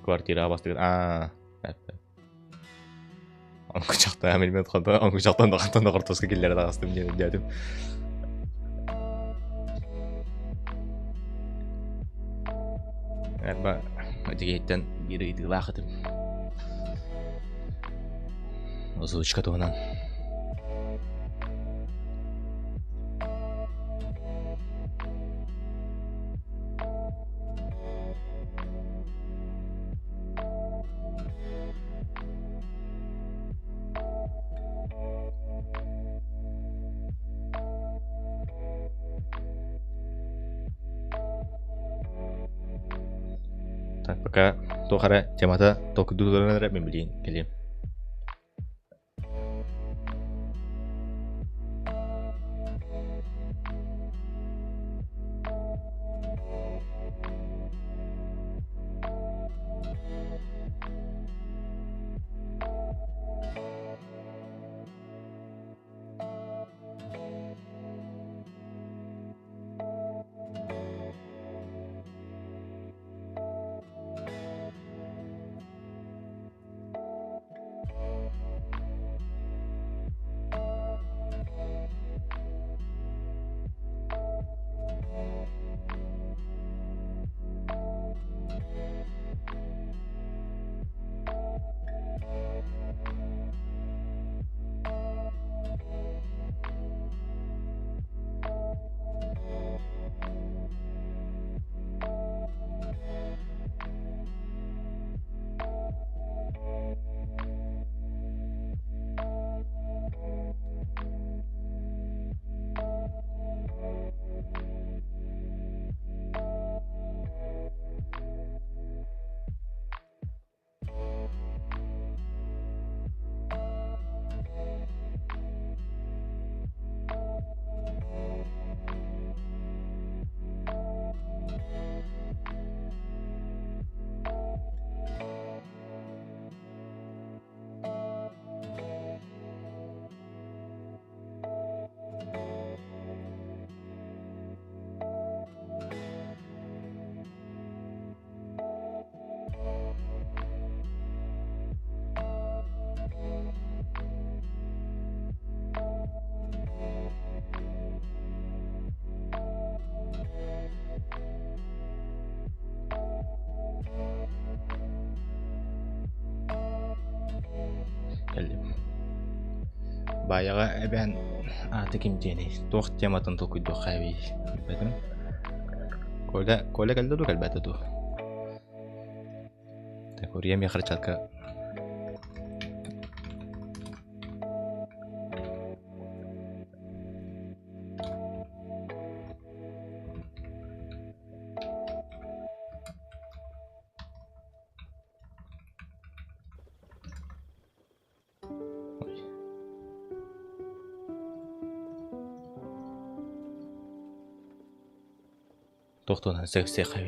Квартираҕа бастыгын аа Оҥкучахтаан билбэт хоту оҥкучахтан да хортуоска киллэрэ таҕыстым диэн өйдөөтүм. Эрба Эдьигэйиттэн биир ыйытыылаах этим. Озвучка туһунан. Так, пока туох эрэ темата толкуйдууларын эрэ мин билиин кэлиэм. Кэллим. Баайаҕа эбээн аата ким диэний? Туох тематын толкуйдуохха эбий? Билбэтим. Коля, Коля кэллэ дуу, кэлбэтэ дуу? Так, Урия миэхэ Туох туһунан сөксүөххэ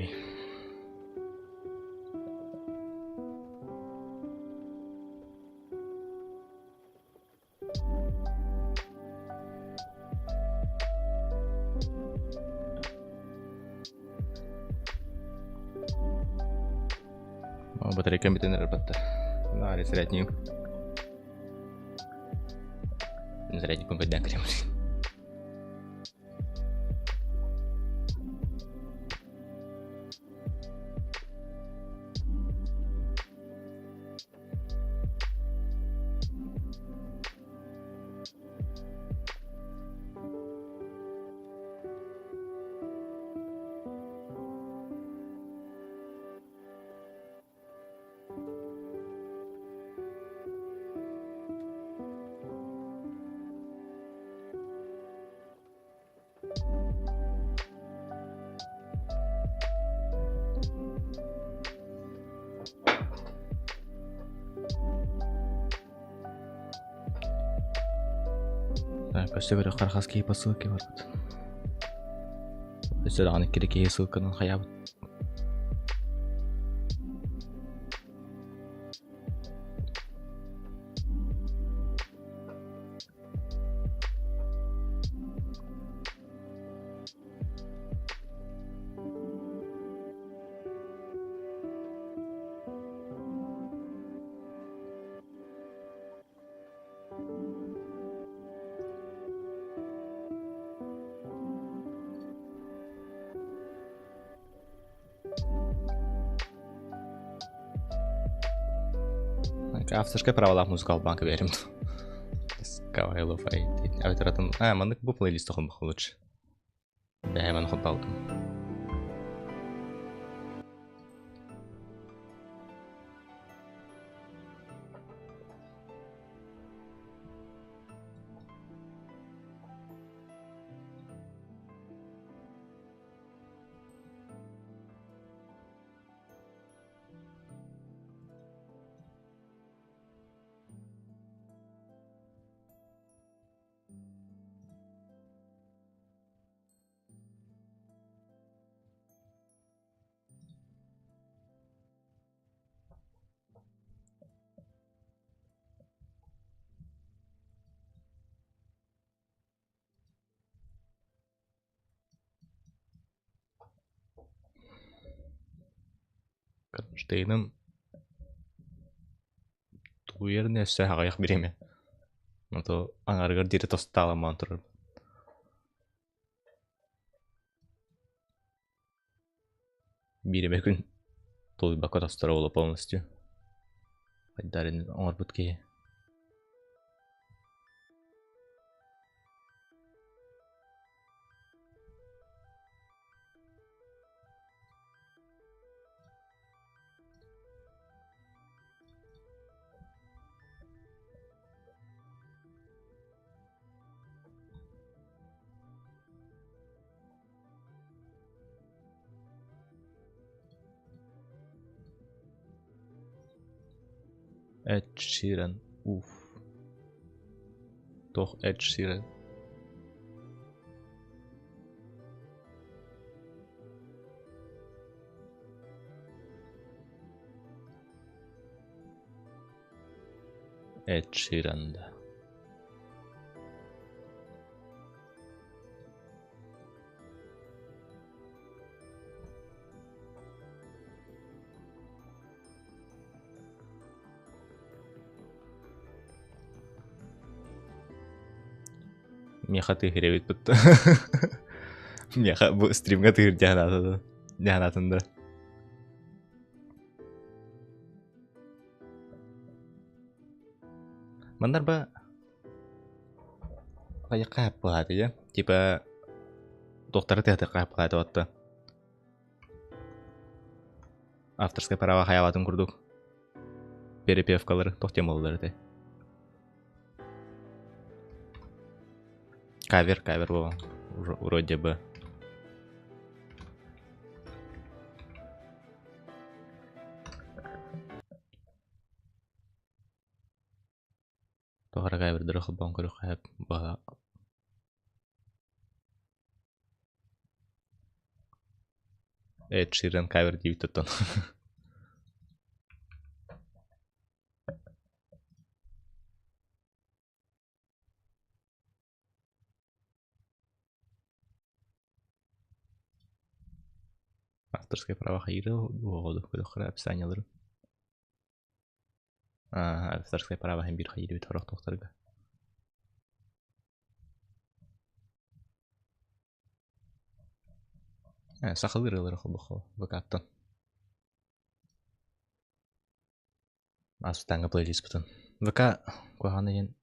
Батарейкам бүтэн эрэр батта. Наары средним. Средникпын көрдөөн кэлем. Так, өссө көрүөххэ хас киһи посылка барбыт. Өссө даҕаны иккири киһи ссылканан хайаабыт. Авторскай правалаах музыкал банка берем. А, маннык бу плейлист лучше. Бэйэм холбаабытым. Кронштейным тулуйарын өссө аҕыйах бириэмэ. Ото аҥарыгар диэри тосталамаан турар. Биир эмэ күн тулуйбакка тостор буолуо полностью. Хайдарын оҥорбут киһи. Ed Sheeran, уф. Туох Ed Sheeran? Ed Sheeran да. Миэхэ тыһырэбит бутта. Миэхэ бу стримҥа тыһыр дьаһанаатын дьаһанаатын да. Мандар ба хайыкка хаппыһааты дьэ. Типа туохтары тыһатыкка хаппыһааты отто. Авторское право хайаабатын курдук. Перепевкалары туох темалары этэй. Кавер, кавер буолан вроде бы. Тоҕо эрэ кавердары холбоон көрүөххэ сөп баҕа Эд Ширан кавер диэбит оттон Авторское право хайыыра уоҕа көрүөххэ описаниеларын Авторское право иһин биир хайыыр эбит сорох туохтарга. Сахалыы ырыалары холбоххо ВК-ттан. Ааспытааҥҥы плейлиспытын. ВК куһаҕан иһин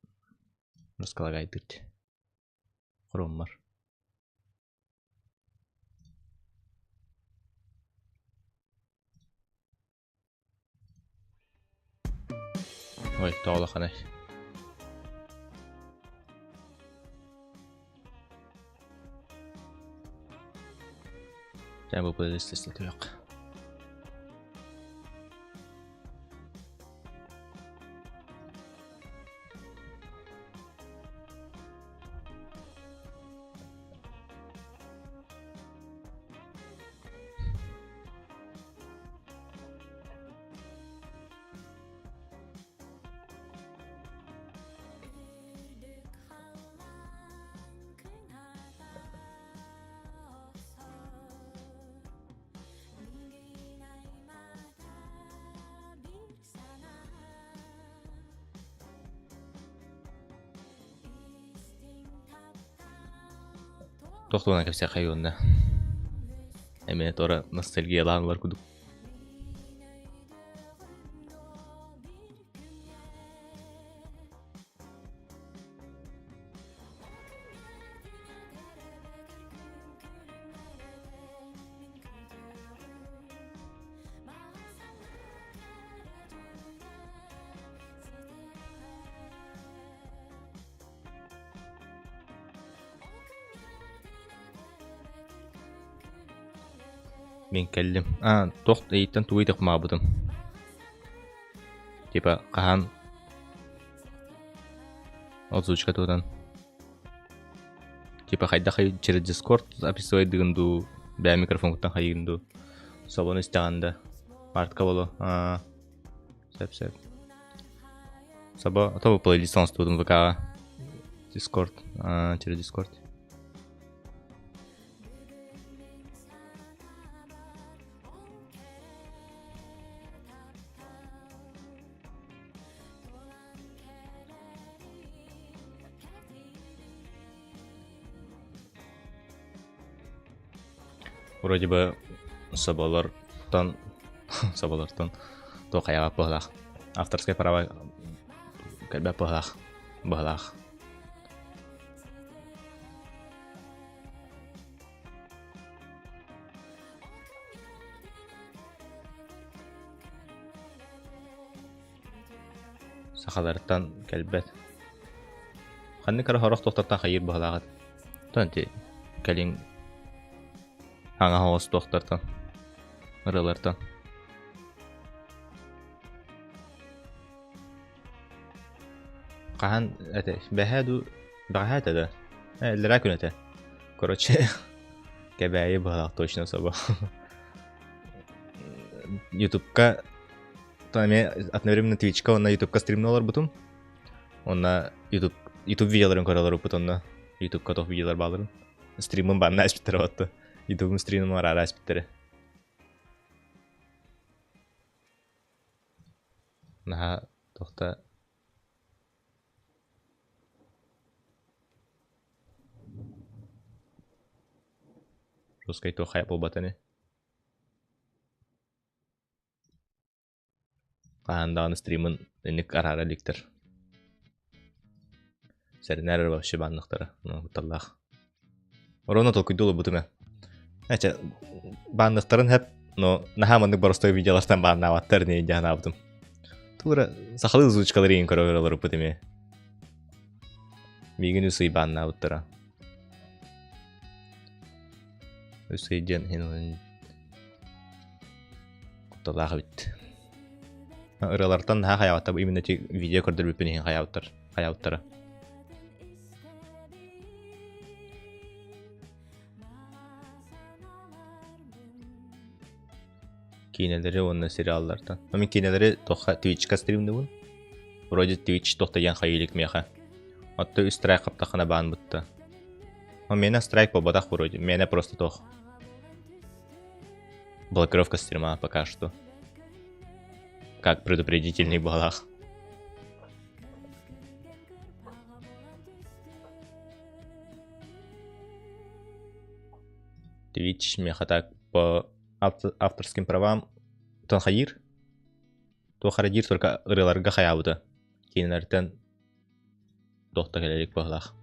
раскалагайдыыр Хроммар. Ой, тоҕо улаханай. Дьэ бу плейлист истэтиэх. Туох туһунан кэпсиэххэй уонна эмиэ туора ностальгиялаан ылар курдук. Мин кэллим. Аа, туох эйиттэн тугу ыйытыахмаабытым. Типа хаһан озвучка туһунан типа хайдах через Discord записывайдыгын дуу, бэйэ микрофоҥҥуттан хайыыгын дуу, собону истэҕин да, мартка боло, аа, сөп сөп. Собо, то плейлист оҥостубутум ВК-ҕа. Discord, аа, через Discord. Вроде бы соболортон соболортон туох хайаҕа быһалаах авторскай права кэлбэт быһалаах быһалаах Сахалартан кэлбэт. Ханнык эрэ сорох туохтартан хайыыр быһалааҕыт. Оттон ити кэлин хаҥас оҕус туохтартан, ырыалартан. Хаһан этэ бэһээ дуу бэҕэһээ этэ да э иллэрээ күн этэ короче Кэбээйи быһалаах точно собо Ютубка эмиэ одновременно Twitchка уонна Ютубка стримна олорбутум уонна Ютуб Ютуб видеоларын көрө олорбуппут онно Ютубка туох видеолар бааларын стриммын банна испиттэрэ отто Ютубум стримин араара испиттэрэ Наһаа туохта Русскай туох хайа буолбата ини. Хаһан даҕаны стримын инник араара иликтэр. Сэринээр эрэ вообще баанныктара, ну, кутталлаах. Ровно толкуйдуу олорбутум ээ. Эчэ, баанныктарын хэп, но наһаа маннык боростой видеолартан бааннаабаттар ини дии санаабытым. Тура сахалыы озвучкалары иин көрө олорбут эмиэ. Миигин үс ый бааннаабыттара. Үс ый диэн иһин кутталаах эбит. Ырыалартан наһаа хайаабаттар, именно ити видео көрдөрбүппүн иһин хайаабыттар, хайаабыттара. Киинэлэри уонна сериаллартан. Но мин киинэлэри туохха Twitch-ка стримныбын. Вроде Twitch туох да диэн хайыы илик миэхэ. Отто үс страйк хаптаххына баан бутта. Но миэнэ страйк буолбатах вроде. Миэнэ просто туох. Блокировка стрима пока что. Как предупредительный балах. Twitch миэхэ так по авторским правам Тонхайыр туох эрэ диир только ырыаларга хайаабыта киинэлэртэн туох да кэлэ илик быһыылаах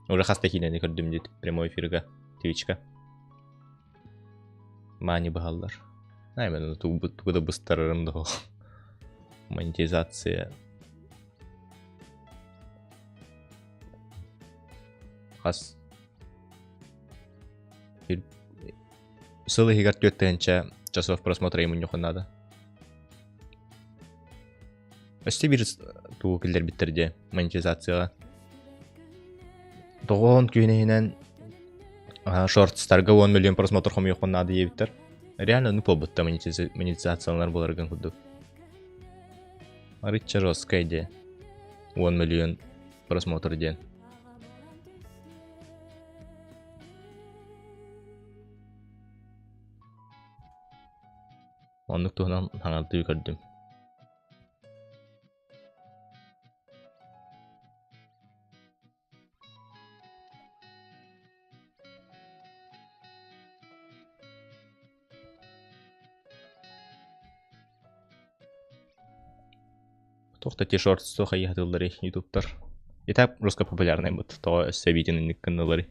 уже хас да киинэни көрдүм диит прямой эфирга Twitchка Мани быһаллар Ай, тугу да быстарарым да монетизация хас сыл иһигэр 4000 часов просмотра мунньуохун наада. Өссө биир тугу киллэрбиттэр дии монетизацияҕа. Тоҕоон күн иһинэн шортстарга 10 миллион просмотр хомуйуоххун наада диэбиттэр. Реально ну буолбутта монетизацияланар буоларгын курдук. Арычча жесткая идея. 10 миллион просмотр диэн. Оннук туһунан хаҥардыы көрдүм. Туох да T-shorts туох айыһатылларый ютубтар. И так русско популярный бут. Тоҕо өссө эбиитин инник гынныларый.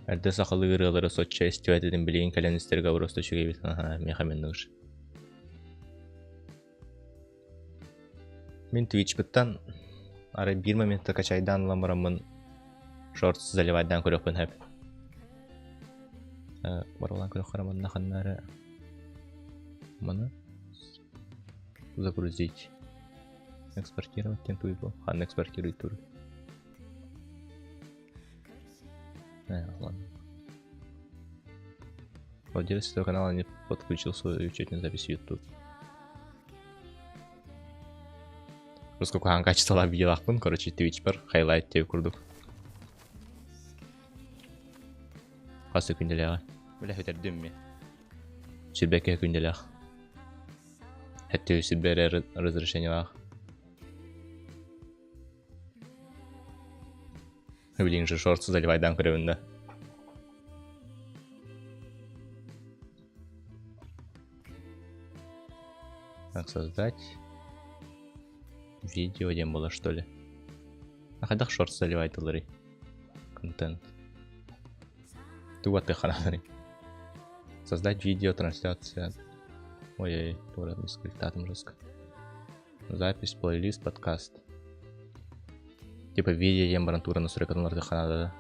Эрдэ сахалыы ырыалары соччо истибэт этим билигин кэлэн истэргэ просто үчүгэй эбит аһаа миэхэ мин уж. Мин Twitchпыттан арай биир моментта качайдаан ылан бараммын шортс заливайдаан көрүөхпүн сөп. Барылаан көрүөххэ манна ханна эрэ маны загрузить экспортировать диэн туйбу ханна экспортируй тур ладно. Владелец этого канала не подключил свою учетную запись в YouTube. Просто куһаҕан качестволаах видеолаахпын, короче, Twitchпар хайлайт диэбит курдук. Хас да күндэлээҕэ. Бля, бүтэрдим ми. Сүрбэккэ күндэлээх. Хэттүү сүрбэ эрэ разрешениелаах. Блин же шорты заливайдан көрөбүн да. Так, создать видео диэн буолар что ли? А хайдах шорт заливайтыларый? Контент. Тугу аттыахханаларый? Создать видео, трансляция. Ой-ой, туора мискультатым жестко. Запись, плейлист, подкаст. Типа видео диэн баран туураны сурукатын ардыхханаада да.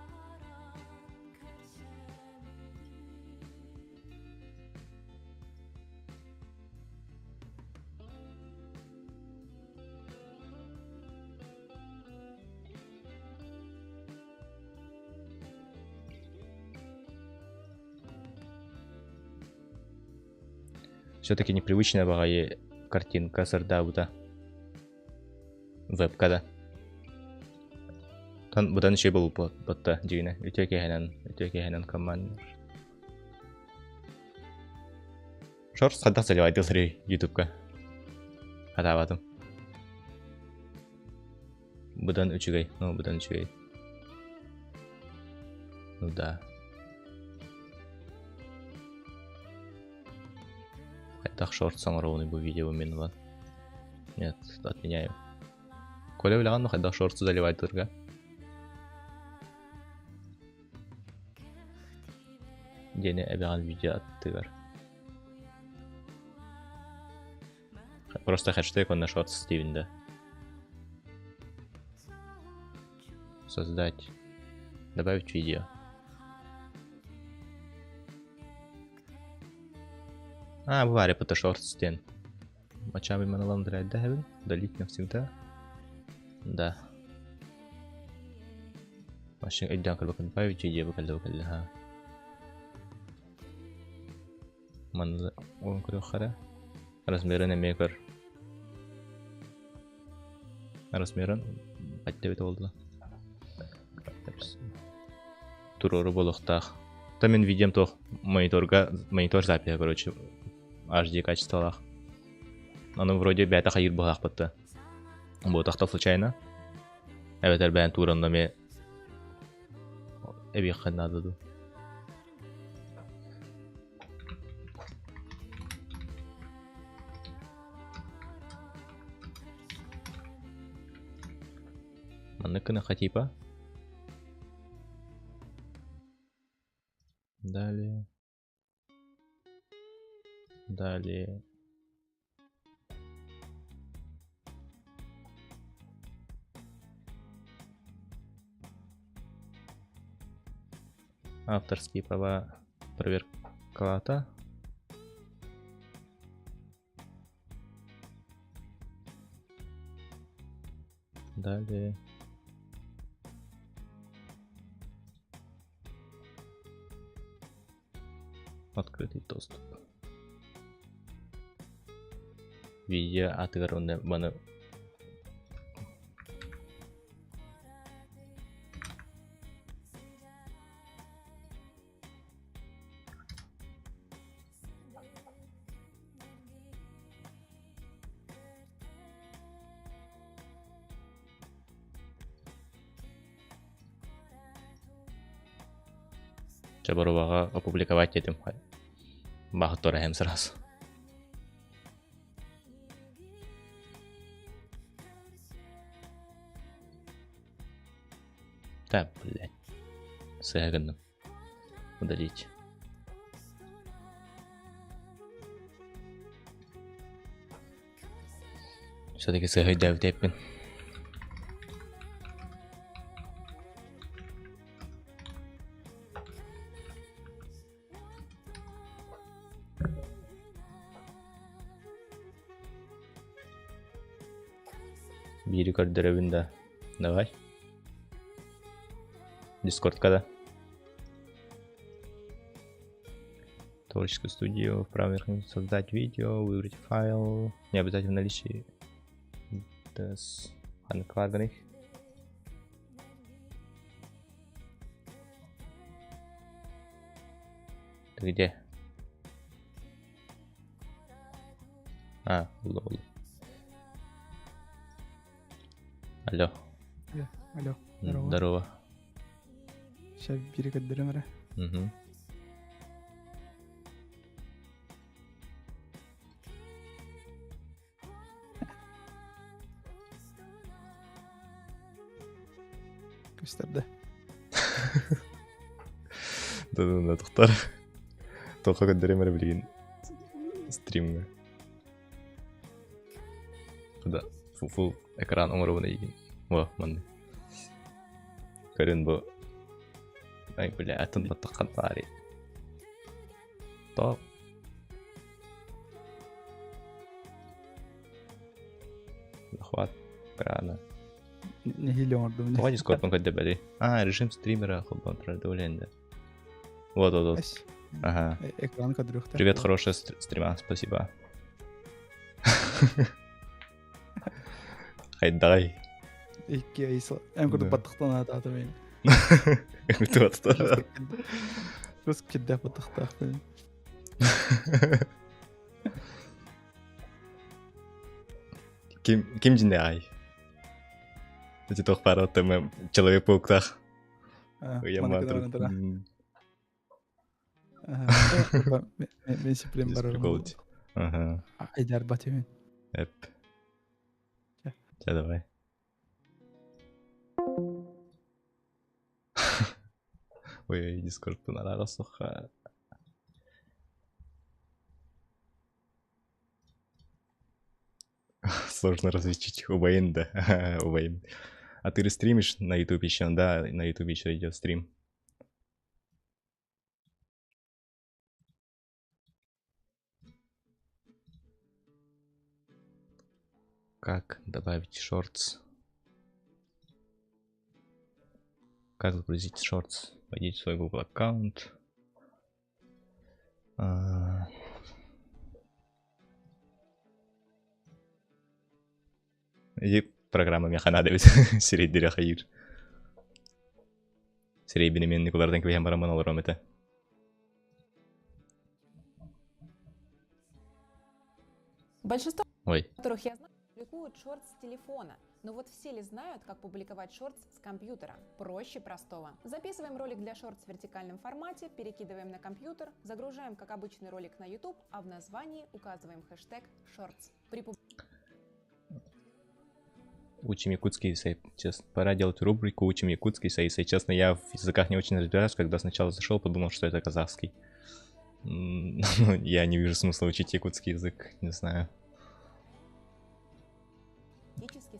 Все-таки непривычная баҕайы картинка сырдаабыта. Вебка да. Тан быдан үчүгэй буолбут дьиҥинэ. Үтүө киэһэнэн, үтүө киэһэнэн команда. Шорс хайдах заливайдыларый ютубка? Хатаабатым. Быдан үчүгэй, ну быдан үчүгэй. Ну да. Хайдах шорт оҥоробунуй бу видео мин ылан. Нет, отменяю. Коля билэҕин хайдах шорту заливайдыырга? Диэни эбэҕин видео аттыгар. Просто хэштег он нашел Стивен, да. Создать. Добавить видео. А, бывали Photoshop стен. Мачаби маналам драйдахабин. Удалить навсегда. Да. Машин өйдөөн көрбөккүн добавить видео букалла букалла ха. Манна уон көрүөххэ эрэ. Размерын эмиэ көр. Размерын хатта эбит буолла. Туруору буолуохтаах. Та мин видеом туох мониторга монитор запиһа короче HD качестволаах. Ону вроде бэйэтэ хайыыр быһаахпыт да. Буотахта случайно. Эбэтэр бэйэн тууран эмиэ эбиэххэ наада дуу. Маннык гыныахха типа. Далее. Далее. Авторские права проверкалата. Далее. Открытый доступ. Видео атыгар уонна маны Чабароваҕа опубликовать этим. Баһы тураһым сразу. Да, блядь. Сыһа гынным. Удалить. Все-таки сыһа өйдөөбүт эппин. Биири көрдөрөбүн да. Давай. Дискордка да. Творческую студию, в правом верхнем создать видео, выбрать файл. Не обязательно наличие. Ханнык Ты где? А, лол. Алло. Алло. Здорово. Здорово. Сейчас перекодерим эрэ. Угу. Көстөрдө. Да-да-да, тохтор. Тоха көрдөрөм эрэ билигин стримҥэ. Да, фу экран оҥоробун эйигин. О, манны. Көрүн бу. Ай, бля, атын баттаххан баары. Топ. Захват экрана. Нэһиилэ оҥордум. Тоҕо Дискордтан көрдөбөтүй? А, режим стримера холбоон турар да Вот, вот, вот. Ага. Экран көрдөрүөхтэ. Привет, хорошая стрима, спасибо. Хайдай. Икки ай Эн курдук баттахтан аатаата мен. Курдук Көс кирдээх баттахтаахпын. Ким ким дьиннээҕий? Ити туох баар оттон Человек-пауктаах. Мен сипрем барар. Ага. Айдар батемин. Эп. Чэ, давай. Ой, Дискордтан араара суха. Сложно различить. Убайын да. Убайын. А ты стримишь на YouTube еще? Да, на YouTube еще идет стрим. Как добавить shorts? Как загрузить shorts? Войдите в свой Google аккаунт. А, И программа механа эбит сирэйдире хайыр. Сирэйбин эмиэ Николардан кэбиһэн бараммын олоруом этэ. Большинство, Ой. которых я знаю, публикуют shorts с телефона. Но вот все ли знают, как публиковать shorts с компьютера? Проще простого. Записываем ролик для shorts в вертикальном формате, перекидываем на компьютер, загружаем как обычный ролик на YouTube, а в названии указываем хэштег shorts. При Учим якутский, если честно. Пора делать рубрику «Учим якутский», если честно, я в языках не очень разбираюсь. Когда сначала зашел, подумал, что это казахский. Ну, я не вижу смысла учить якутский язык, не знаю. Фактически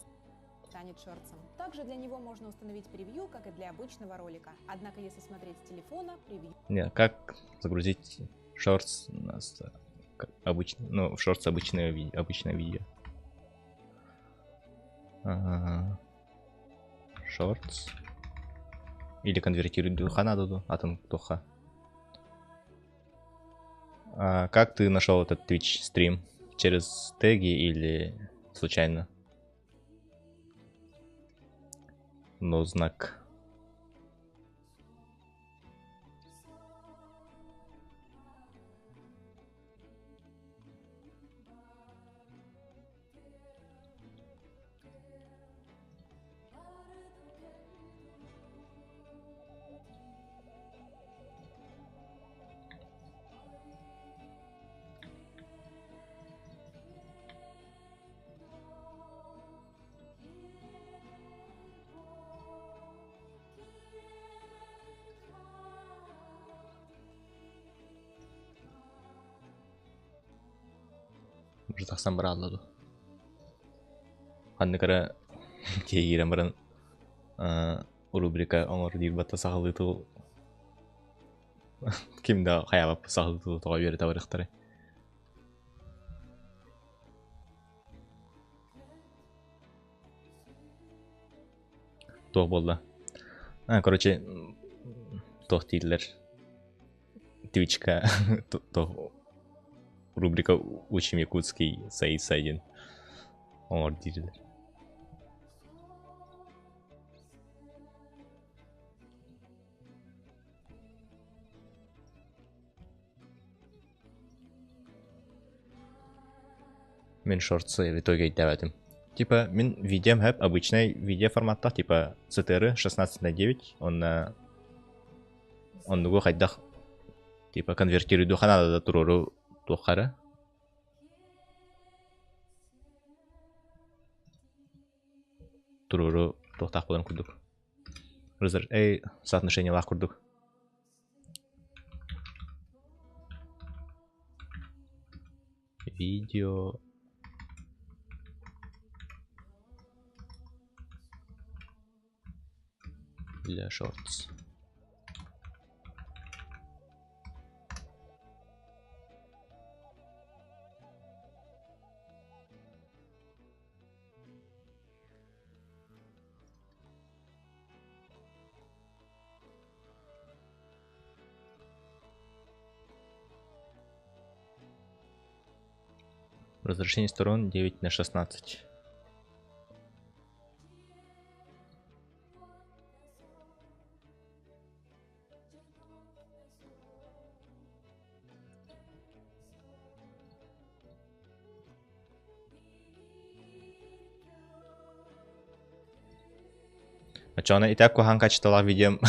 станет шортсом. Также для него можно установить превью, как и для обычного ролика. Однако, если смотреть с телефона, превью... Не, как загрузить shorts у нас обычно, ну, в shorts обычное видео. Shorts. Или конвертировать духа надо, а там духа. А как ты нашел этот Twitch стрим? Через теги или случайно? Но знак. Уже тахсан бараалла дуу. Ханнык эрэ киһи киирэн баран рубрика оҥор диир батта сахалыы тыл ким да хайаабаппыт сахалыы тылы тоҕо үөрэтэ барыахтарай. Туох буолла? А, короче, туох дииллэр Твичка туох рубрика «Учим якутский» Саид Сайдин оҥор дииллэр. Мин шортсы в итоге өйдөөбөтүм. Типа мин видеом хэп обычный видео форматтаах типа CTR 16 на 9 онно оннугу хайдах типа конвертируйдуха наада да туруору туоххара туруору туохтаах буоларын курдук эй соотношениелаах курдук Видео для шортс. Разрешение сторон 9 на 16. Оччоҕуна итак куһаҕан качестволаах видеом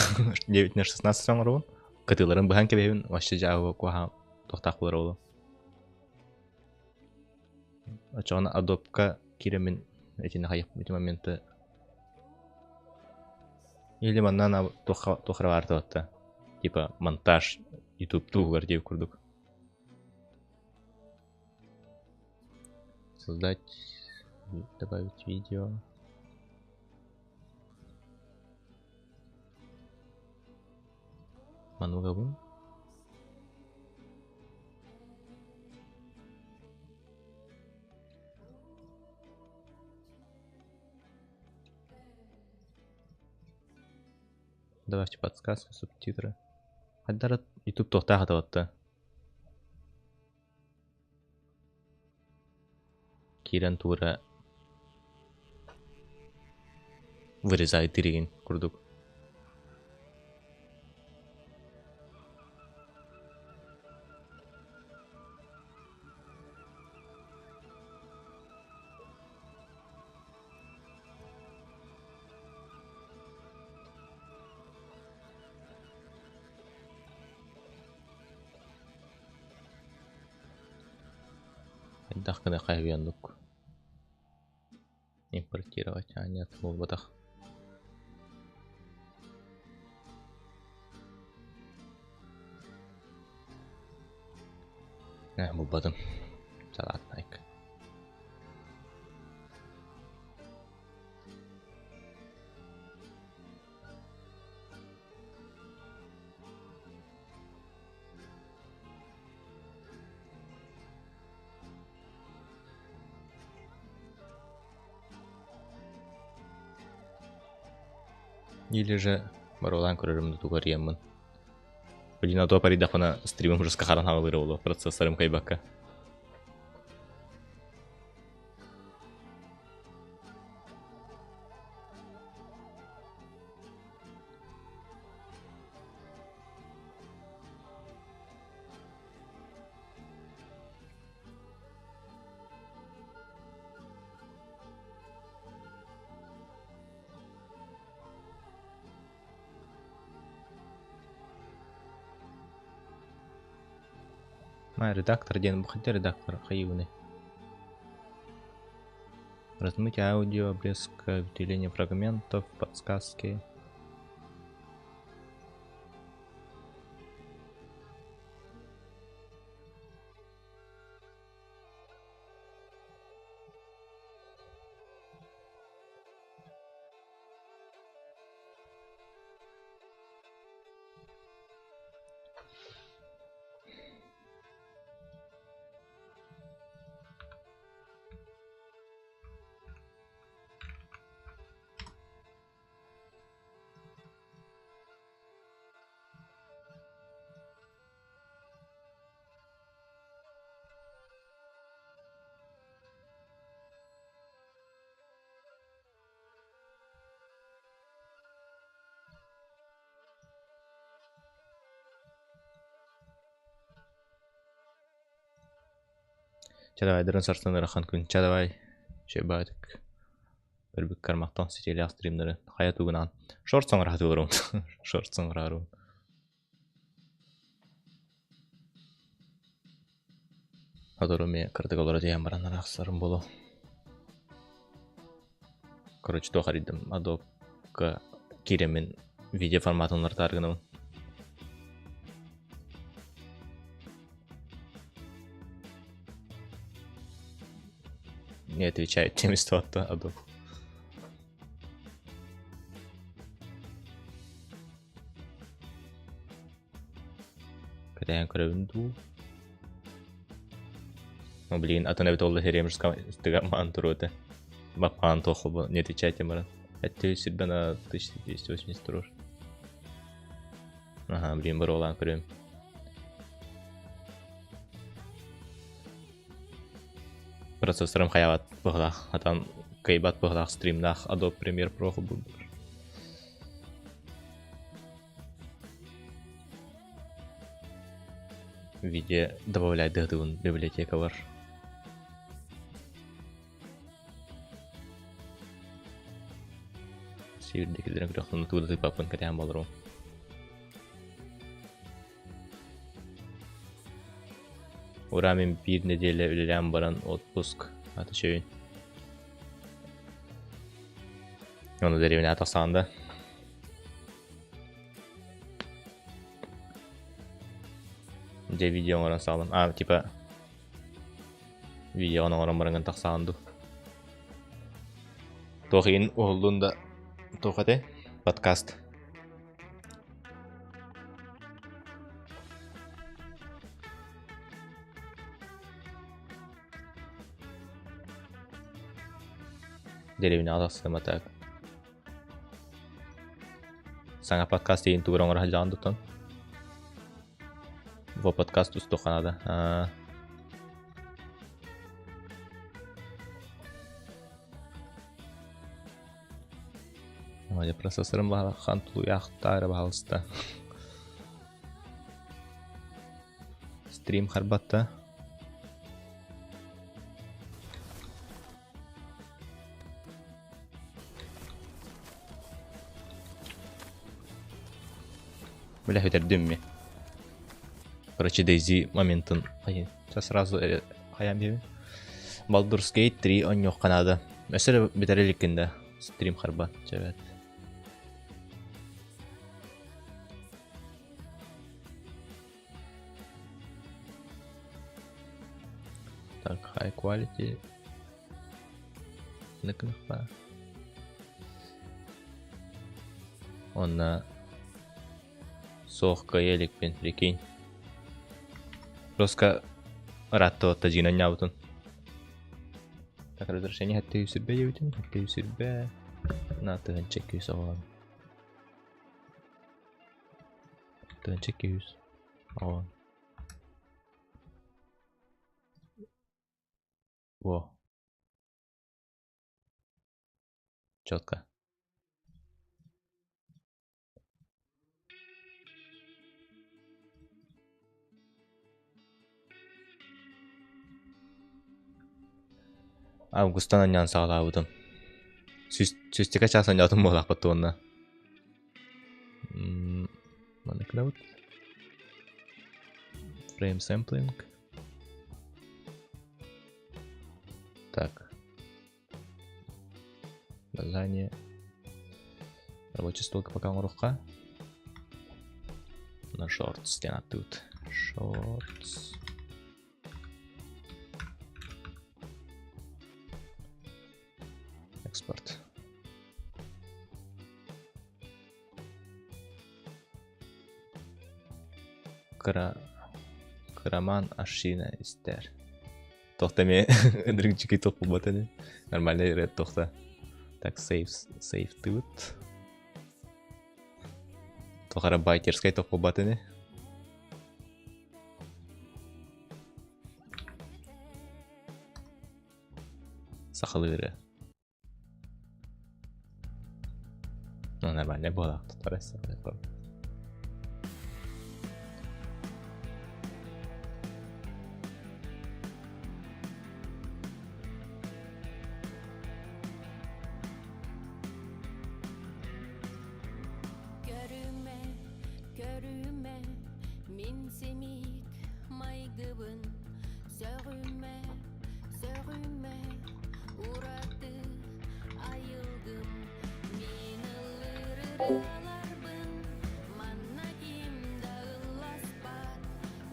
9 на 16 оҥоробун. Кытыыларын быһан кэбиһэбин, вообще дьаабы куһаҕан туохтаах буолар буолуо. Оччоҕуна Adobe-ка киирэммин итини хайыах ити моменты или манна туохха туох эрэ баар туотта типа монтаж YouTube туһугар диэбит курдук. Создать, добавить видео. Манугабын. Добавьте подсказку, субтитры. Хайдара YouTube туохтаах атабатта. Киирэн туура вырезай тиригин курдук. Хайдах гына хайыаннук импортировать а нет буолбатах. Э, булбатым. Салатнайк. Или же барылаан көрөрүм да тугу арыйаммын. Блин, а то парыйдахпына стримым жестко харан хаалыыра буолуо, процессорым кыайбакка. Редактор диэн бу хайда редактор хайыыбыный? Размытие аудио, обрезка, выделение фрагментов, подсказки. Чэ давай дырын сарсын ыарахан күн. Чэ давай. Үчүгэй баҕайытык. Көрбүккэр махтал ситиилээх стримнары. Хайа тугунаан. Шорт соҥораатыларым. Шорт соҥораарым. Сотору эмиэ кыратык олоро түһэн баран арахсарым буолуо. Короче, туох арыйдым Adobe-ка киирэммин видео форматын уларытаары гынабын. Не отвечает тем что Adobe. Кэтээн көрөбүн дуу? Ну, блин, атын эбит ол ремешка маан туруо этэ. Баппаан туох не отвечайте баран. Эттэ сүрбэ на 1280 турар. Ага, блин, боруолаан көрүөм. Процессорым хайаабат быһылаах, атан кыайбат быһылаах стримнаах Adobe Premiere Pro холбуурбар. Видео добавляйдыһытыбын библиотекабар. Сиирдикилэрин күрөхтөн тугу да тыыппаппын кэтээн болорум. Ура мин биир нэдиэлэ үлэлээн баран отпуск ата үчүгэй. Ону дэриэбинэҕэ тахсаҕын да? Дьэ видео оҥорон саҕалан а типа видеоҕын оҥорон бараҥҥын тахсаҕын дуу? Туох иһин уһуллун да туох этэй? Подкаст. Дэриэбинэҕэ тахсыам а так. Саҥа подкаст иһин тугу эрэ оҥоро сылдьаҕын дутан? Во подкаст устуохха наада. Аа. Дьэ процессорым баһалахан тулуйаахтаары баһалыста. Стрим харбатта. Бля, бүтэрдим ми. Короче, Дейзи моментын Сейчас сразу хайаан биэбин. Baldur's Gate 3 онньуохха наада. Өссө да бүтэрэ иликкин да. Стрим харба. Чэбэт. Так, high quality. Ныкынахпа. Онна суох кыайа иликпин, прикинь. Роска ыраатта отта дьиҥинэн ньаабытын. Так, разрешение хатты сүрбэ диэбитин, хатты сүрбэ на тыһынча күүс оҕон. Тыһынча күүс оҕон. Во. Четко. Августан анньан саҕалаабытым. Сүүстүкэ чаас анньаатым буолаахпыт уонна. Маннык гынабыт. Frame sampling. Так. Название. Рабочий столка пока оҥоруохха. На shorts диэн ааттыыбыт. Shorts. Экспорт. Кыра Кыраман Ашина истэр. Тохта эмиэ ынырык дьикий туох буолбат ини. Нормальный ырыа тохта. Так, сейв, сейвтыбыт. Туох эрэ байкерскай туох буолбат ини. Сахалыы ырыа. Ну, нормальный буолаах тутар Мин симик майгыбын сөҕүмэ, сөҕүмэ, ураты айылгым. Мин ыллыыр ырыаларбын манна ким да ылласпат.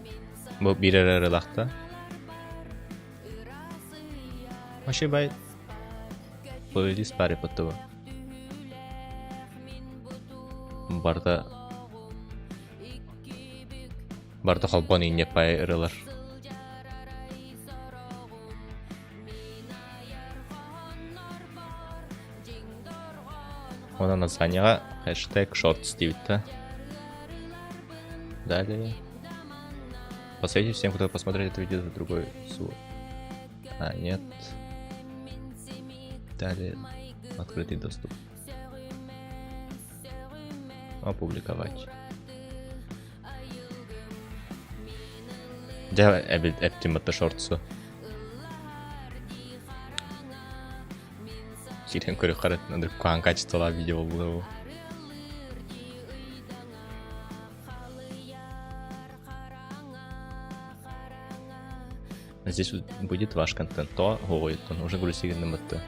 Мин Бу биир эрэ ырылахта. Вообще бай плейлист баар эппит Барыта барыта холбоон инньэппай ырылар. Онон названияҕа хэштег шортс диэбиттэ. Далее. Посоветую всем, кто посмотрит это видео, другой свой. А, нет. Далее. Открытый доступ. Опубликовать. Дьэ, эптим это шортсу. Киирэн көрүөххэ эрэ куһаҕан качестволаах видео буолбута буолуо. Здесь будет ваш контент, то он уже грузигин бытты.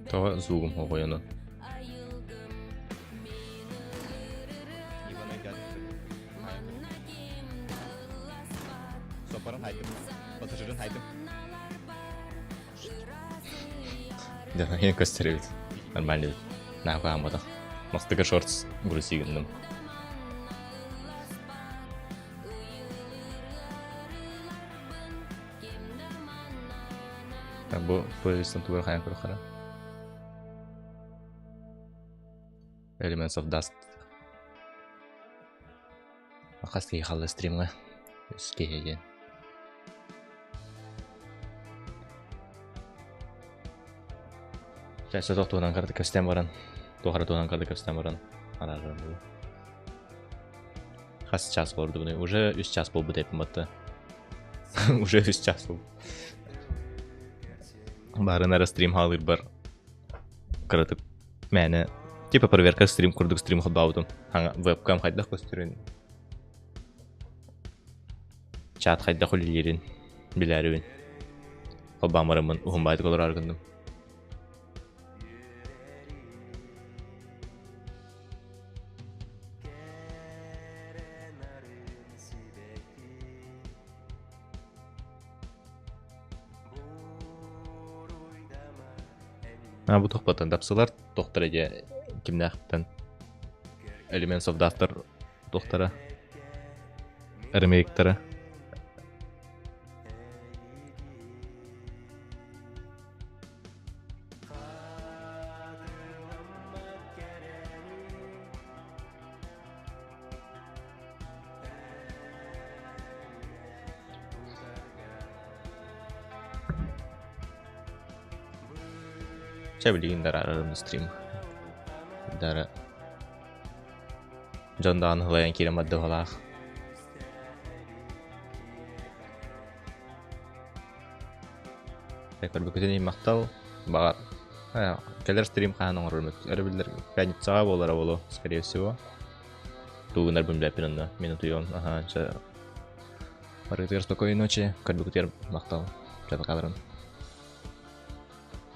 Тоҕо звугум оҕойону? Соппорун хайдым. Пассажирын хайдым. Да, я көстөр эбит. Нормально эбит. Нахуй хаамматах. Мастыга шортс грузи гынным. Бу плейлистын тугар хайан көрөххөрө. Elements of Dust. Хас киһи халла стримҥа? Үс киһи диэн. Чэ, туһунан карта көстөн баран, туох эрэ туһунан карта көстөн баран араарарым буолуо. Хас час олордубунуй? Уже үс час буолбут эппин батта. Уже үс час буолбут. Баарын эрэ стрим хаалыырбар кыратык мээнэ типа проверка стрим курдук стрим холбообутум. Хаҥа вебкам хайдах көстөрүн чат хайдах үлэлиирин билээрибин. Холбоон бараммын уһун баайдык олороор гынным. А бу тохпотон дапсылар тохтара дьэ кимнээхтэн Elements of Duster тохтара ремейктара Чэ билигин дараарарым стрим. Дара дьон даҕаны һылайан киирэн бардыһалаах. Көрбүккүтүн иһин махтал. Баҕар кэлэр стрим хаһан оҥорорум өрөбүллэр пятницаҕа буолара буолуо, скорее всего. Тугунарбын билэппин онно. Мин утуйуом. Аха, чэ. Барыгытыгар спокойной ночи. Көрбүккүтүгэр махтал. Чэ, пока баран.